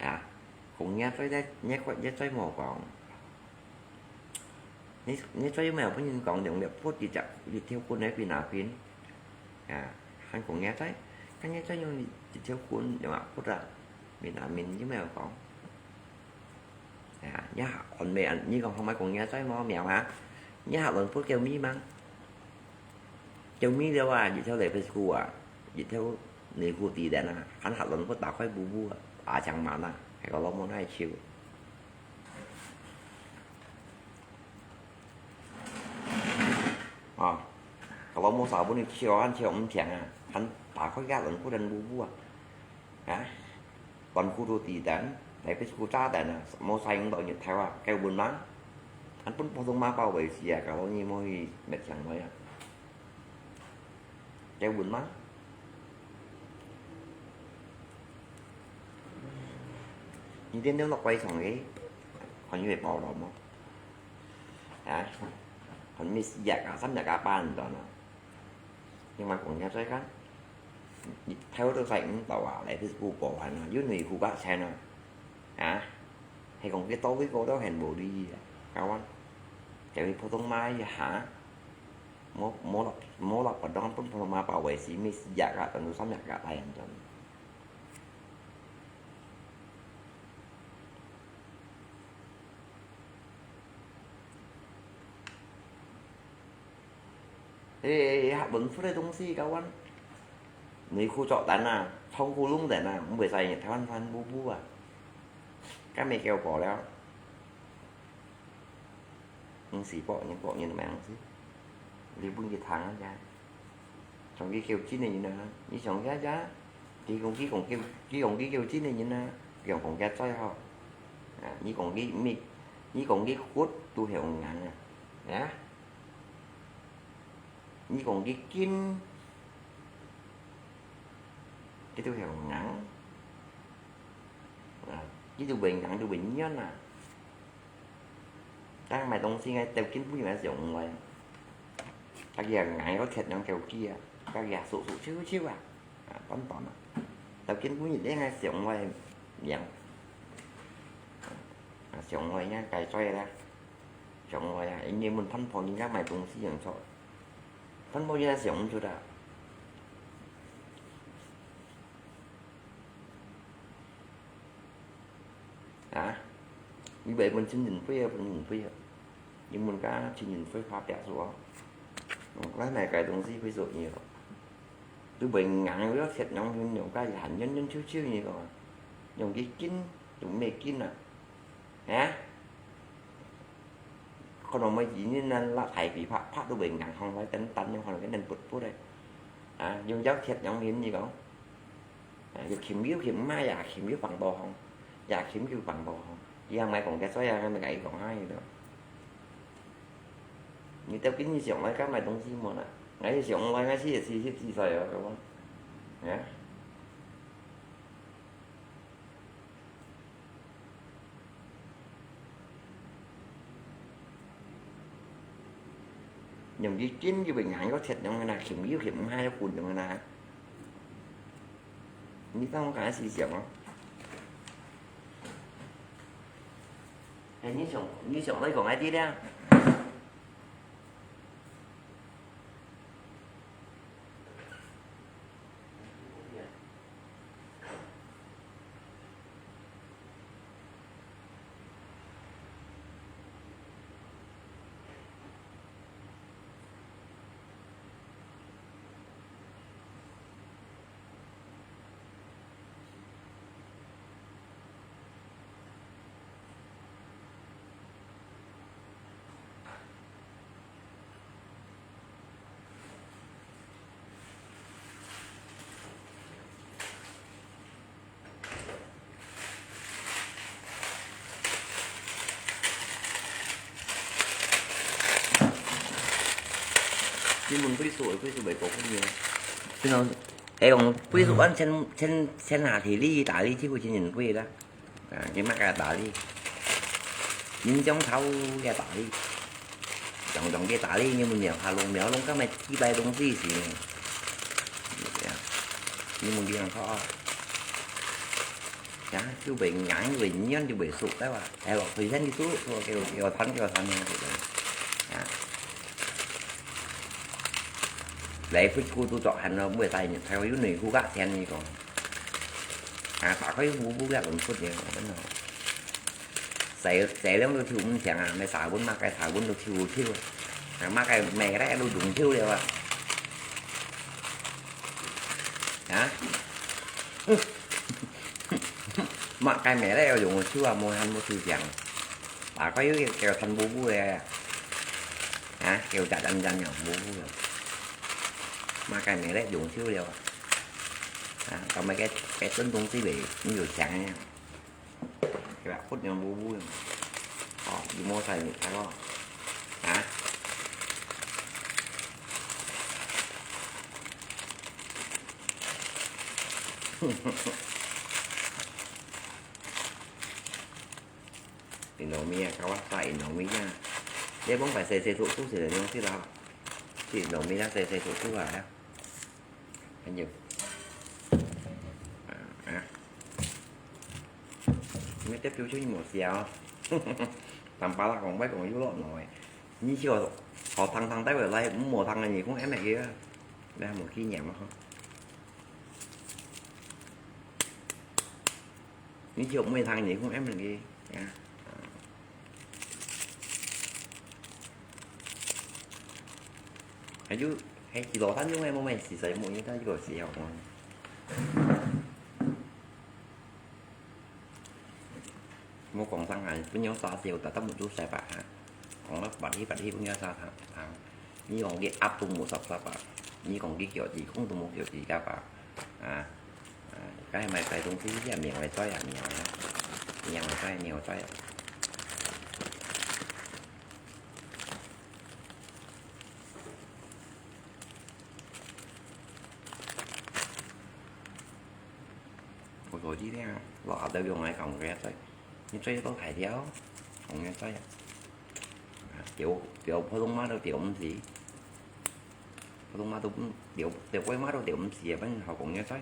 啊，講也最，也，也最無講。 你，你做有無有分人講用了，潑一隻，一條棍个邊啊邊？啊，還講也在，看也在用一條棍，有無潑啊？邊啊邊有無有講？啊，也還沒啊，你講還沒講也在無苗啊？也還亂潑狗咪嗎？狗咪了啊，一條內褲啊，一條內褲底等啊，還還亂潑打開布布啊，啊，講嘛啊，還講老母那一球。 啊，kalau mau sabun你笑還笑毋停啊，還打開个人不能舞舞啊，啊，短褲都底等，來被褲炸等啊，mau sayang到日頭啊，該溫暖，還分普通話包圍死啊，kalau你mau去滅搶來啊。 Cháu buồn lắm. Nhìn đến nước lọc quay xong ấy, còn như vậy bảo lắm không? Hả? Còn mi yak à, sắm yak à, ba mình đó nè. Nhưng mà cũng nghe thấy kan. Theo tôi thấy cũng tàu à, lại Facebook bảo hẳn là, dưới người khu bác xe nè. Hả? Hay còn cái tàu với cô đó hẹn bộ đi gì à? Cao anh. Cháu đi phô thông mai hả? Mô, mô lọc, mô lọc và đón bún phô ma bảo vệ sĩ mi si dạ gạ tần du sắm nhạc gạ tay anh chọn. Ê, ê, ê, hạt bún phút đây tông si cao anh. Người khu trọ tán à, thông khu lung tán à, không phải sai nhật thoan thoan bu bu à. Các mẹ kêu bỏ leo. Ung si pok nyen, pok nyen mang si. Li bun ki thang aja. Chong ki kêu chín ne nyen na. Ni chong ya ya. Ki kong ki kong kêu, ki kong ki kêu chín ne nyen na. Kêu kong ya choi ho. À, ni kong ki mi, ni kong ki kut tu hiu ngang à. Ya. Ni kong ki kin. Ki tu hiu ngang. À, ki tu buen ngang tu buen nyen à. Đang mài tông si ngay têu kín bún yuen siêu ngon. Các kia ngái có thiệt nóng kêu kia. Các kia sụ sụ chiu chiu à. À, tón tón à. Têu kín bún yuen ngay siêu ngon miệng. À, siêu ngon nhá, cái choi ra. Siêu ngon à, anh em muốn thăm phong như các mài tông si yang chọi. Thăm phong như là siêu ngon chút à. Hả? Như vậy mình xin nhìn quê, mình nhìn quê. Nhưng mình cá xin nhìn quê pha bẹt rồi. Cái này cái tông si quê rồi nhiều. Tụi bệnh ngắn nó thiệt nóng hơn nhiều cái hẳn nhân nhân chiu chiu như rồi. Nhiều cái kín, tụi mê kín à. Hả? Còn nó mới chỉ như nên là thải vì phạt, phạt tụi bệnh ngắn không phải tấn tấn nhưng còn cái nên bụt bụt đấy. À, dùng giáo thiệt nóng hơn như không? À, yuk khim yuk khim ma ya khim yuk phẳng bò hông. Ya khim yuk phẳng bò hông. Ya mai kong kia soi ya mai gai kong hai đó. Ni tao kín ni siang mai ka mai tông si mo na. 𠊎係上來，𠊎四十、四十四歲啊，係無？啊？用佢金又會硬，又切用个啦，琴又琴毋下，又滾用个啦。你當我敢思想哦？哎，你想，你想來講𠊎知了。 你問歸宿，歸宿袂過分个。真个，係講歸宿恁千、千、千下地理、大理，幾乎千人歸啦。 啊，你買个大理，人想炒个大理，用用个大理，你們苗下弄苗弄，敢係幾百東西是呢？你們這樣炒啊？呀，就會硬，會軟，就會熟，對吧？哎，我推薦你熟，說給我，給我看，給我看，給我看。啊，來，不過都做完了，不會答應，還有內褲價錢，你講。 啊，打開無無个輪出个，真个。洗、洗涼都抽毋淨啊，買茶溫，麼个茶溫都抽抽啊。啊，麼个買个都用抽了啊。啊？麼个買个要用抽啊，無還無抽淨。打開又叫趁無無个。啊，叫食陣陣又無無个。麼个買个用抽了啊。 啊，到尾个、个真東西袂，你有錢个呀。對吧？忽然無無用。哦，你莫在你，係無？啊？你糯米啊，搞啊，大你糯米啊。你講白細細做，做成樣子啦。你糯米啊，細細做，做啊。 朋友。啊，啊。你得標準無笑。坦白講，我講有落來。你笑，好湯湯帶回來，無湯个你講M K啊，你還無經驗啊？你笑無湯你講M K啊？ 還有，還幾多分鐘个，無咩事，使無應該有時候講。莫講上海，分樣沙小，特特目珠塞吧哈。講了拔起拔起，分樣沙糖糖。你講佢鴨都無十十吧，你講佢腳趾公都無腳趾甲吧，啊。 啊，該買該東西，這苗來栽啊，苗來，苗來栽，苗栽啊。我手機呢，落下都用來講，我要栽，你栽到大條，我要栽啊。啊，掉，掉普通話都掉毋死，普通話都毋，掉，掉鬼話都掉毋死啊，反正好講要栽。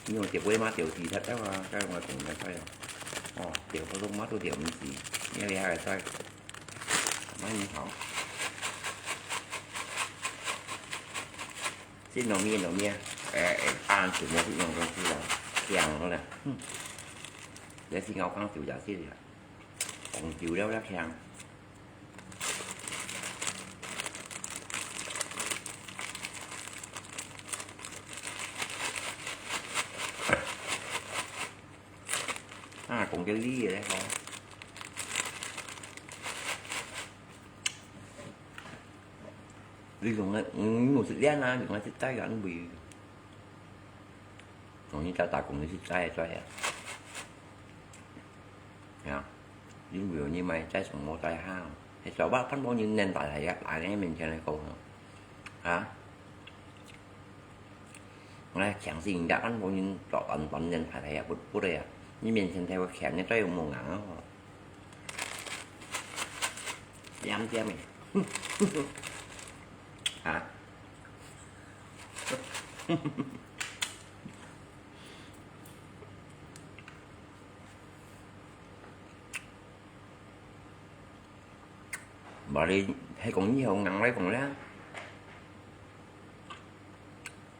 你用條尾巴掉地踢啊嘛，該用來講个菜啊。哦，掉个肉嘛都掉毋死，你厲害个菜，蠻好。這糯米，糯米啊，誒，誒，恁全部係用東西啦，香个啦，嗯。這係我講究也係啦，講究了了香。 啊，講个理个吼。你用个，嗯，用食練啊，用个食齋个味。用你家打工你食齋个齋啊。 呀，因為你買齋上無齋好，係做麼个番婆人恁大大隻，大人面前來講啊？啊？𠊎強死人家番婆人做恁大人大大隻，不，不對啊！你面前太過強，你再有無硬啊？點點个。啊？無你，係講你有硬來講咧，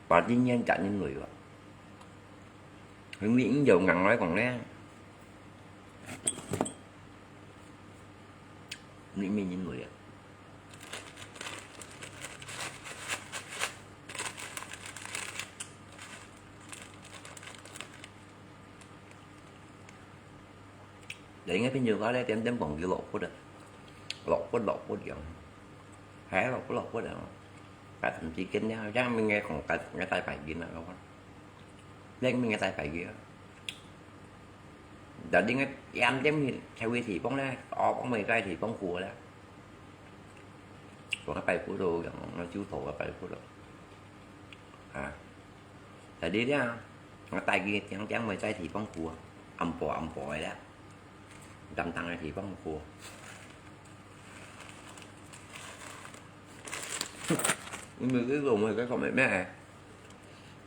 把你人家人類啊，你，你有硬來講咧，你咩人類啊？ 你个朋友家咧，點點講佢落骨啊，落骨落骨樣，係落骨落骨啊，該毋知見了，像明个講該，該大牌件啊，你明个大牌件啊，但你个點點去，才會地方咧，哦，講未在地方過咧，講个擺骨都樣，那就頭个擺骨咯，啊。 在這裡啊，𠊎帶佢定定會在地方過啊，暗晡暗晡个咧，當當个地方過。你毋係講，毋係講咩咩？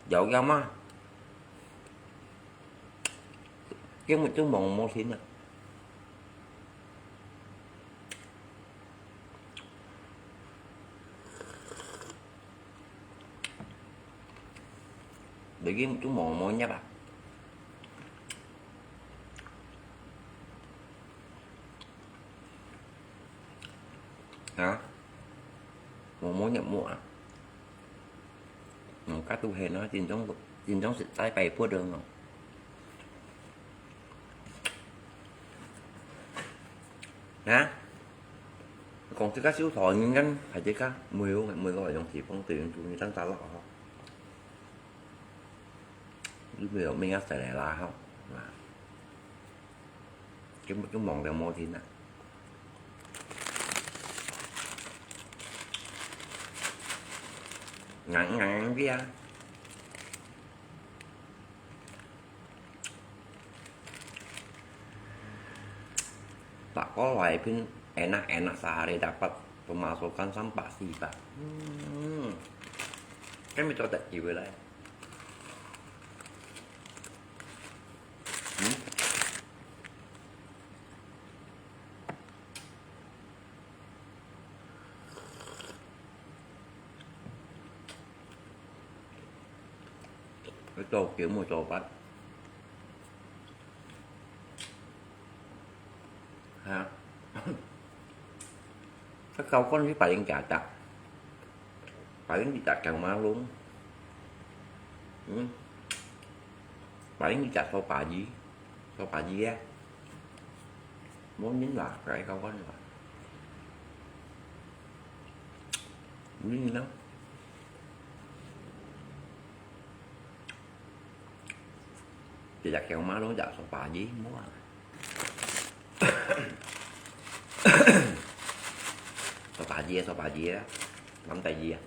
有有嘛？根本就無無聽啊！ 已經都無無入啊！啊？無無入無啊？嗯，該都係咯，真正，真正實在擺不得哦。 啊？講這個小桃園跟還這個梅花，梅花用地方對應住你當打落吼。你沒有咩要再來啦吼，啊。根本就忙到無停啊。硬硬个啊。 Tak kau lain pun enak-enak sehari dapat pemasukan sampai sibak. Hmm. Kan betul tak jiwa lain? Hmm? 佢做橋冇做法。係啊。佢搞關於白人價值，白人價值強馬龍。嗯。白人價值做白人，做白人啊。 Mungkin lah, kayak kawan lah. Mungkin lah. Tidak kaya malu, tidak sopaji, semua. Sopaji, sopaji ya. Lam taji ya.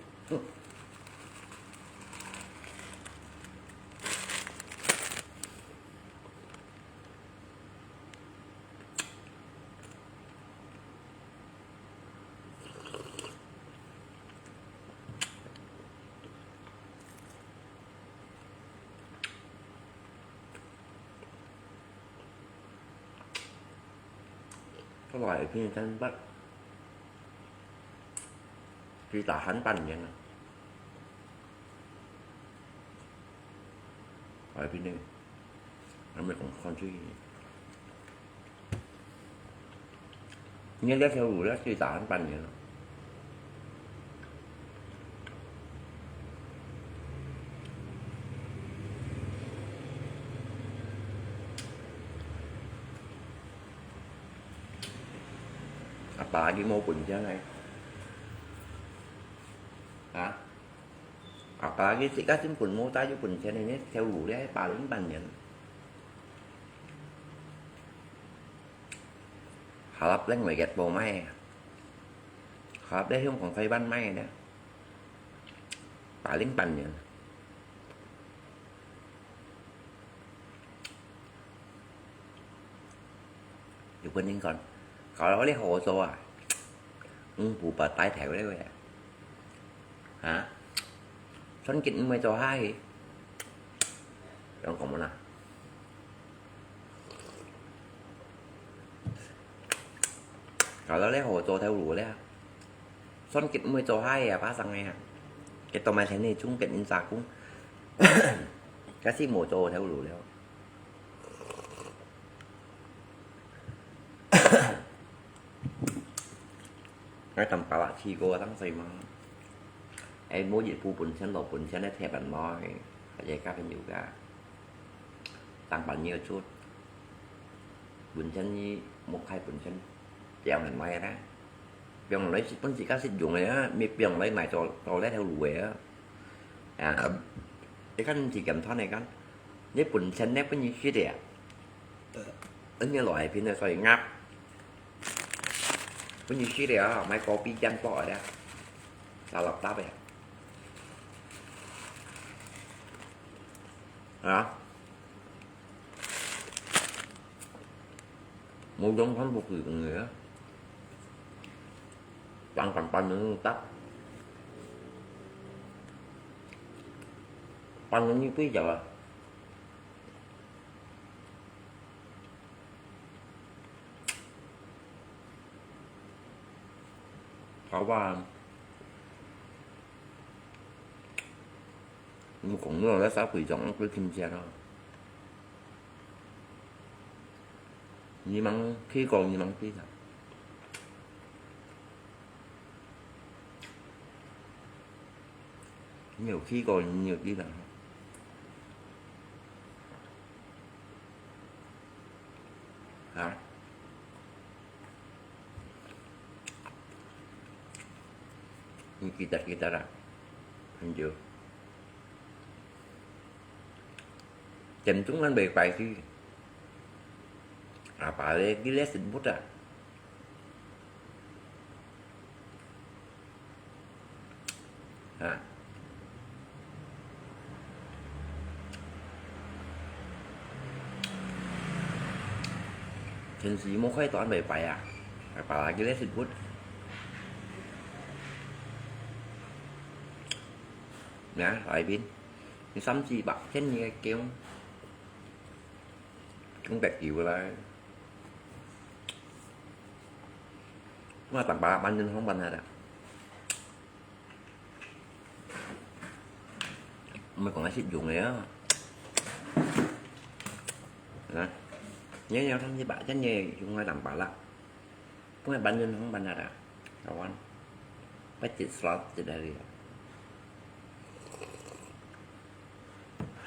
Cái loại ở bên Tân Bắc chỉ là hán bánh vậy nè. Ở bên đây. Nó mới còn con chứ. Nhớ lết theo đủ lết thì tả hán bánh vậy nè. Apa lagi mau pun jangan. Hả? Apa lagi sih kasih pun mau tahu pun jangan ini theo đủ lết paling banyak. Halap leng mai gat bau mai. 佢在香港開販賣个，八零八年。有个人講，搞到你好做啊，五步八帶頭了呀。啊？算佢毋會做下去。用講麼啦？搞到你好做頭路了。算佢毋會做下去啊，發生个啊。佢當埋天氣中，佢人打工，佢係無做頭路了。 該當巴拉去過當時嘛。哎，無一步本錢落本錢个貼板來，還係交朋友个，當朋友做，本錢你莫開本錢，表現來啦。表現來係本自家識用个啊，咪表現來賣做做這條路个啊。啊，你看你自己看你看，你本錢呢分你食个啊。 恁樣來片个，所以鴨，分你食了，買果皮煎包个，沙拉搭个。啊？無用飯不煮飯个，半飯半人搭，半人你對焦啊。 好吧，你講到該啥鬼種，我聽見了。你們去過，你們去的。 你有去過，你有去啦。啊？你記得，記得啦，很久。點鐘還未擺去，阿爸咧，佢咧食物啊。 啊。天時無開到恁樣擺啊，擺下佢个食物。啊，來賓，你三四百千你个叫，講得有來。我等下慢慢放慢下啦。 毋係講係食用个啊。啊，你要看一百，真个用个兩百啦。不過半人紅半下啦，kawan。不止十，十个。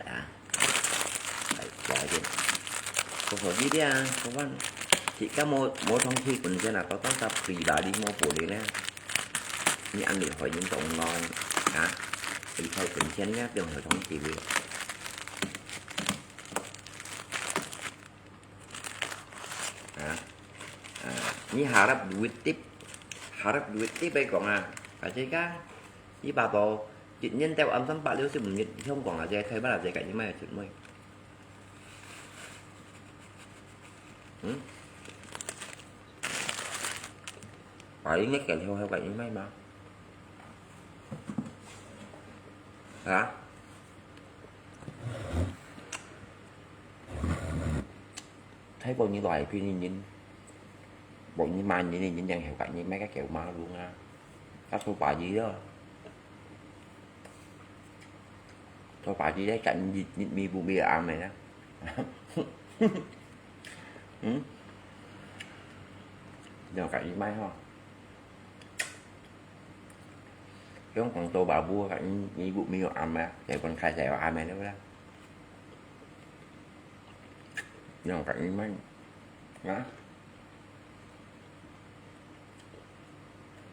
啊，來，來一點。我手機這啊，kawan。自家無，無通去本身啊，到到pribadi無boleh呢。你恁樣害人當耐啊！你開本錢呢，變成當機會。啊，啊，你harap duit tip，harap duit tip來講啊，大家，你把到一年到暗三百六十五日，香港啊，這台灣啊，這个你買出咩？嗯？ Paling cái kẹo heo heo cái như mày mà. Hả? Thấy bao nhiêu loại phim nhìn nhìn. Bao nhiêu mà nhìn nhìn nhìn đang heo cái như mày cái kẹo mà luôn á. Các số bài gì đó. Thôi phải đi đấy, cạnh nhịt, nhịt mi bu bia ăn này đó. Ừ? Giờ cạnh đi mai ho. Cái ông còn tô bà vua cạnh nhịt bu mi ăn mà, chạy còn khai chạy ăn mà nữa đó. Giờ cạnh đi mai. Đó.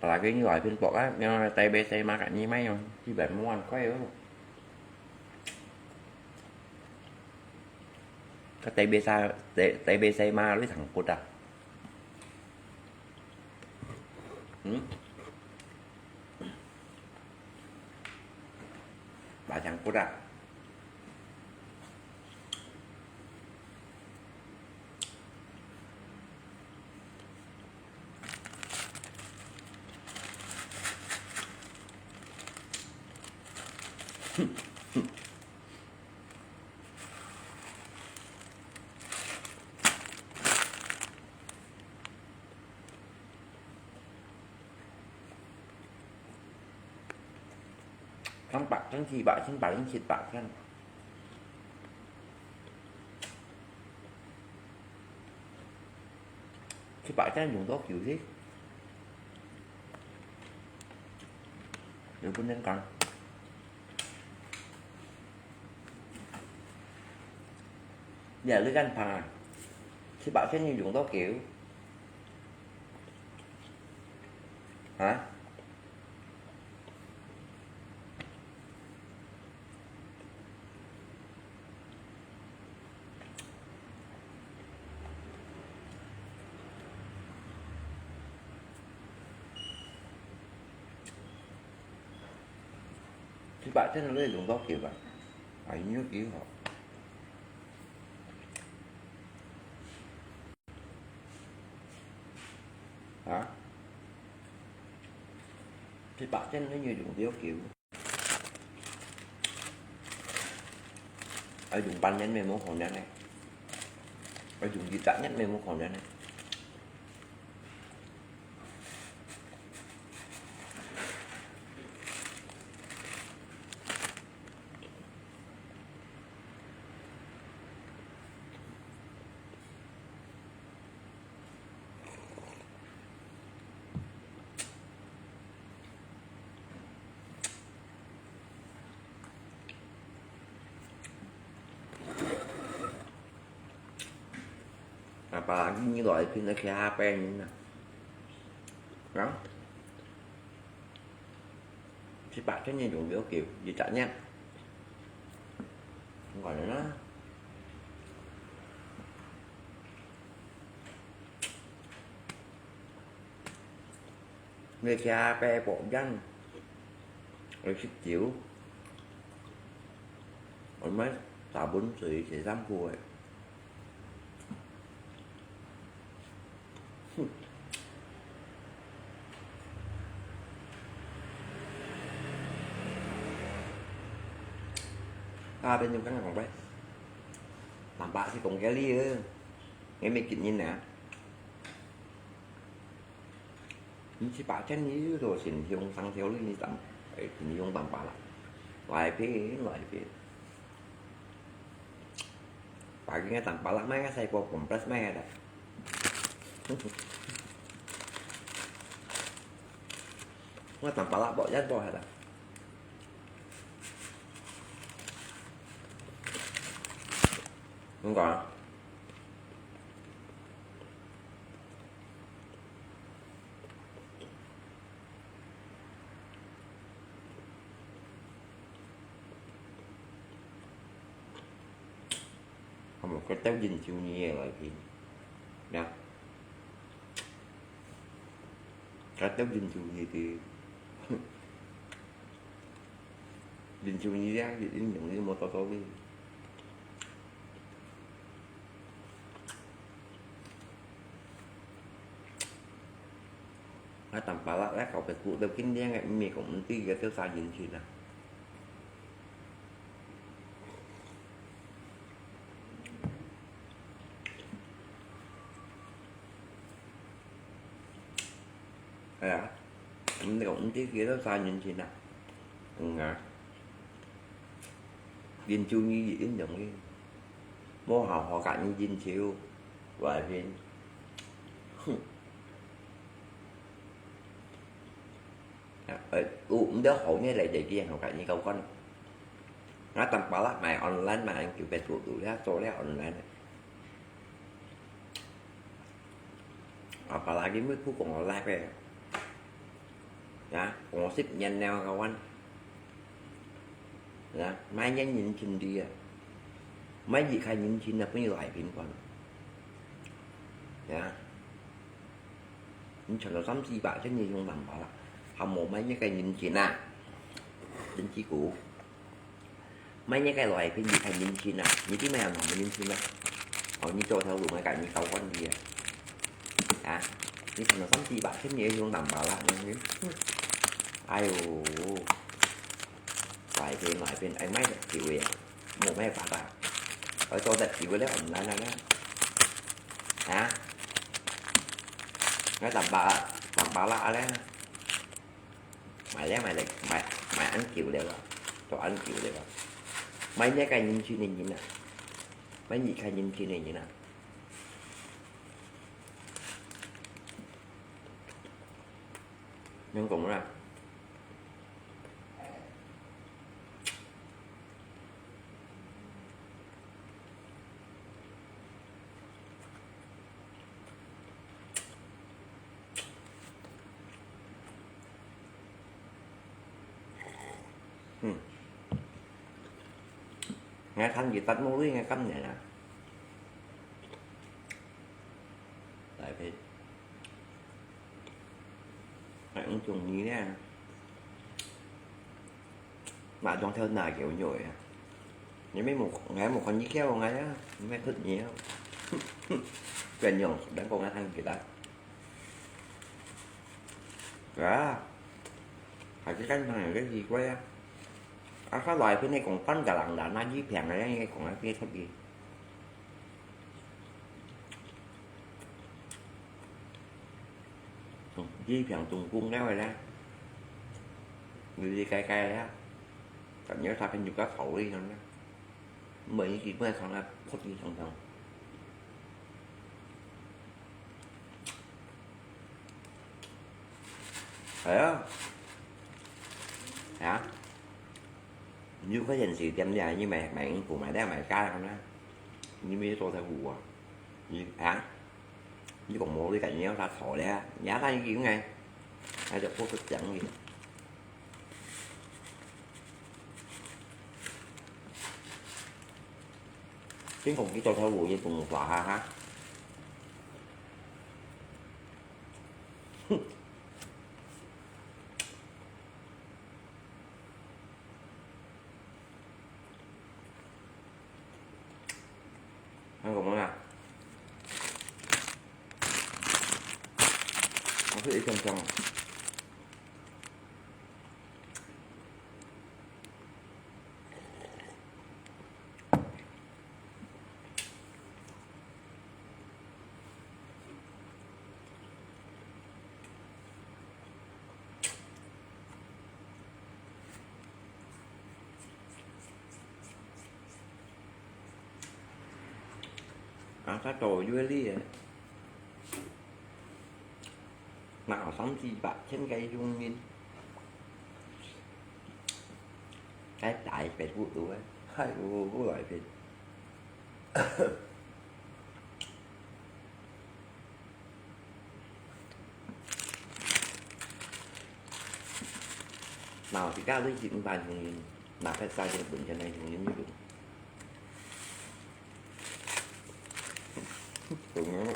Apalagi ini lah, pin pok kan, yang tay bay tay makan ni mai yang, si bay muan kuai tu. Ka tay bay sa, tay, tay bay tay ma lui thang put ah. Hmm? 好啦。千八千七八千八千七八千，七八千用到九十，有不能讲。你也是干怕啊？七八千你用到九？啊？ 七八千你用到九啊？哎，你有幾好？啊？七八千你用到九？ 愛用半年乜無可能呢，愛用一隻月乜無可能呢。 啊，把你來拼个其他白人啊，啊，七八千年用不了久，一隻年，完了啦。 你家伯伯樣，愛食酒，愛買sabun水洗衫褲个。哼。啊，變成剛剛講个，南北係講个理个，你毋係今日啊。 你七八千你都先用上條路，你當，哎，你用當巴拉，來騙，來騙。把人家當巴拉賣个，細個compres賣个啦。我當巴拉博人博下啦。你講啊？ Hamo，該兜人手你个來去，呀，該兜人手你个，人手你个，人用你無多多个。 啊，當巴拉來搞个，古都今天个，毋係講毋知个，都三年前啊。係啊，毋係講毋知个，都三年前啊。嗯啊。 人手你一樣个，無好好甲你人手，外面，哼。啊，呃，有，毋得好你來這邊，好甲你交關。啊，當巴拉賣online賣，就別做做了，做了online。 Apalagi乜苦講我live个，呀，講十年了，kawan，呀，買年人情个啊，買一開年情啊，分你來平凡，呀，你賺到三四百，真係用難吧啦，還無買一個人情啊，真係苦。買這个來，便宜較人情啊，你知買啊，麼人情咩？哦，你做頭路買个，你搞管理啊？啊？你賺到三四百，千你用兩百啦，嗯。哎喲，來便來便，哎，買得久个啊，無辦法啊，愛做得久个了，毋難啊，啊？買兩百啊，兩百啦，啊咧。 買了買了，買，買恁久了啊，都恁久了啊。買這个人情个人啊，買你个人情个人啊。能講啦。 嗯。𠊎看佢搭無對𠊎感覺啊。來配。還有種呢。 那種條那叫肉呀。你們無，𠊎無看你叫𠊎啊，你們忒nhiều。變樣，人講𠊎聽佢啦。啊，還是看上有個奇怪啊。啊，佢來分你講半個人啦，那一平个，應該講啊，別出去。 嗯，一平總共了个啦，你你改改了，感覺他朋友較好一點啦，每一集不要看他破一通通。哎呀，哎呀，你有發現是點點，你買买不买的买家了呢？你没做在乎啊？你啊？ 你講無你家己有啥錯咧？你還講佢應該，那就不是講你。先講佢做頭路，你講話哈哈。哼。 還有麼个啊？還係一香香啊。啊，佢都有个哩，哪有三四百千个用人？該大白不如个，還有過來个。 Màu thì cao với chín vài thùng nghìn, mà phải sai cho mình cho nên thùng nghìn mới được. Thùng nó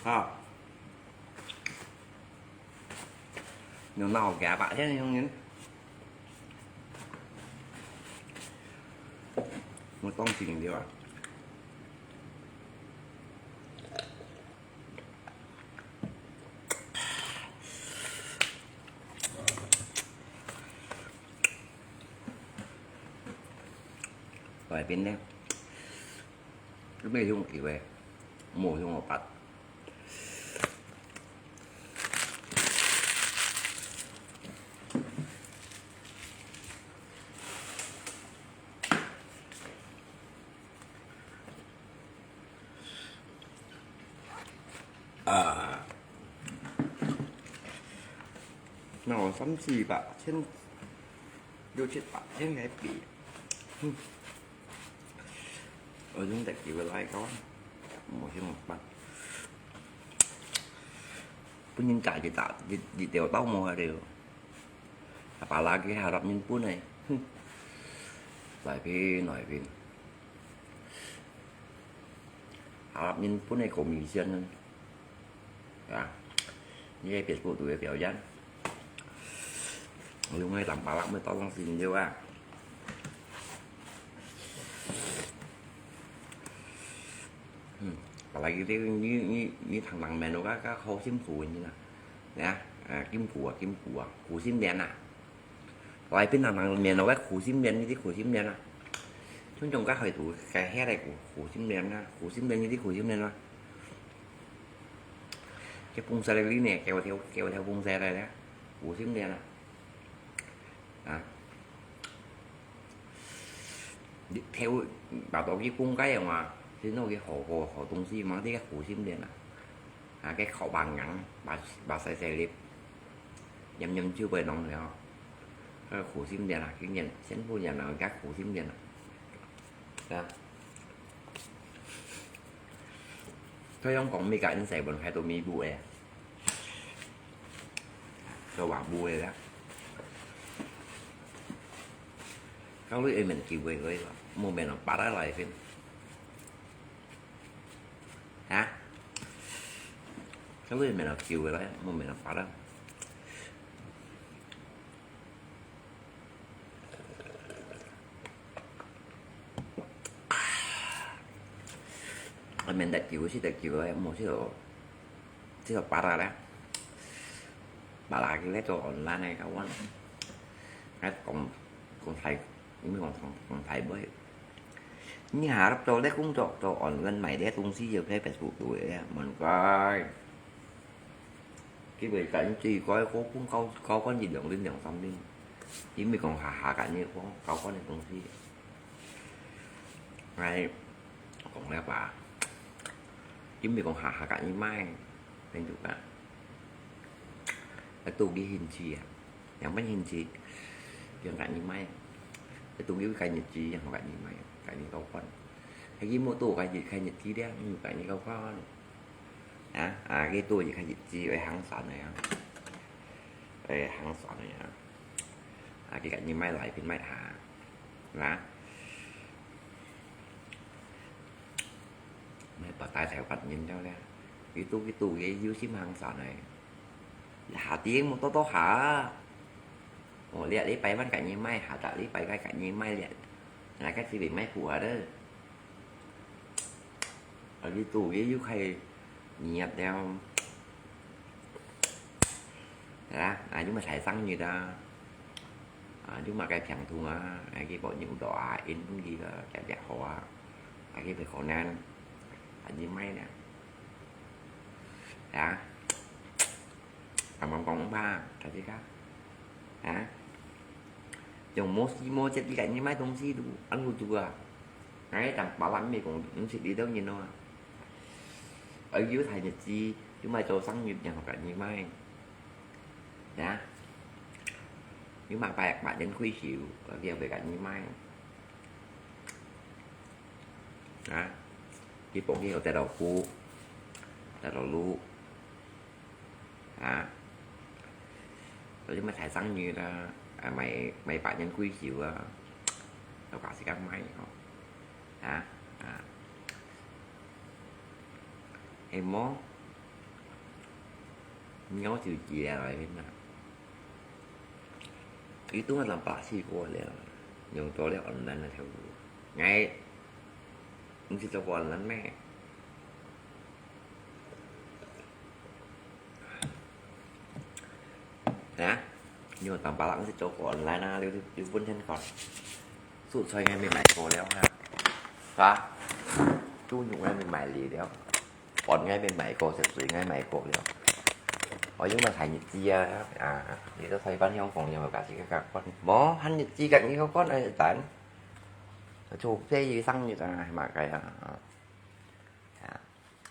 好。 Nung nau kìa, Pak Thiên Hùng yun. Một tông trình điều à? 外邊呢，都沒有用機會，無用我辦。啊，那我三四百千，六七百千台幣，嗯，我用得幾個來講，無想辦法，本人打一打，一一條刀無了。 Apalagi harap人分个，哼，來片來片，harap人分个commission啊，你个Facebook都會表演，用个Tampalak乜當當先了啊。 嗯，apalagi你你你你通通面哦，較較好辛苦个呢啦，呀，啊，辛苦啊，辛苦啊，苦心練啊。來片通通面哦，較苦心練，你知苦心練啊。像像較會讀，該遐个苦苦心練啊，苦心練，你知苦心練啊。這崩下來哩呢，給我挑，給我挑崩下來了，苦心練啊。 啊，你頭，把刀去崩開个嘛，先拿去好好好東西嘛，你个苦心練啊，啊，該烤白硬，把把細細粒，黏黏就會弄了，該苦心練啊，今年先不練了，該苦心練啊，啊。 佢樣講，每個人細本開到尾部个，就話部个啦。到底會面機會个，無面啊，巴拉來片。啊？到底會面啊，機會來，無面啊，巴拉。 啊，面得救，食得救个，無食到，食到巴拉咧。巴拉佢咧做online个，我，啊，講，講大，毋係講，講，講大話。你下做咧工作，做online賣咧東西，又喺Facebook度个，問佢。 佢會跟住該個分交交關一兩輪、兩三輪，因為講下下跟你講交關个東西。𠊎講了吧，因為講下下跟你買，跟住吧，啊，都幾興趣啊，兩分興趣，用跟你買，啊，都有該日子，用跟你買，跟你交關，啊，佢無到該日，該日子了，用跟你交關。 啊，啊，佢都一個日子會行山个啊，會行山个啊，啊，佢个人買來便買下，啊，買把大條把人了咧，佢都佢都佢有心行山个，下啲無多多下，哦，這禮拜晚个人買，下個禮拜个人買咧，那個只會買苦啊咧。 啊，佢都佢又開業了。係啊，啊，又買大生日啊，啊，又買個病痛啊，啊，佢บอก有到啊，因為佢个特別好啊，啊，佢被可能，啊，你買呢？啊？ Abang kong ba, tadi ka? Ha? Yung mosi mo chat ikan ni mai tong si du, anu tu ah. Ngai tang palam mi kong, nsi di dong ni no. Ở dưới thầy nhật chi, chứ mai cho sáng nhật nhà học cả như mai. Hả? Nhưng mà bạn bạn đến khuy xỉu, ở kia về cả như mai. Hả? Cái bộ kia có tay đầu cũ, tay đầu lũ. Hả? Rồi chứ mà thầy sáng như là, à, mày, mày bạn nhân quy chịu, à, tao cả sẽ cắt máy không? Hả? À. Em mó. Nhớ chịu chịu là vậy nè. Ý tôi làm bác sĩ của lẽ. Nhưng tôi lẽ online là theo. Ngay. Không chỉ cho con lắm mẹ. Hả? Nhưng mà tao bảo là sẽ cho con online là, liu, liu, liu, liu, liu, 素菜𠊎也買過了哈，哈，豬肉𠊎也買了，飯𠊎也買過，食水𠊎也買過了。哦，又買還日子啊，啊，你在台灣香港有冇自己个關？無，還日子个你个關愛等，除非有生日啊，係嘛个啊。 啊，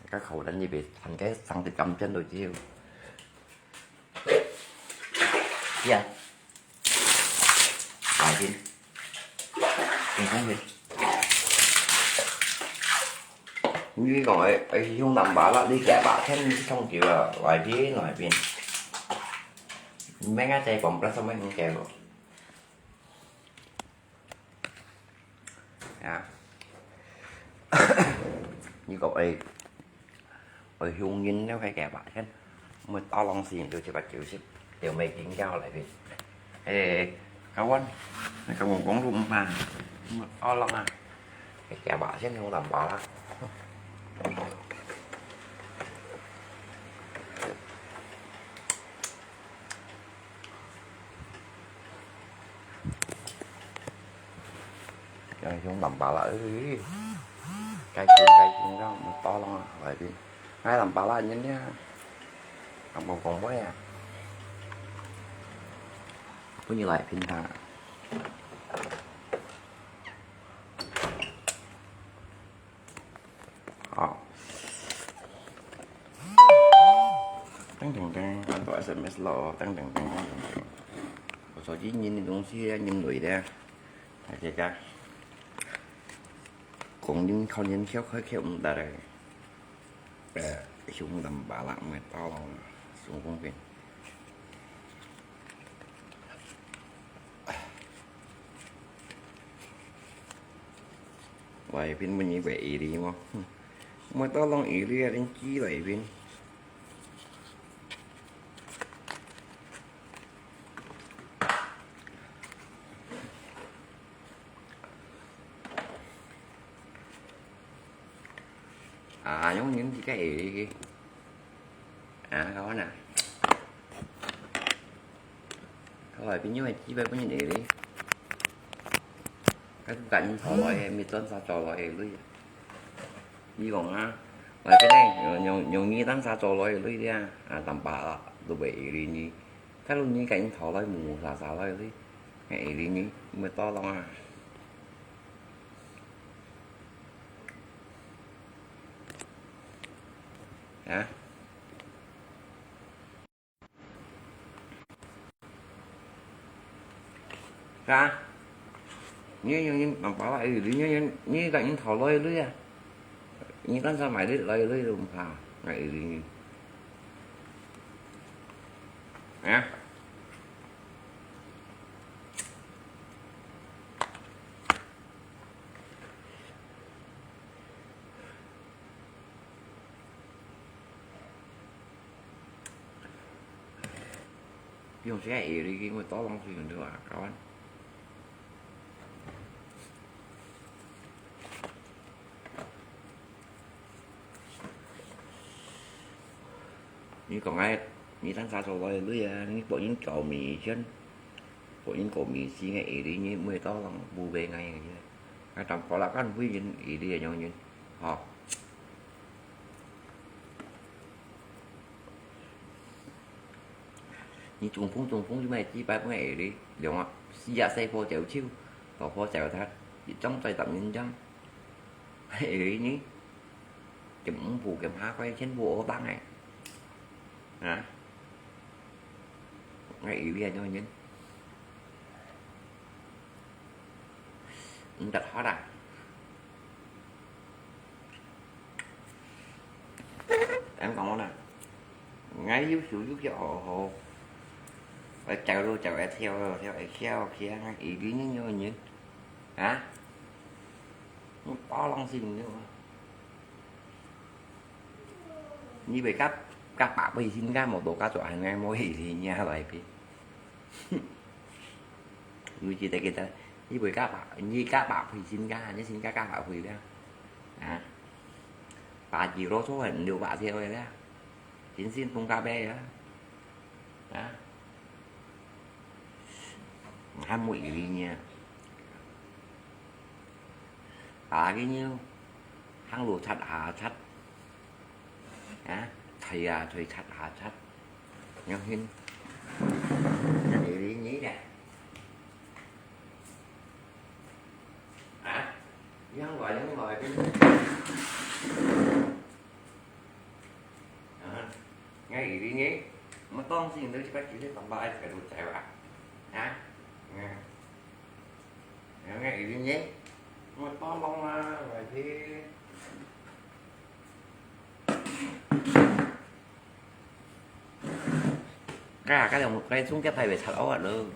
該口等你別，還該生得咁靚都要。呀，來賓，你看去。你講哎，哎，用南瓜啦，你夾吧，看你上去了，來賓，來賓。你們應該在廣播上面應該有。 啊。你講愛，愛香煙了，該个吧，先，莫打浪時就七八九十，就沒緊要來的。誒，kawan，你跟我講都毋怕，莫打浪啊，該个吧，先用南瓜啦。 Yang hiung tamba lah, ui. Kai chung, kai chung, yang tolong ah, lai pin. Ngai tamba lah nyen ya. Kampung kong boy ah. Pun ni lai pin ta. Hop. Teng, teng, teng, kan tu S M S lo, teng, teng, teng, teng, teng. 我手机nhìn東西啊，nhìn雷的。大家講，靠近竅，開竅毋得嘞。呃，胸當巴拉，乜到了，胸公病。 Lai pin bunyi bè iri mo. Mo tolong iri arin chi lai pin. Ah, yung yun di ka iri. Ah, kawan ah. Kawan pin yung chi bè bunyi iri. Ka tu ka yung toloi, mi tuan sa toloi lui. Ni kong ah, lai pin eh, yung, yung, yung ni tang sa toloi lui dia, ah, tamba lah, tu bè iri ni. Ka lu ni ka yung toloi mu sa sa lai lui, ngai iri ni, mo tolong ah. Hah? Ka? Ni, ni, ni, nampak lah, eh, ni, ni, ni, ni, tak ni thau loi lui ah. Ni kan sa mai lui, loi lui lu ka. Ngai iri ni. Hah? Yung siya iri, mo tolong si yung dua, kawan. Ni kong ai, ni tang sa toloi lui ah, ni po yin kau mi chen. Po yin kau mi si ngai iri ni mo tolong bu be ngai ye. Ngai tam po la kan hui yin iri yung yin. Hop. Ni chung phong chung phong, ni mai chi pai phong ai li, liang a, si ya sai pho chèo chiu, tau pho chèo that, i chong chai tam yin chang. Ai li ni, kem ung pu, kem ha kuai, chen pu o tang ai. Hah? Ngai i li a, nyo yin. Ung tat hot ah. Em kong na. Ngai yu su yu kia ho ho. Ai chau lu chau, ai thiau lu thiau, ai khiau khia, ngai i li ni nyo yin. Hah? Ni pa long sin ni. Ni bê kap, kap pa pui sin ka mo to ka chua han ngai mo i li ni a lai pi. Yu chi te ke ta, ni bui ka pa, ni ka pa pui sin ka, ni sin ka ka pa pui le. Ah. Pa chi ro cho hen liu pa thiau le. Sin sin tung ka be ya. Ah. Han mo i li ni. 下个人行路擦下擦，啊，推啊推，擦下擦，樣形，那你你你咧？啊，你行路行路个，啊，那你你，我当时你就把这些东西一路走啊，啊，嗯。 Yang ngai ini nyi, mau tolong lah, wajib. Ka, ka yang, ka sungkit thai wei chat awak lo.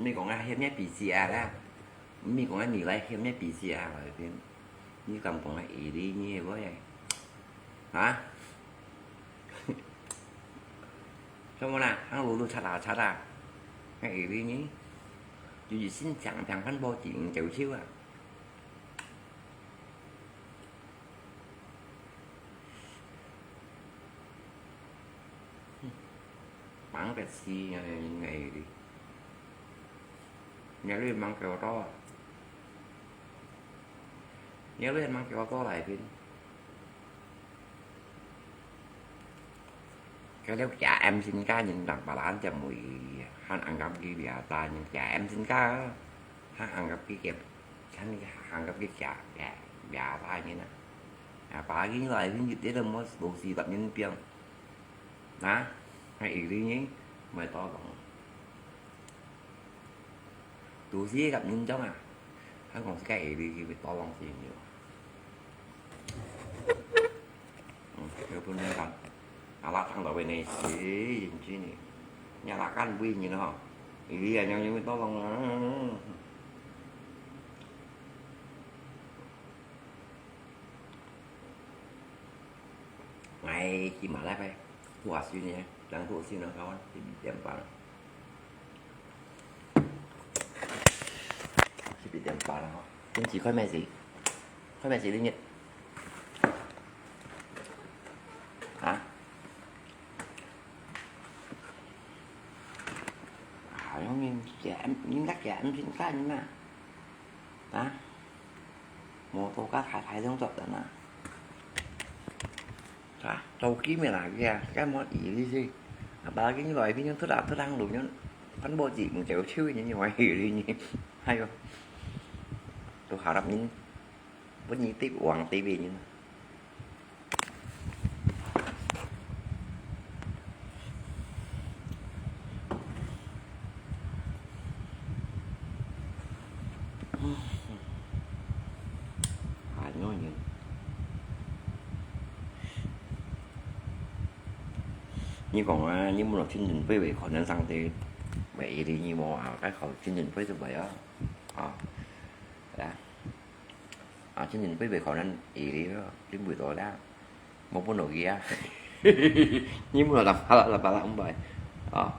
Mi kong ah hiam nya P C R lah. Mi kong ah mi lai hiam nya P C R lah, ini. Ini kampung ah ini nyi, boy. Ha? 什麼啦？行路都擦啦擦啦，還有理呢？就是心想想看，無錢就笑啊。嗯，忙得死啊，應該的。你還忙幾多啊？你還忙幾多來拼？ Kalau K M singgah nyen nang palan jam mui, han anggap ki biasa nyen K M singgah, han anggap ki kep, han anggap ki kep, kep biasa nyen na. Apa ki lai pin jit dia mo dosi tap nyen piang. Na, hai iri nyen, mai to bang. Dosi kap nyen jong ah. Hán kong si kai iri ki bi to bang si nyen. Hmm, yo pun nyen kan. Ala tang to bi ne si, yin chi ni. Nya la kan bi nyen ho. Iri ya nyong nyen to bang. Ngai ki ma lai pai. Tua si nyen, dang tua si nyen kawan, si bi tiam bang. 十一點半啊，吼。天氣快咩事？快咩事，你？啊？啊，用人家，人家家，人家人啊。啊？ Motor ka khai khai dong chok na. Sa, tau ki mi la kia, ka mo i li si. Apa ki ni loi pin thut a thut hang lu nyon. Pan bo ji mung cheu cheu ni ni wai i li ni. Hai yo. Tu harap ni. Bun ni tip wang tip ni. Hà Nội nhỉ? Như còn à, như muốn là chương trình với về khỏi nên sang thì vậy thì như mà à, cái khỏi chương trình với tụi vậy á. À, đã. À, chương trình với về khỏi nên ý đi đó, đến buổi tối đó. Mau pun lagi ya. Ni pun ada pala, ada pala umbai. Ah.